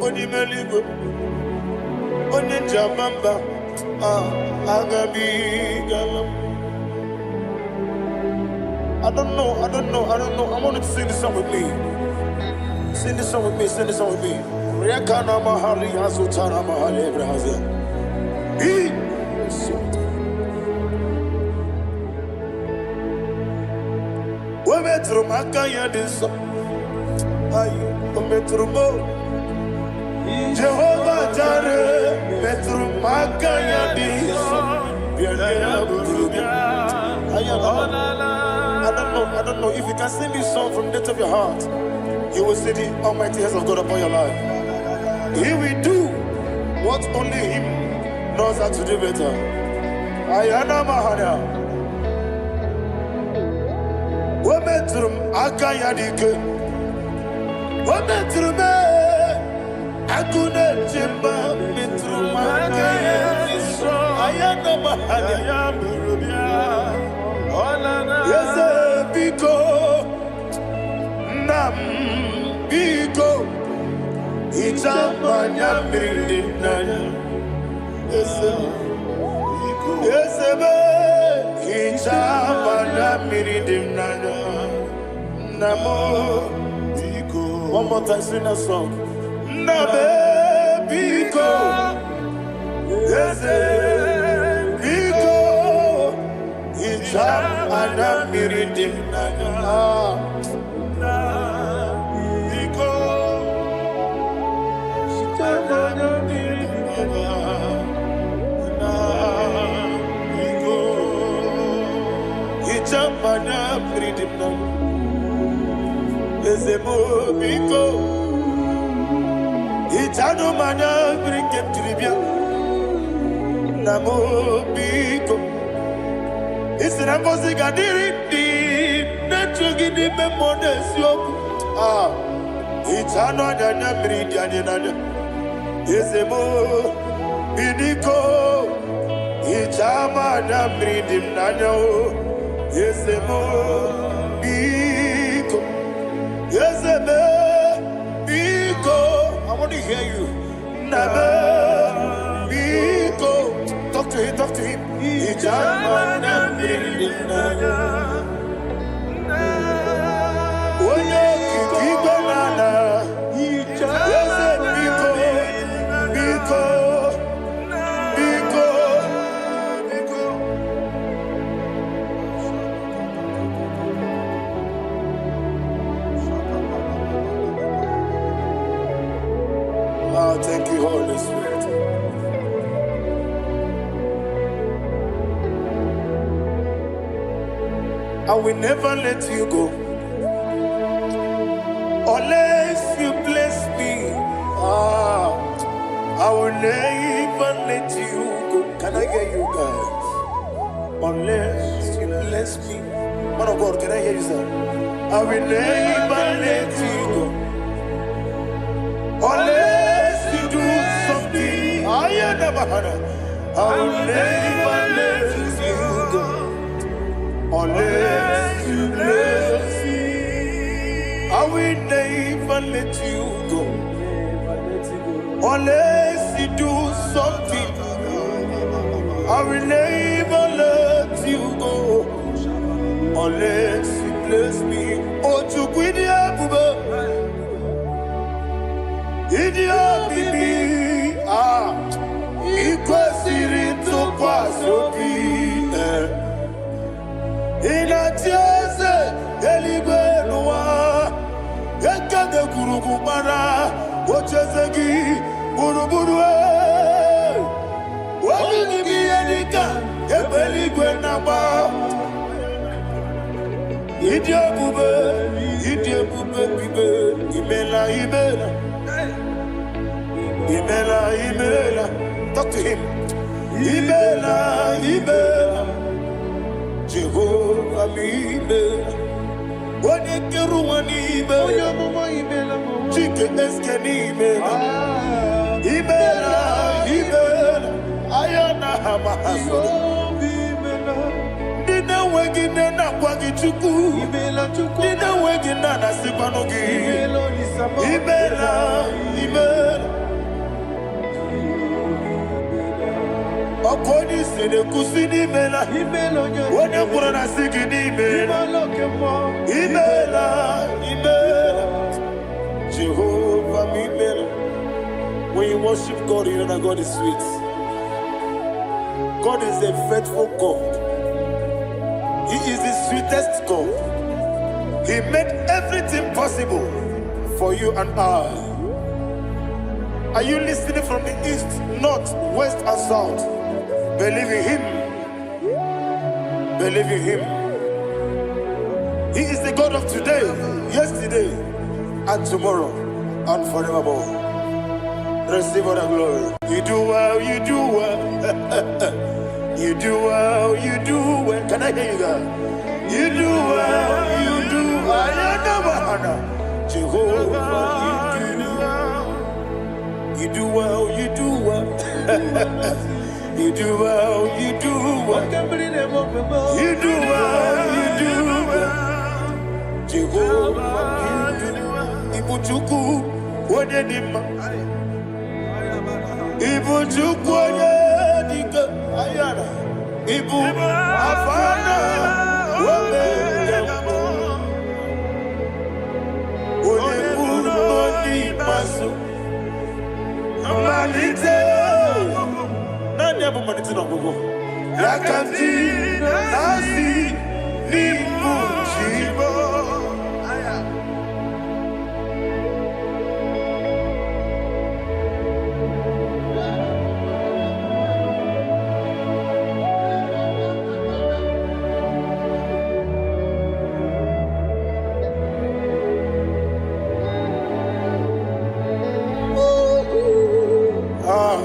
onye eluigwe. Onye nji ama mba, ah, agabigala m. I don't know, I don't know, I don't know. I want you to sing this song with me. Sing this song with me, sing this song with me. Rekana mahali azutana mahali ebrahazia. He. O metụrụ m aka ya dị nsọ. Ayi, o metụrụ m o. Jehova Jare metụrụ m aka ya dị nsọ. Bịa ya bụrụ bịa. Aya, I don't know, I don't know. If you can sing this song from the depth of your heart, you will see the almighty hands of God upon your life. He will do what only Him knows how to do better. Ayana Mahana. O metụrụ m aka ya dị ike. O metụrụ m ee, agụ na-eche mba metụrụ m aka ya dị nsọ. Ayana Mahana. Eze biko, nna m biko, hichaa m anya mmiri dị m n'anya. Eze m, eze m, hichaa m anya mmiri dị m n'anya. Nna m, one more time, sing that song. Nna m, biko, eze biko, hichaa m anya mmiri dị m n'anya. Ah. Biko, hichaa m anya mmiri dị m n'anya. Biko, Hichaa m anya mmiri dị m n'anya. Eze m, biko, hichanụ m anya mmiri nke m jiri bịa. Nna m, biko, ị sị na ngọzi ga-adịrị ndị na-echu gị n'ime mmụọ na eziokwu. Ah, hichanụ anya anya mmiri dị anyị n'anya. Eze m, biko, hichaa m anya mmiri dị m n'anya o. Eze m, biko. Eze m, biko. I want to hear you. Nna m, biko. Talk to him, talk to him. Hichaa m anya mmiri dị m n'anya. Onye okike igwe na ala. Eze biko, biko, biko. Biko. Ah, thank you, Holy Spirit. I will never let you go unless you bless me. Ah, I will never let you go. Can I hear you guys? Unless you bless me. Man of God, can I hear you, sir? I will never let you go unless you do something. I never had. I will never let you go unless you bless me. I will never let you go unless you do something. I will never let you go unless you bless me. Oh, Chukwu ịdị ebube, ịdị omimi, ah, ị kwesịrị ntụkwasị obi. Eh. Ị na-achị eze eluigwe n'ụwa, ekede gburugburu gbara ocheeze gị gburugburu. Eh. Obi gị bụ ihe dịka egbe eluigwe na-agba. Ịdị ebube, ịdị ebube bibe, imela, imela, imela, imela. Talk to him. Imela, imela, Jehova m imela. Onye kere ụwa n'ime, Onye amụma imela m. Chike eske n'imela. Imela, imela, aya na ha ma ha soro. Obi imela. Ndị na-enweghị nne na-akwa gị Chukwu. Imela Chukwu. Ndị na-enweghị nna na-asịkwanụ gị. Imela Olisa m. Imela, imela. Ọkụ onye isi na-ekwusi n'imela. Imela onye Onye kwuru na sị gị n'imela. Imela oke mmụọ. Imela, imela. Jehovah m imela. When you worship God, you know that God is sweet. God is a faithful God. He is the sweetest God. He made everything possible for you and I. Are you listening from the east, north, west, and south? Believe in Him. Believe in Him. He is the God of today, yesterday, and tomorrow, and forevermore. Receive all the glory. You do well, you do well. You do well, you do well. Can I hear you guys? You do well, you do well. Jehovah, you do well. You do well, you do well. You do well, you do well. Oke mmiri na-eme ofe m. You do well, you do well. Jehovah, you do well. Ibu Chukwu, onye dị mma. Ibu Chukwu onye dị ike. Ayara. Ibu Alfa na Omega. Onye mbụ na onye ikpeazụ. Mmalite. Naanị ya bụ mmalite na ọgwụgwụ. Ya ka m ji na-asị n'ịbụ chi m. Ah.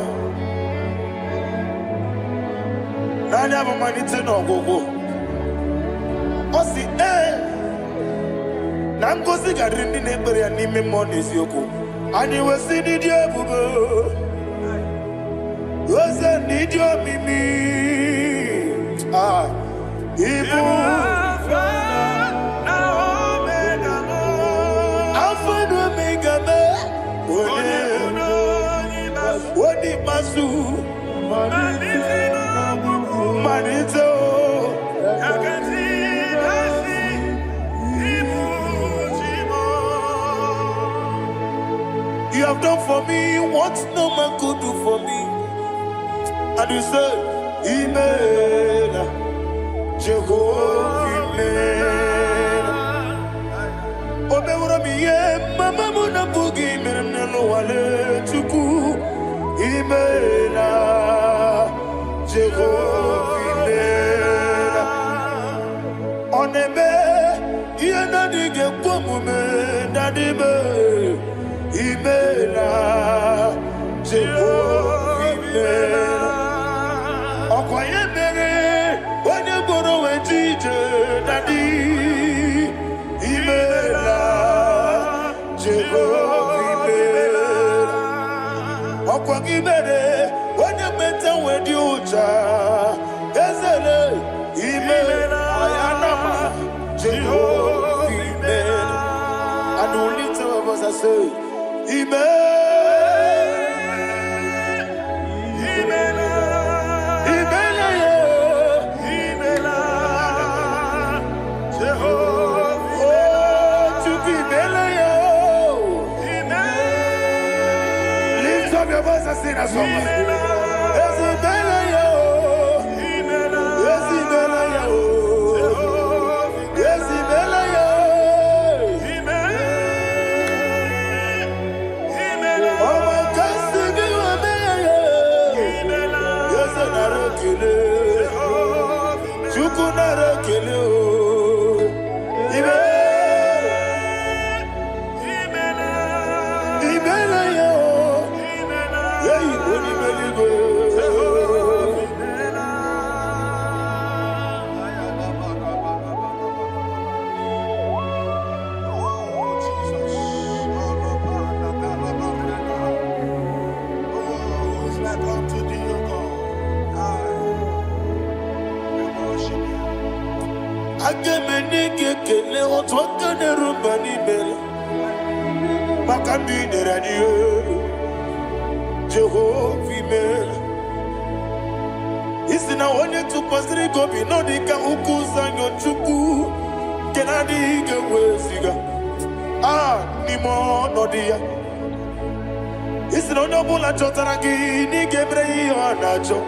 Naanị ya bụ mmalite na ọgwụgwụ. Ọ sị ee na ngozi ga-adịrị ndị na-ekpere ya n'ime mmụọ na eziokwu. Anyị wesị n'ịdị ebube, oze n'ịdị omimi. Ah, ibu Alfa na Omega mee onye onye ikpeazụ, mmalite o. You have done for me what no man could do for me. And you say, Imela, Jehovah Imela. O meworo m ihe mama m na-abụghị mere m n'ụwa Chukwu. Imela, Jehovah Imela. Ọ na-eme ihe na-adịghị ekwe omume na-adịbe. Imela, Jehovah Imela. Ọkwa ya mere onye gboro wee ji ije daddy. Imela, Jehova imela. Ọkwa gị mere onye meta wee dị ụcha ezele. Imela ayanama, Jehova imela. And we lift our voice and say, Imela, Imela, yeah. Oh, Chukwu imela ya. Lift up your voice and sing that song. Ezi imela ya. Ezi imela ya. Ezi imela ya. Ọmọ kasi gị ome ya. Eze nara ekele. Chukwu nara ekele o. Ime. Imela ya o. Eyi onye eluigwe. Oh, Jesus. Oh, who is like unto thee, O God? I we worship you. Aga m enye gị ekele otu aka na-eru mba n'imela maka ndụ ị nyere anyị o. Jehova imela. Isi na onye tụkwasịrị gị obi nọ dị ka ukwu Zayọn Chukwu nke na-adịghị ike weziga a n'ime ọnọdụ ya. Isi na onye ọbụla chọtara gị na ị ga-emere ya ihe ọ na-achọ.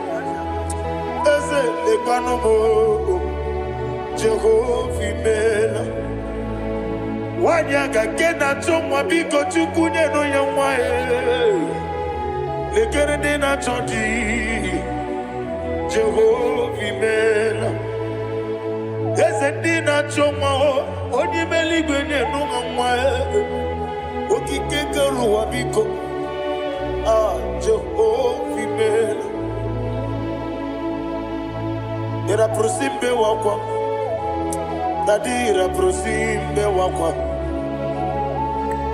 Eze, lekwanụ m o, Jehova, imeela. Nwaanyị aga nke na-achọ nwa, biko Chukwu, nyenụ ya nwa ya. Lekere ndị na-achọ di, Jehova, imeela. Eze, ndị na-achọ nwa o, onye ime eluigwe, nyenụ ha nwa ya. Okike kere ụwa, biko, a Jehova, imeela. Ịrapụrụsi mbe wakwa, daddy, ịrapụrụsi mbe wakwa,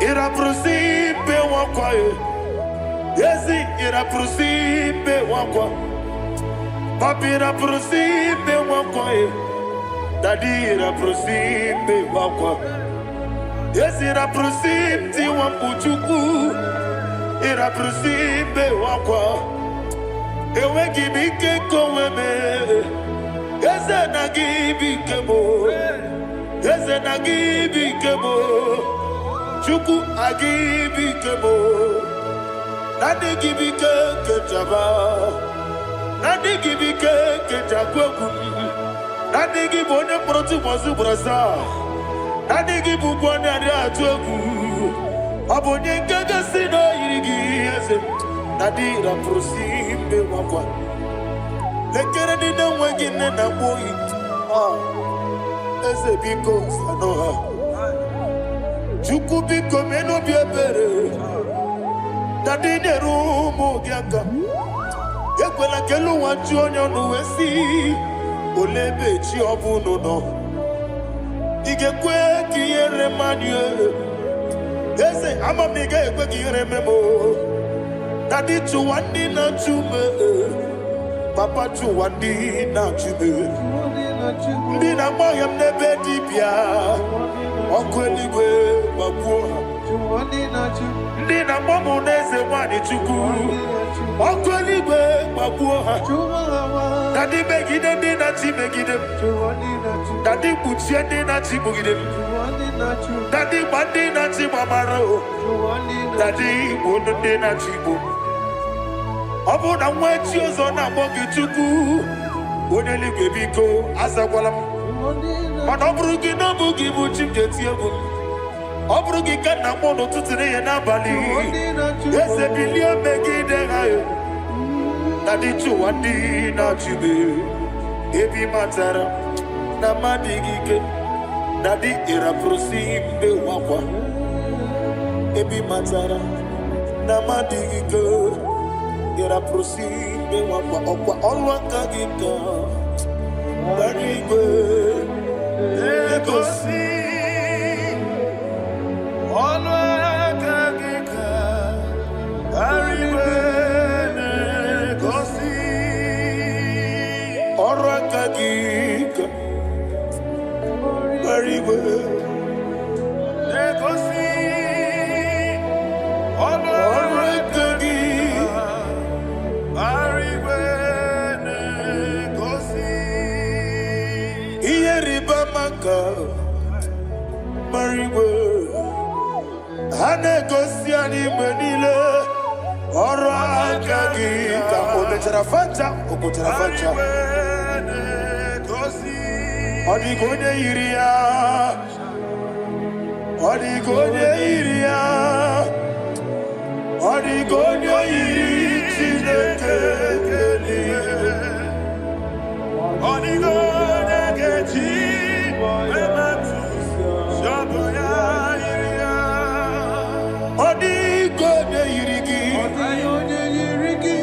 ịrapụrụsi mbe wakwa e. Ezi, ịrapụrụsi mbe wakwa. Papi, ịrapụrụsi mbe wakwa e. Daddy, ịrapụrụsi mbe wakwa. Ezi, ịrapụrụsi tiwa mkpu. Chukwu, ịrapụrụsi mbe wakwa. Enweghị m ike nke onwe m. Eze, na gị bụ ike m. Eze, na gị bụ ike m. Chukwu, agị bụ ike m. Na ndị gị bụ ike nke njaba, na ndị gị bụ ike nke njakwu egwu m. Na ndị gị bụ onye mkpọrọ tụbọsị ugboro asaa. Na ndị gị bụ ụgwọ onye adịghị atụ egwu. Ọ bụ onye nke gosi na o yiri gị. Eze, na dị rapụrụ si mbe nwakwa. Lekere ndị na-enweghị nne na nwa oyi. Ah, eze, biko, sanụ ha. Chukwu, biko, mee n'obi ebere na ndị nyere ụmụ gị aka. Ekwela ka elu ụwa ju onye ọnụ wee sị, "Olee ebe chi ọ bụ unu nọ?" Ị ga-ekwe ka ihere mmadụ? Eze, ama m na ị gaghị ekwe ka ihere mee m o. Na dị chụwa ndị na-achụ m, papa, chụwa ndị na-achụ m, ndị na-agba ọhịa m n'ebe dibịa. Ọkụ eluigwe gbagbuo ha. Ndị na-agba m n'eze nwanyị, Chukwu, ọkụ eluigwe gbagbuo ha. Na ndị megide ndị na-achị megide m, na ndị kpuchie ndị na-achị kpugide m, na ndị gba ndị na-achị gbamara o, na ndị gbuo ndị na-achị igbo. Ọ bụrụ na nwa echi ọzọ na-akpọ gị Chukwu, onye eluigwe, biko, azakwala m. Mana ọ bụrụ gị na ọ bụ gị bụ chi m ga-eti egwu m. Ọ bụrụ gị ka nna akpọ n'ụtụtụ, n'ehihie, n'abalị. Eze, bilie megide ha. Na dị chụwa ndị na-achụbe ebe ị matara na mmadụ gị ike. Na dị ịrapụrụsi mbe wakwa ebe ị matara na mmadụ gị ike. Ịrapụrụsi mbe wakwa ọkwa ọrụ aka gị ka gbara igwe na-egosi. Ọnụ aka gị ka igwe na-egosi. Ọrụ aka gị ka gbara igwe na-egosi ọnụ ọrụ aka gị igwe na-egosi. Ihe rịba ama ka gbara igwe ha na-egosi anyị mgbe niile. Ọrụ aka gị ka o mechara facha, o kpochara facha. Igwe na-egosi. Ọ dịghị onye yiri ya, ọ dịghị onye yiri ya, ọ dịghị onye yiri Chineke eluigwe. Ọ dịghị onye ga-eji emetụ sọbụ ya yiri ya. Ọ dịghị onye yiri gị. Ọ dịghị onye yiri gị.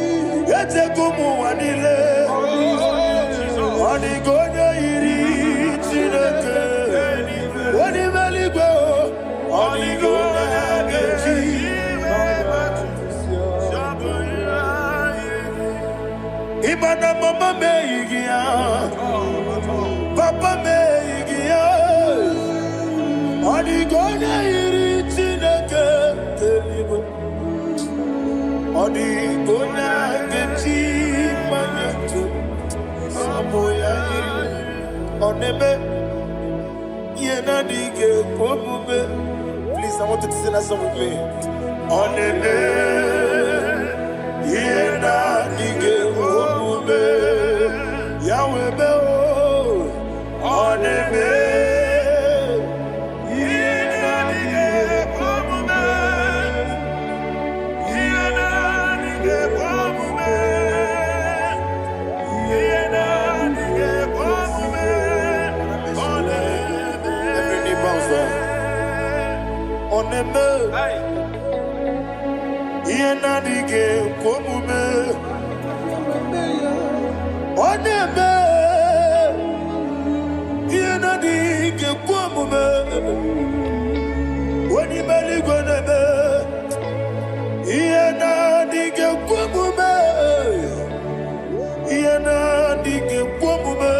Echego m ụwa niile, ọ dịghị onye yiri Chineke onye ime eluigwe o. Ọ dịghị onye ga-eji Sọbụ ya yiri. Ịma na mama m eyighị ya, papa m eyighị ya. Ọ dịghị onye yiri Chineke eluigwe. Ọ dịghị onye ga-eji mmanya tụ. ya yiri. Ọ na-eme ihe na-adịghị ekwe omume. Please, I want you to sing that song with me. Ọ na-eme ihe na-adịghị ekwe omume. Ya wee mee o. Ọ na-eme Ihe na-adịghị ekwe omume. Ihe na-adịghị ekwe omume. Ihe na-adịghị ekwe omume. Ọ na-eme. Every knee bows down. Ọ na-eme ihe na-adịghị ekwe omume. Ọ na-eme ihe na-adịghị ekwe omume. Onye ime eluigwe na-eme ihe na-adịghị ekwe omume. Ihe na-adịghị ekwe omume.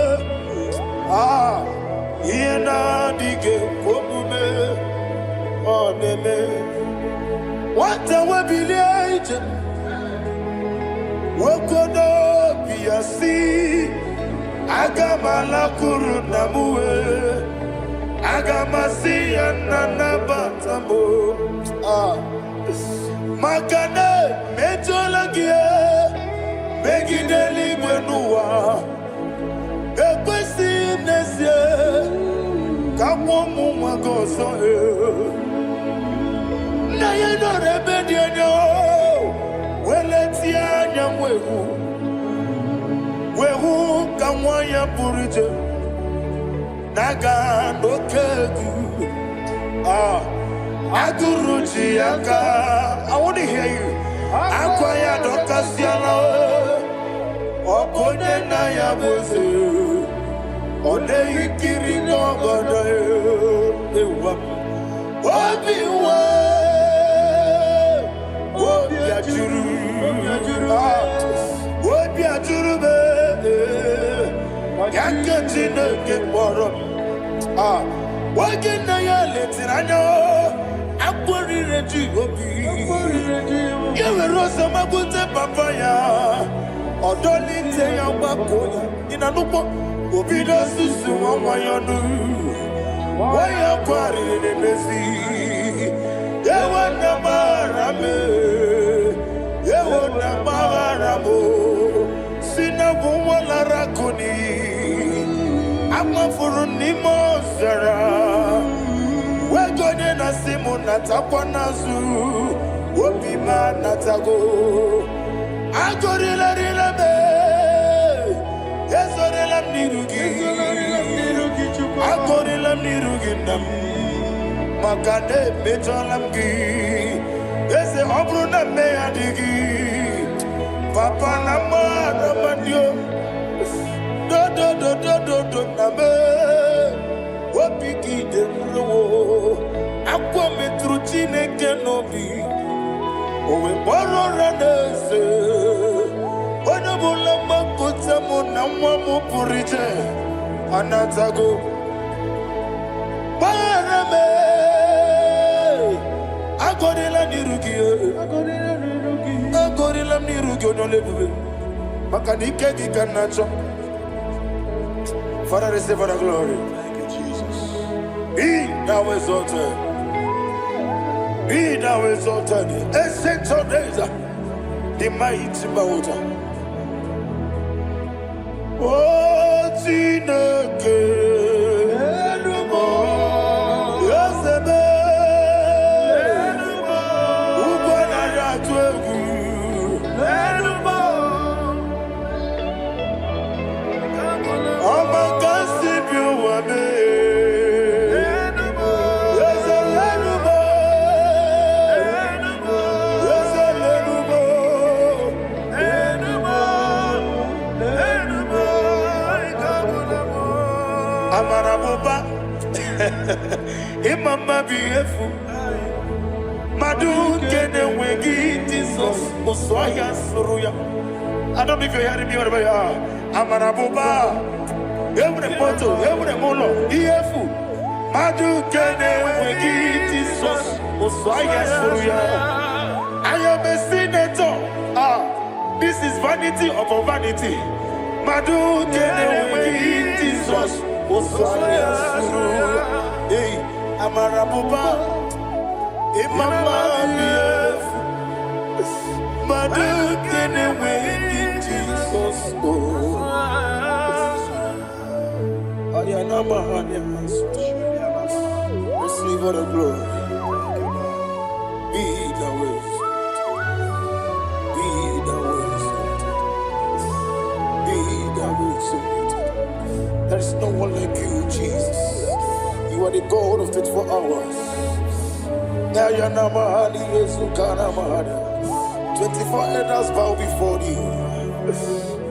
Ah, ihe na-adịghị ekwe omume. Ọ na-eme. Nwata webilie ije, nwoke n'obi ya si, aga m alakwuru nna m wee, aga m asị ya, nna, nabata m o. Ah. Maka na emejọla gị megide eluigwe n'ụwa, ekwesịghị m n'ezie ka nwa ụmụ nwa gị ọzọ. Ee. Nna ya nọrọ ebe dị anya weletie anya wee hụ ka nwa ya pụrụ iche na-aga n'oke egwu. Ah, agụrụ ji ya aka. I want to hear you. Akwa ya dọkasịala. Ọ bụ onye nna ya bụ eze, ọ na-eyi nkiri n'ọgọdọ ewa m. Obi nwe obi ajụrụ. Ah, obi ajụrụ m ee, ya nke Chineke kpọrọ m. Ah, oge nna ya letiri anya akpọrire ji obi ya, were ọsọ magbute papa ya, ọdọlite ya, gbakọ ya. Ị na-anụkpọ obido susu nwa nwa ya ọnụ, nwa ya kwarịrị n'emezi. Ewo na gbaghara m, ewo na gbaghara m, si na bụ nwa lara akụ n'iyi, amafuru n'ime ọzara, wego onye na-asị m natakwa n'azụ, obi m anatago. Agọrịlarịla m, ezorela m n'iru gị, agọrịla m n'iru gị, nna m, maka na emejọla m gị, eze. Ọ bụrụ na mmehie adịghị, papa, na mmadụ amadị dodododododo na m, obi gị dị nrowo. Akwa metụrụ Chineke n'obi, o wee kpọrọ ụra n'eze. Onye ọbụla mgbakọta mụ na nwa m pụrụ iche anatago. Gbaghara m, agọrịla n'iru gị, agọrịla m n'iru gị, onye ọla ebube, maka na ike gị ka m na-achọ. Father, receive the glory. Thank you, Jesus. Be thou exalted. Be thou exalted. Ancient of days, the mighty water. Oh, Chineke, Eze m, ugwu anaghị atụ egwu. Ọma ka si bi ụwa mee. Eze lenu m, Eze lenu m. Amara m ụba, ịma mma bụ ihe efu. Mmadụ nke na-enweghị Jizọs, ụsụ ọhịa sụrụ ya. I don't know if you're hearing me wherever you are. Amara m ụba, enwere m moto, enwere m ụlọ, ihe efu. Mmadụ nke na-enweghị Jizọs, ụsụ ọhịa sụrụ ya. I am a senator. Ah, this is vanity upon vanity. Mmadụ nke na-enweghị Osaya suru. Hey, amara bụba, ịma mma dị efu. Mmadụ nke na-enweghị Jizọs o. Ayana mahanya. Receive all the glory. Be thou exalted. Be thou exalted. Be thou exalted. There is no one like you, Jesus. You are the God of 24 hours. Ayana mahali Yezukana mahana. 24 elders bow before you.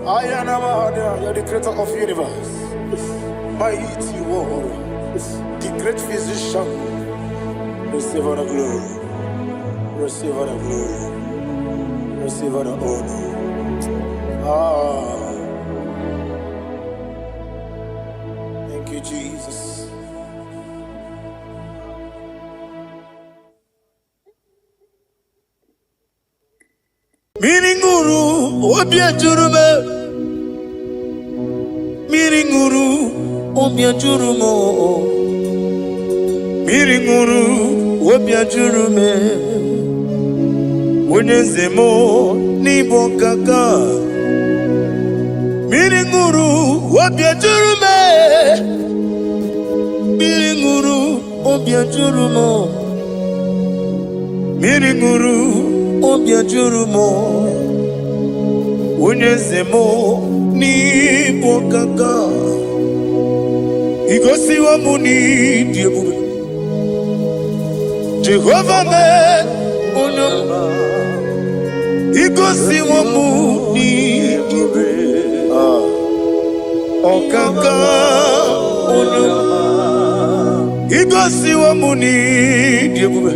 Ayana mahana, you are the creator of universe. Mighty warrior, the great physician. Receive all the glory. Receive all the glory. Receive all the honor. Ah, thank you, Jesus. Mmiri ṅụrụ obi ejuru m, mmiri ṅụrụ obi ejuru m, mmiri ṅụrụ obi ejuru m. Onye eze m n'ịbụ ọkaka, mmiri ṅụrụ obi ejuru m, mmiri ṅụrụ obi ejuru m, mmiri ṅụrụ obi ejuru m. Onye eze m n'ịbụ ọkaka, igosiwo m n'ịdị ebube. Jehova mee onye ọma, igosiwo m n'ịdị ebube. Ah, ọkaka onye ọma, igosiwo m n'ịdị ebube.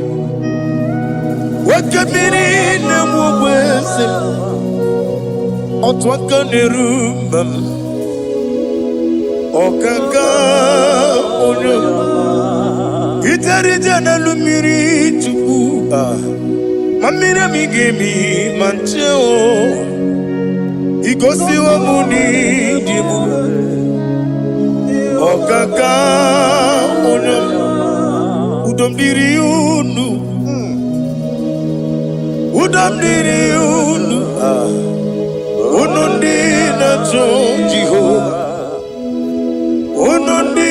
Oke mmiri na-egbu ogbe eze m, otu aka na-eru mba m. Ọkaka onye ọma, ijere ije n'elu mmiri Chukwu, ah, ma mmiri emi ga-emi ma nche o. Igosiwo m n'ịdị ebube. Ọkaka onye ọma, udo m dịrị unu, udo m dịrị unu, ah, unu ndị na-achọ Jehova, unu ndị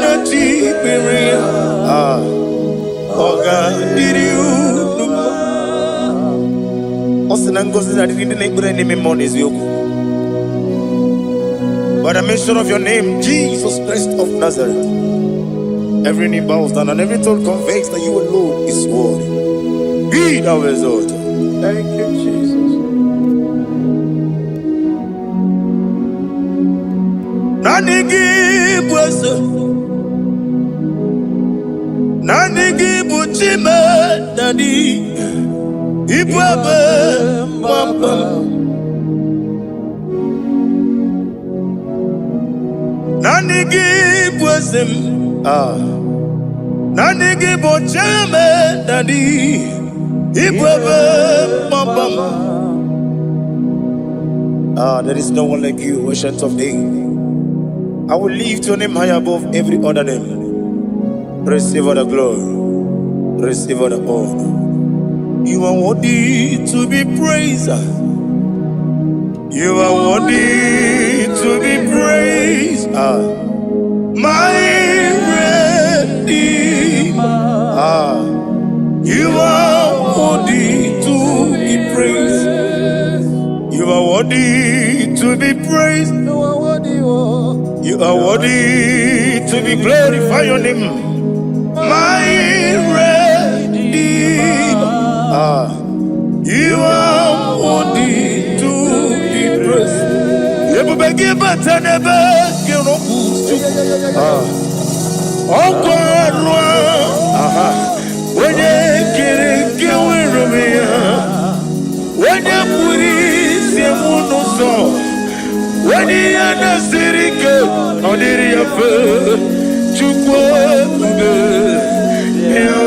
na-achọ ikpere ya, ah, ọ ga-adịrị unu mma. Ọ sị na ngọzi na-adịrị ndị na-ekpere n'ime mmụọ na eziokwu. By the mention of your name, Jesus Christ of Nazareth, every knee bows down and every tongue confesses that you alone is worthy. Be thou exalted. Thank you, Jesus. Naanị gị bụ eze, naanị gị bụ Chime Daddy, ịbụ ebe mgbaba m. Naanị gị bụ eze m, ah. Naanị gị bụ Chime Daddy, ịbụ ebe mgbaba m. Ah, there is no one like you, Ancient of Days. I will lift your name high above every other name. Receive all the glory. Receive all the honor. You are worthy to be praised. You are worthy to be praised. Ah, my Redeemer. Ah, you are worthy to be praised. You are worthy to be praised. You are worthy, oh. You are worthy to be glorified. Your name, my Redeemer. Ah, you are worthy to be praised. Ebube gị bata n'ebe gị rọpụ. Ah, ọkwa arụ aha onye kere nke nwere onwe ya, onye kpụrụ isi m n'ụzọ, onye ihe na-esiri ike ọ dịrị ya mfe. Chukwu ebube ya.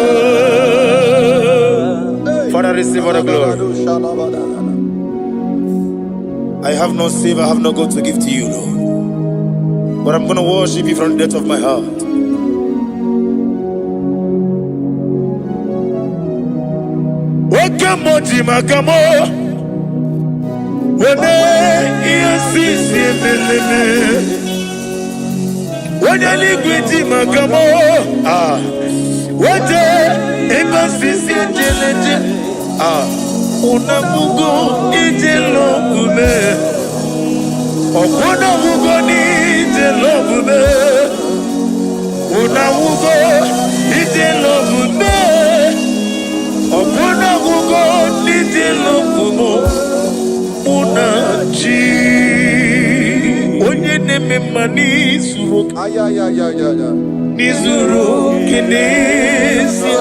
Father, receive all the glory. I have no silver, I have no gold to give to you, Lord. But I'm going to worship you from the depth of my heart. Oke mmụọ ji maka mụ weme ihe sisi emeleme. Onye eluigwe ji maka mụ ah wete ebe sisi ejeleje ah unabugo ije lọgbume ọkwụnabugo n'ije lọgbume unabugo ije lọgbume ọkwụnabugo n'ije lọgbume mụ na chi onye na-eme mma n'izuru oke Ayayayayaya. n'izuru oke n'ezie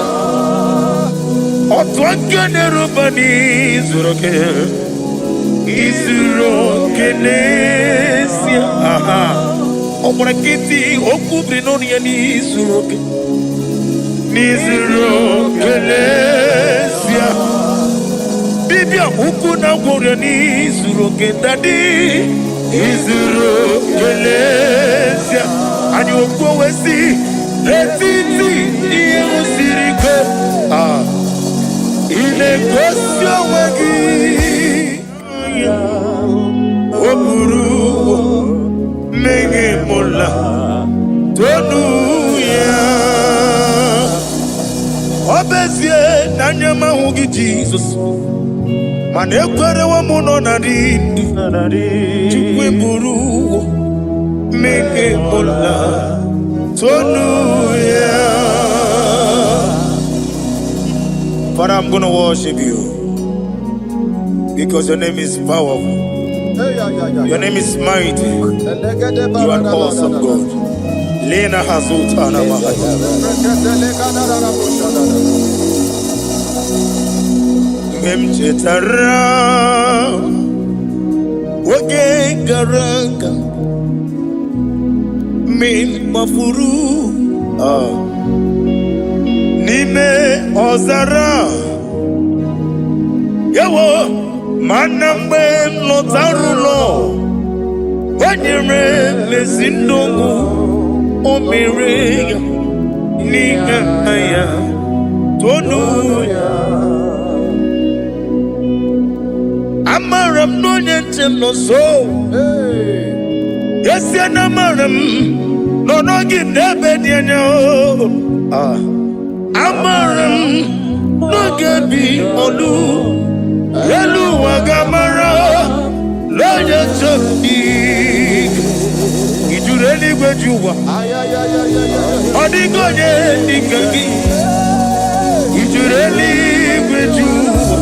otu aka na-eruba n'izuru oke izuru oke n'ezie aha ọ gbara nkịtị okwu biri n'ọnụ ya n'izuru oke n'izuru oke n'ezie dibịa ukwu na gwọrọ n'izuru oke dadi izuru oke n'ezie anyị okwu wee sị n'etiti ihe siri ike ah ị na-egosi onwe gị o buru mmehie mụla tonu ya ọ bụ ezie na anya m ahụghị Jizọs mana ekwerewo m nọ na dị ndụ Chukwu eburu ụgwọ mmehie mụla tonu ya. Father, I'm going to worship you because your name is powerful. Hey, yeah, yeah, yeah. Your name is mighty. Elegede You are an awesome God. Lena Hazutana Mahaya. Mgbe m chetara oge gara aga mgbe m gbafuru n'ime ọzara ewo mana mgbe m lọtara ụlọ o nyere m ezi ndụ o mere ya n'ihe ya tonu ya. Amara m na onye nche m nọ nso Hey. esie na amara m nọ n'oge n'ebe dị anya o. Ah. Amara m n'oge bi olu elu ụwa ga-amara n'onye nche m dị ijuru eluigwe ji ụwa Ayayayayaya. ọ dịghị onye dị ka gị ijuru eluigwe ji ụwa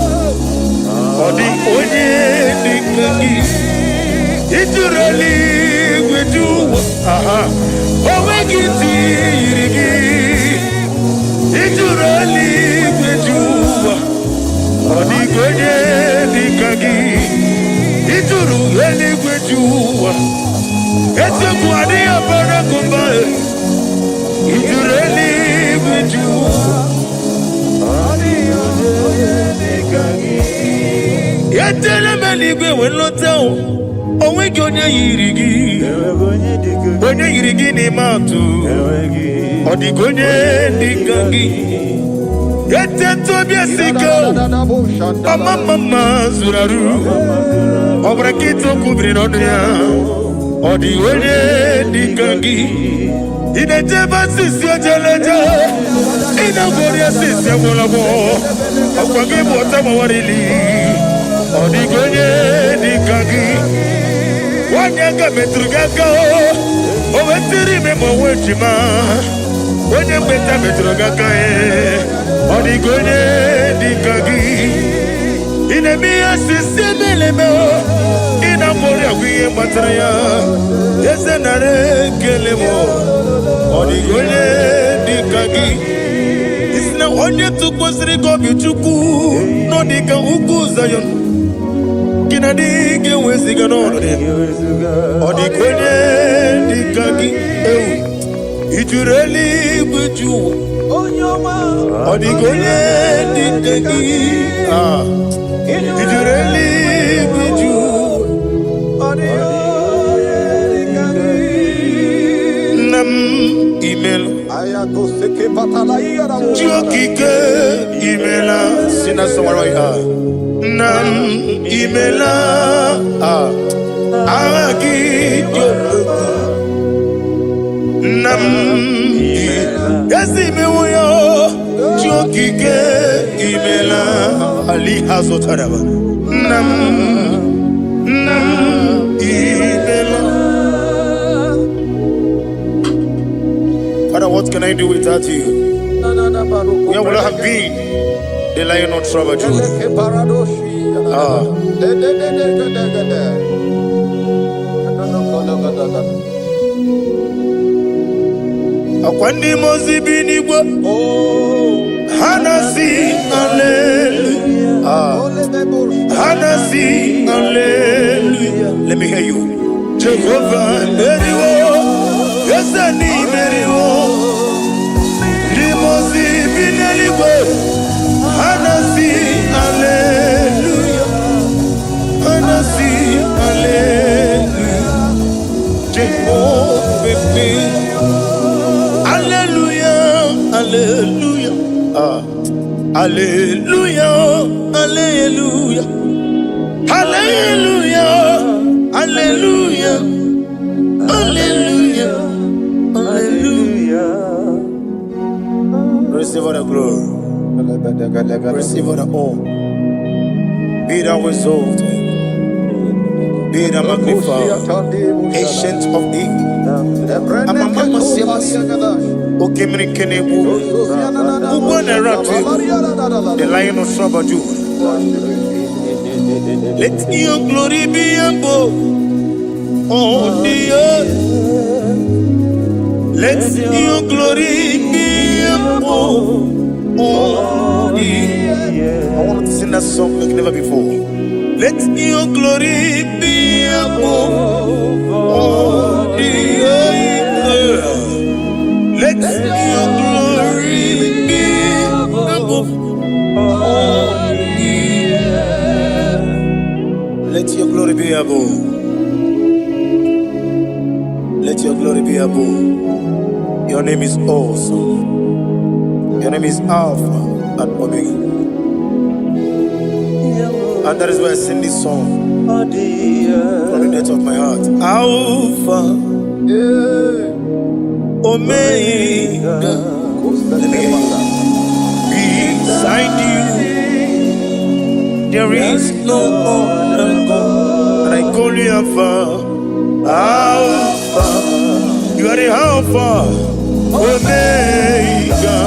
ọ dị onye dị ka gị ijuru eluigwe ji ụwa aha o nweghị ntị yiri gị ijuru eluigwe ji ụwa ọ dịghị onye dị ka gị ijuru eluigwe ji ụwa eziokwu adịghị abara gụmba ijuru eluigwe ji ụwa etela m eluigwe wee lọta o onweghị onye yiri gị onye yiri gị n'ime atụ ọ dịghị onye dị ka gị eteta obi esi ike o ọma mma mma zuru arụ ọ bụrụ nkịta okwu biri n'ọnụ ya ọ dịghị onye dị ka gị ị na-eje ebe asịsị ojeleje ị na-agwọrị asịsị agwọrọgwọ ọkwa gị bụ ọta gbawarili ọ dịghị onye dị ka gị nwanyị aka metụrụ gị aka o wetiri ime ma onwe ejima onye mgbeta metụrụ gị aka e ọ dịghị onye dị ka gị ị na-eme ihe osisi emeleme o ị na-agbọrị agwa ihe gbatara ya eze nara ekele m ọ dịghị onye dị ka gị isi na onye tụkwasịrị gị obi chukwu nọ dị ka ugwu Zayọn gị na dị ga-eweziga n'ọnọdụ ya ọ dịghị onye dị ka gị ewu ijuru eluigwe ju ụwa ọ dịghị onye dị ka gị ah ijuru eluigwe ju ụwa. Chi okike imela si na somewhere you are. Nna m imela ah. Aha gị dị omimi. Nna m ezi imewo ya chi okike imela ali azụtaraba nna m nna m imela. Father, what can I do without you? Where would I have been? The lion of tribe of Judah. Ah. Akwa ndị mmụọ ozi bi n'igwe ha na-asị hallelujah. Ah. Ha na-asị hallelujah. Let me hear you. Jehovah meriwo, eze n'imeriwo. Ndị mmụọ ozi bi n'eluigwe ha na-asị hallelujah. Ha na-asị hallelujah. Jehovah meriwo. Hallelujah, hallelujah. Ah. Hallelujah, hallelujah. Hallelujah, hallelujah, hallelujah, hallelujah. Receive all the glory, receive all the honor. Be thou exalted, be thou magnified, ancient of days. Okemiri Kenebu, Ugbo na-eratu, the lion of tribe of Judah. Let your glory be above on the earth. Let your glory be above on the earth. I want to sing that song like never before. Let your glory be above on the earth. Let your glory be above on the earth. Let your glory be above. Let your glory be above. Your name is awesome. Your name is Alpha and Omega. And that is why I sing this song from the depth of my heart. Alpha, Omega. Let me hear you. Beside you, there is no other God. And I call you Alpha, Alpha. You are the Alpha, Omega.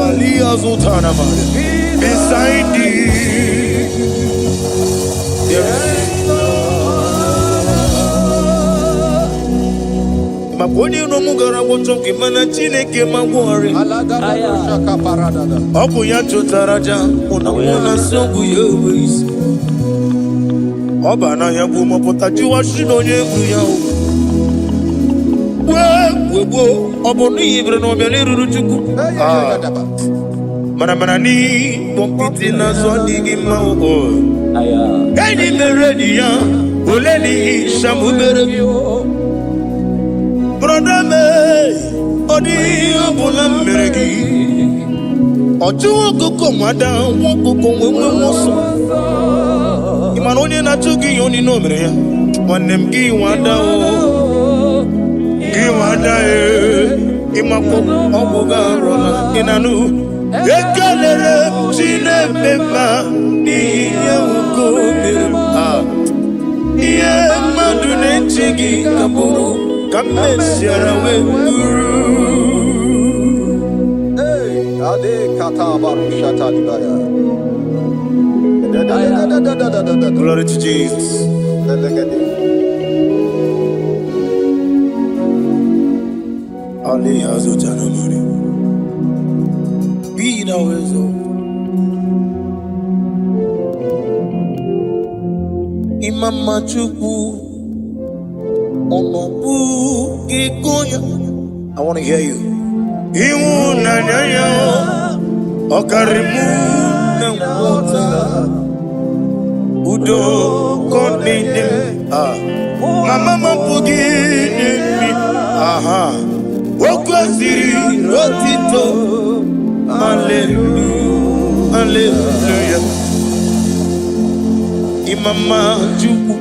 Ali Azutanama. Beside you, there is maka onye iro m gara gwọchọ gị mana Chineke ma gwọrị ọ bụ ya chụtara aja mụ na mụ na nsị ọgwụ ya enwe isi ọ ba n'ahịa bụ mọpụta jụwa shi na onye egwu ya o wee wee gbuo ọ bụ n'ihi bere na ọbịa n'eruru Chukwu. Ah, mana mana n'ịkpọ nkịtị n'azụ adịghị mma o. Enyi mere enyi ya ole n'ihi shamụ mere gị brother me ọ dịghị ihe ọbụla m mere gị ọ chụwa ọkụkọ nwada nwa ọkụkọ nwee nwe ọsọ ị mana onye na-achụ gị ihe onye o mere ya nwanne m gị nwada o gị nwada e ịmakwa ọgwụ gị arụla ị na-anụ ekelere m Chineke mma n'ihi ihe nwoke o mere m. Ah, ihe mmadụ na-eche gị ka bụrụ ka m mesiara wee bụrụ. Hey, Ade kata barusha talibaya. Da da da da da da da da da. Glory to Jesus. Elegede. Ali Azutanamani. Be thou exalted. Imama Chukwu ọnọbụ gị gonya. I want to hear you. Ịhụnanya ya ọ karịrị mụ na nghọta. Udo ka ọ na-enye m. Ah. Mama m apụghị inye m. Aha. O kwesịrị otito. Hallelujah, hallelujah. Ịmama Chukwu,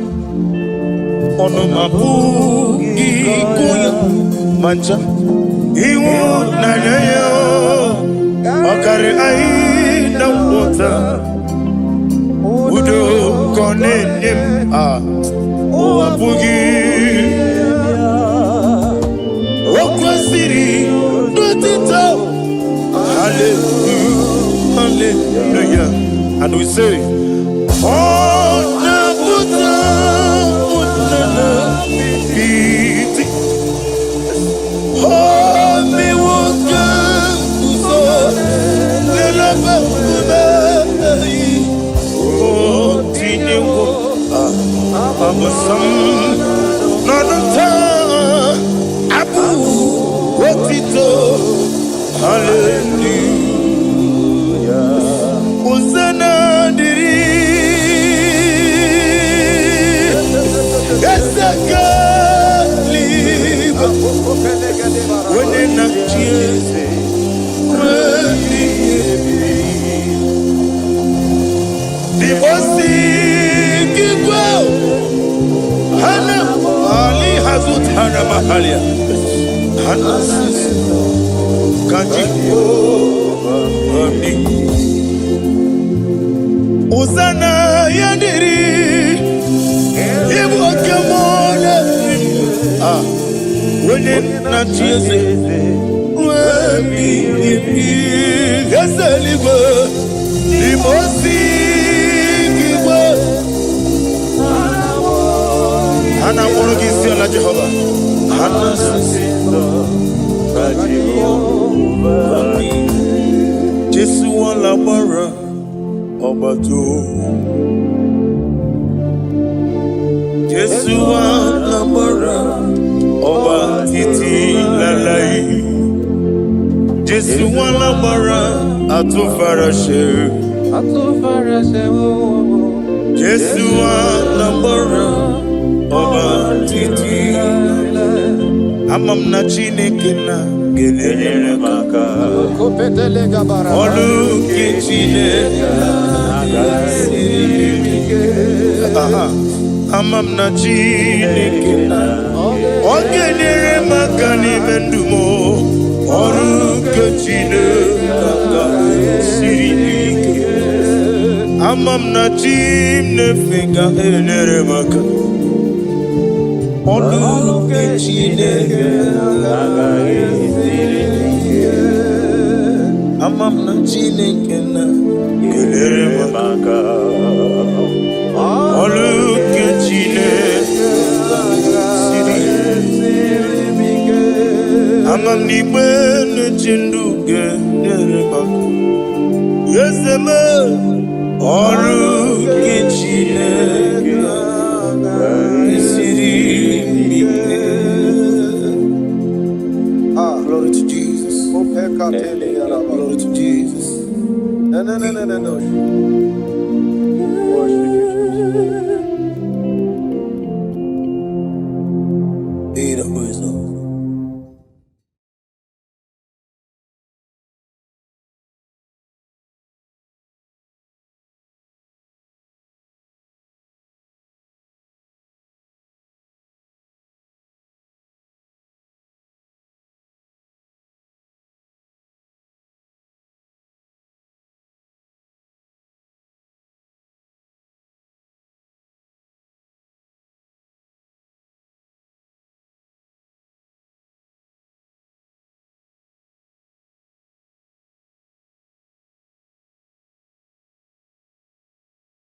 ọnụ m apụghị ịkụ ya ma ncha. Ịhụnanya ya ọ karị anyị na nghọta. Udo ka ọ na-enye m a ụwa apụghị. O kwesịrị n'otito. Hallelujah, hallelujah. And we say, ọ na-apụta ụnana iti. O mewo ka nguzo n'elebe nkume. O tinyewo abụsam n'ọnụ taa abụ otito. Hallelujah. Hosanna dịrị Eze eluigwe, onye na-achị eze ruo ebighị ebi. Dibosi igwe hana ali hazutana mahalia hana sisi kaji ami. Hosanna ya dịrị ịbụ oke mmụọ na-eri. Onye na-achị eze ruo ebighị ebi. Eze eluigwe, n'ime osi igwe ha na-akpọrọ gị isi ala. Jehova, ha na-asị Jehova dị. Jesu wala gbara ọgbata. Jesu wala gbara ọba títí láláì. Jésù wala gbara àtúnfaraṣe. Jésù wala gbara ọba títí. Ama m na Chineke na ga-enyere m aka. Ọlụ nke Chineke siri ike. Aha. Ama m na Chineke na ọ ga-enyere m aka n'ime ndụ m. Ọrụ nke Chineke aka siri ike. Ama m na chi m na-efe ga-enyere m aka. Ọrụ nke Chineke siri ike. Ama m na Chineke na ga-enyere m aka. Ọrụ nke Chineke siri ike. Ama m na igbe na-eche ndụ ga-enyere m aka. Eze m, ọrụ nke Chineke siri ike. Glory to Jesus. Glory to Jesus. No, no, no, no, no, no.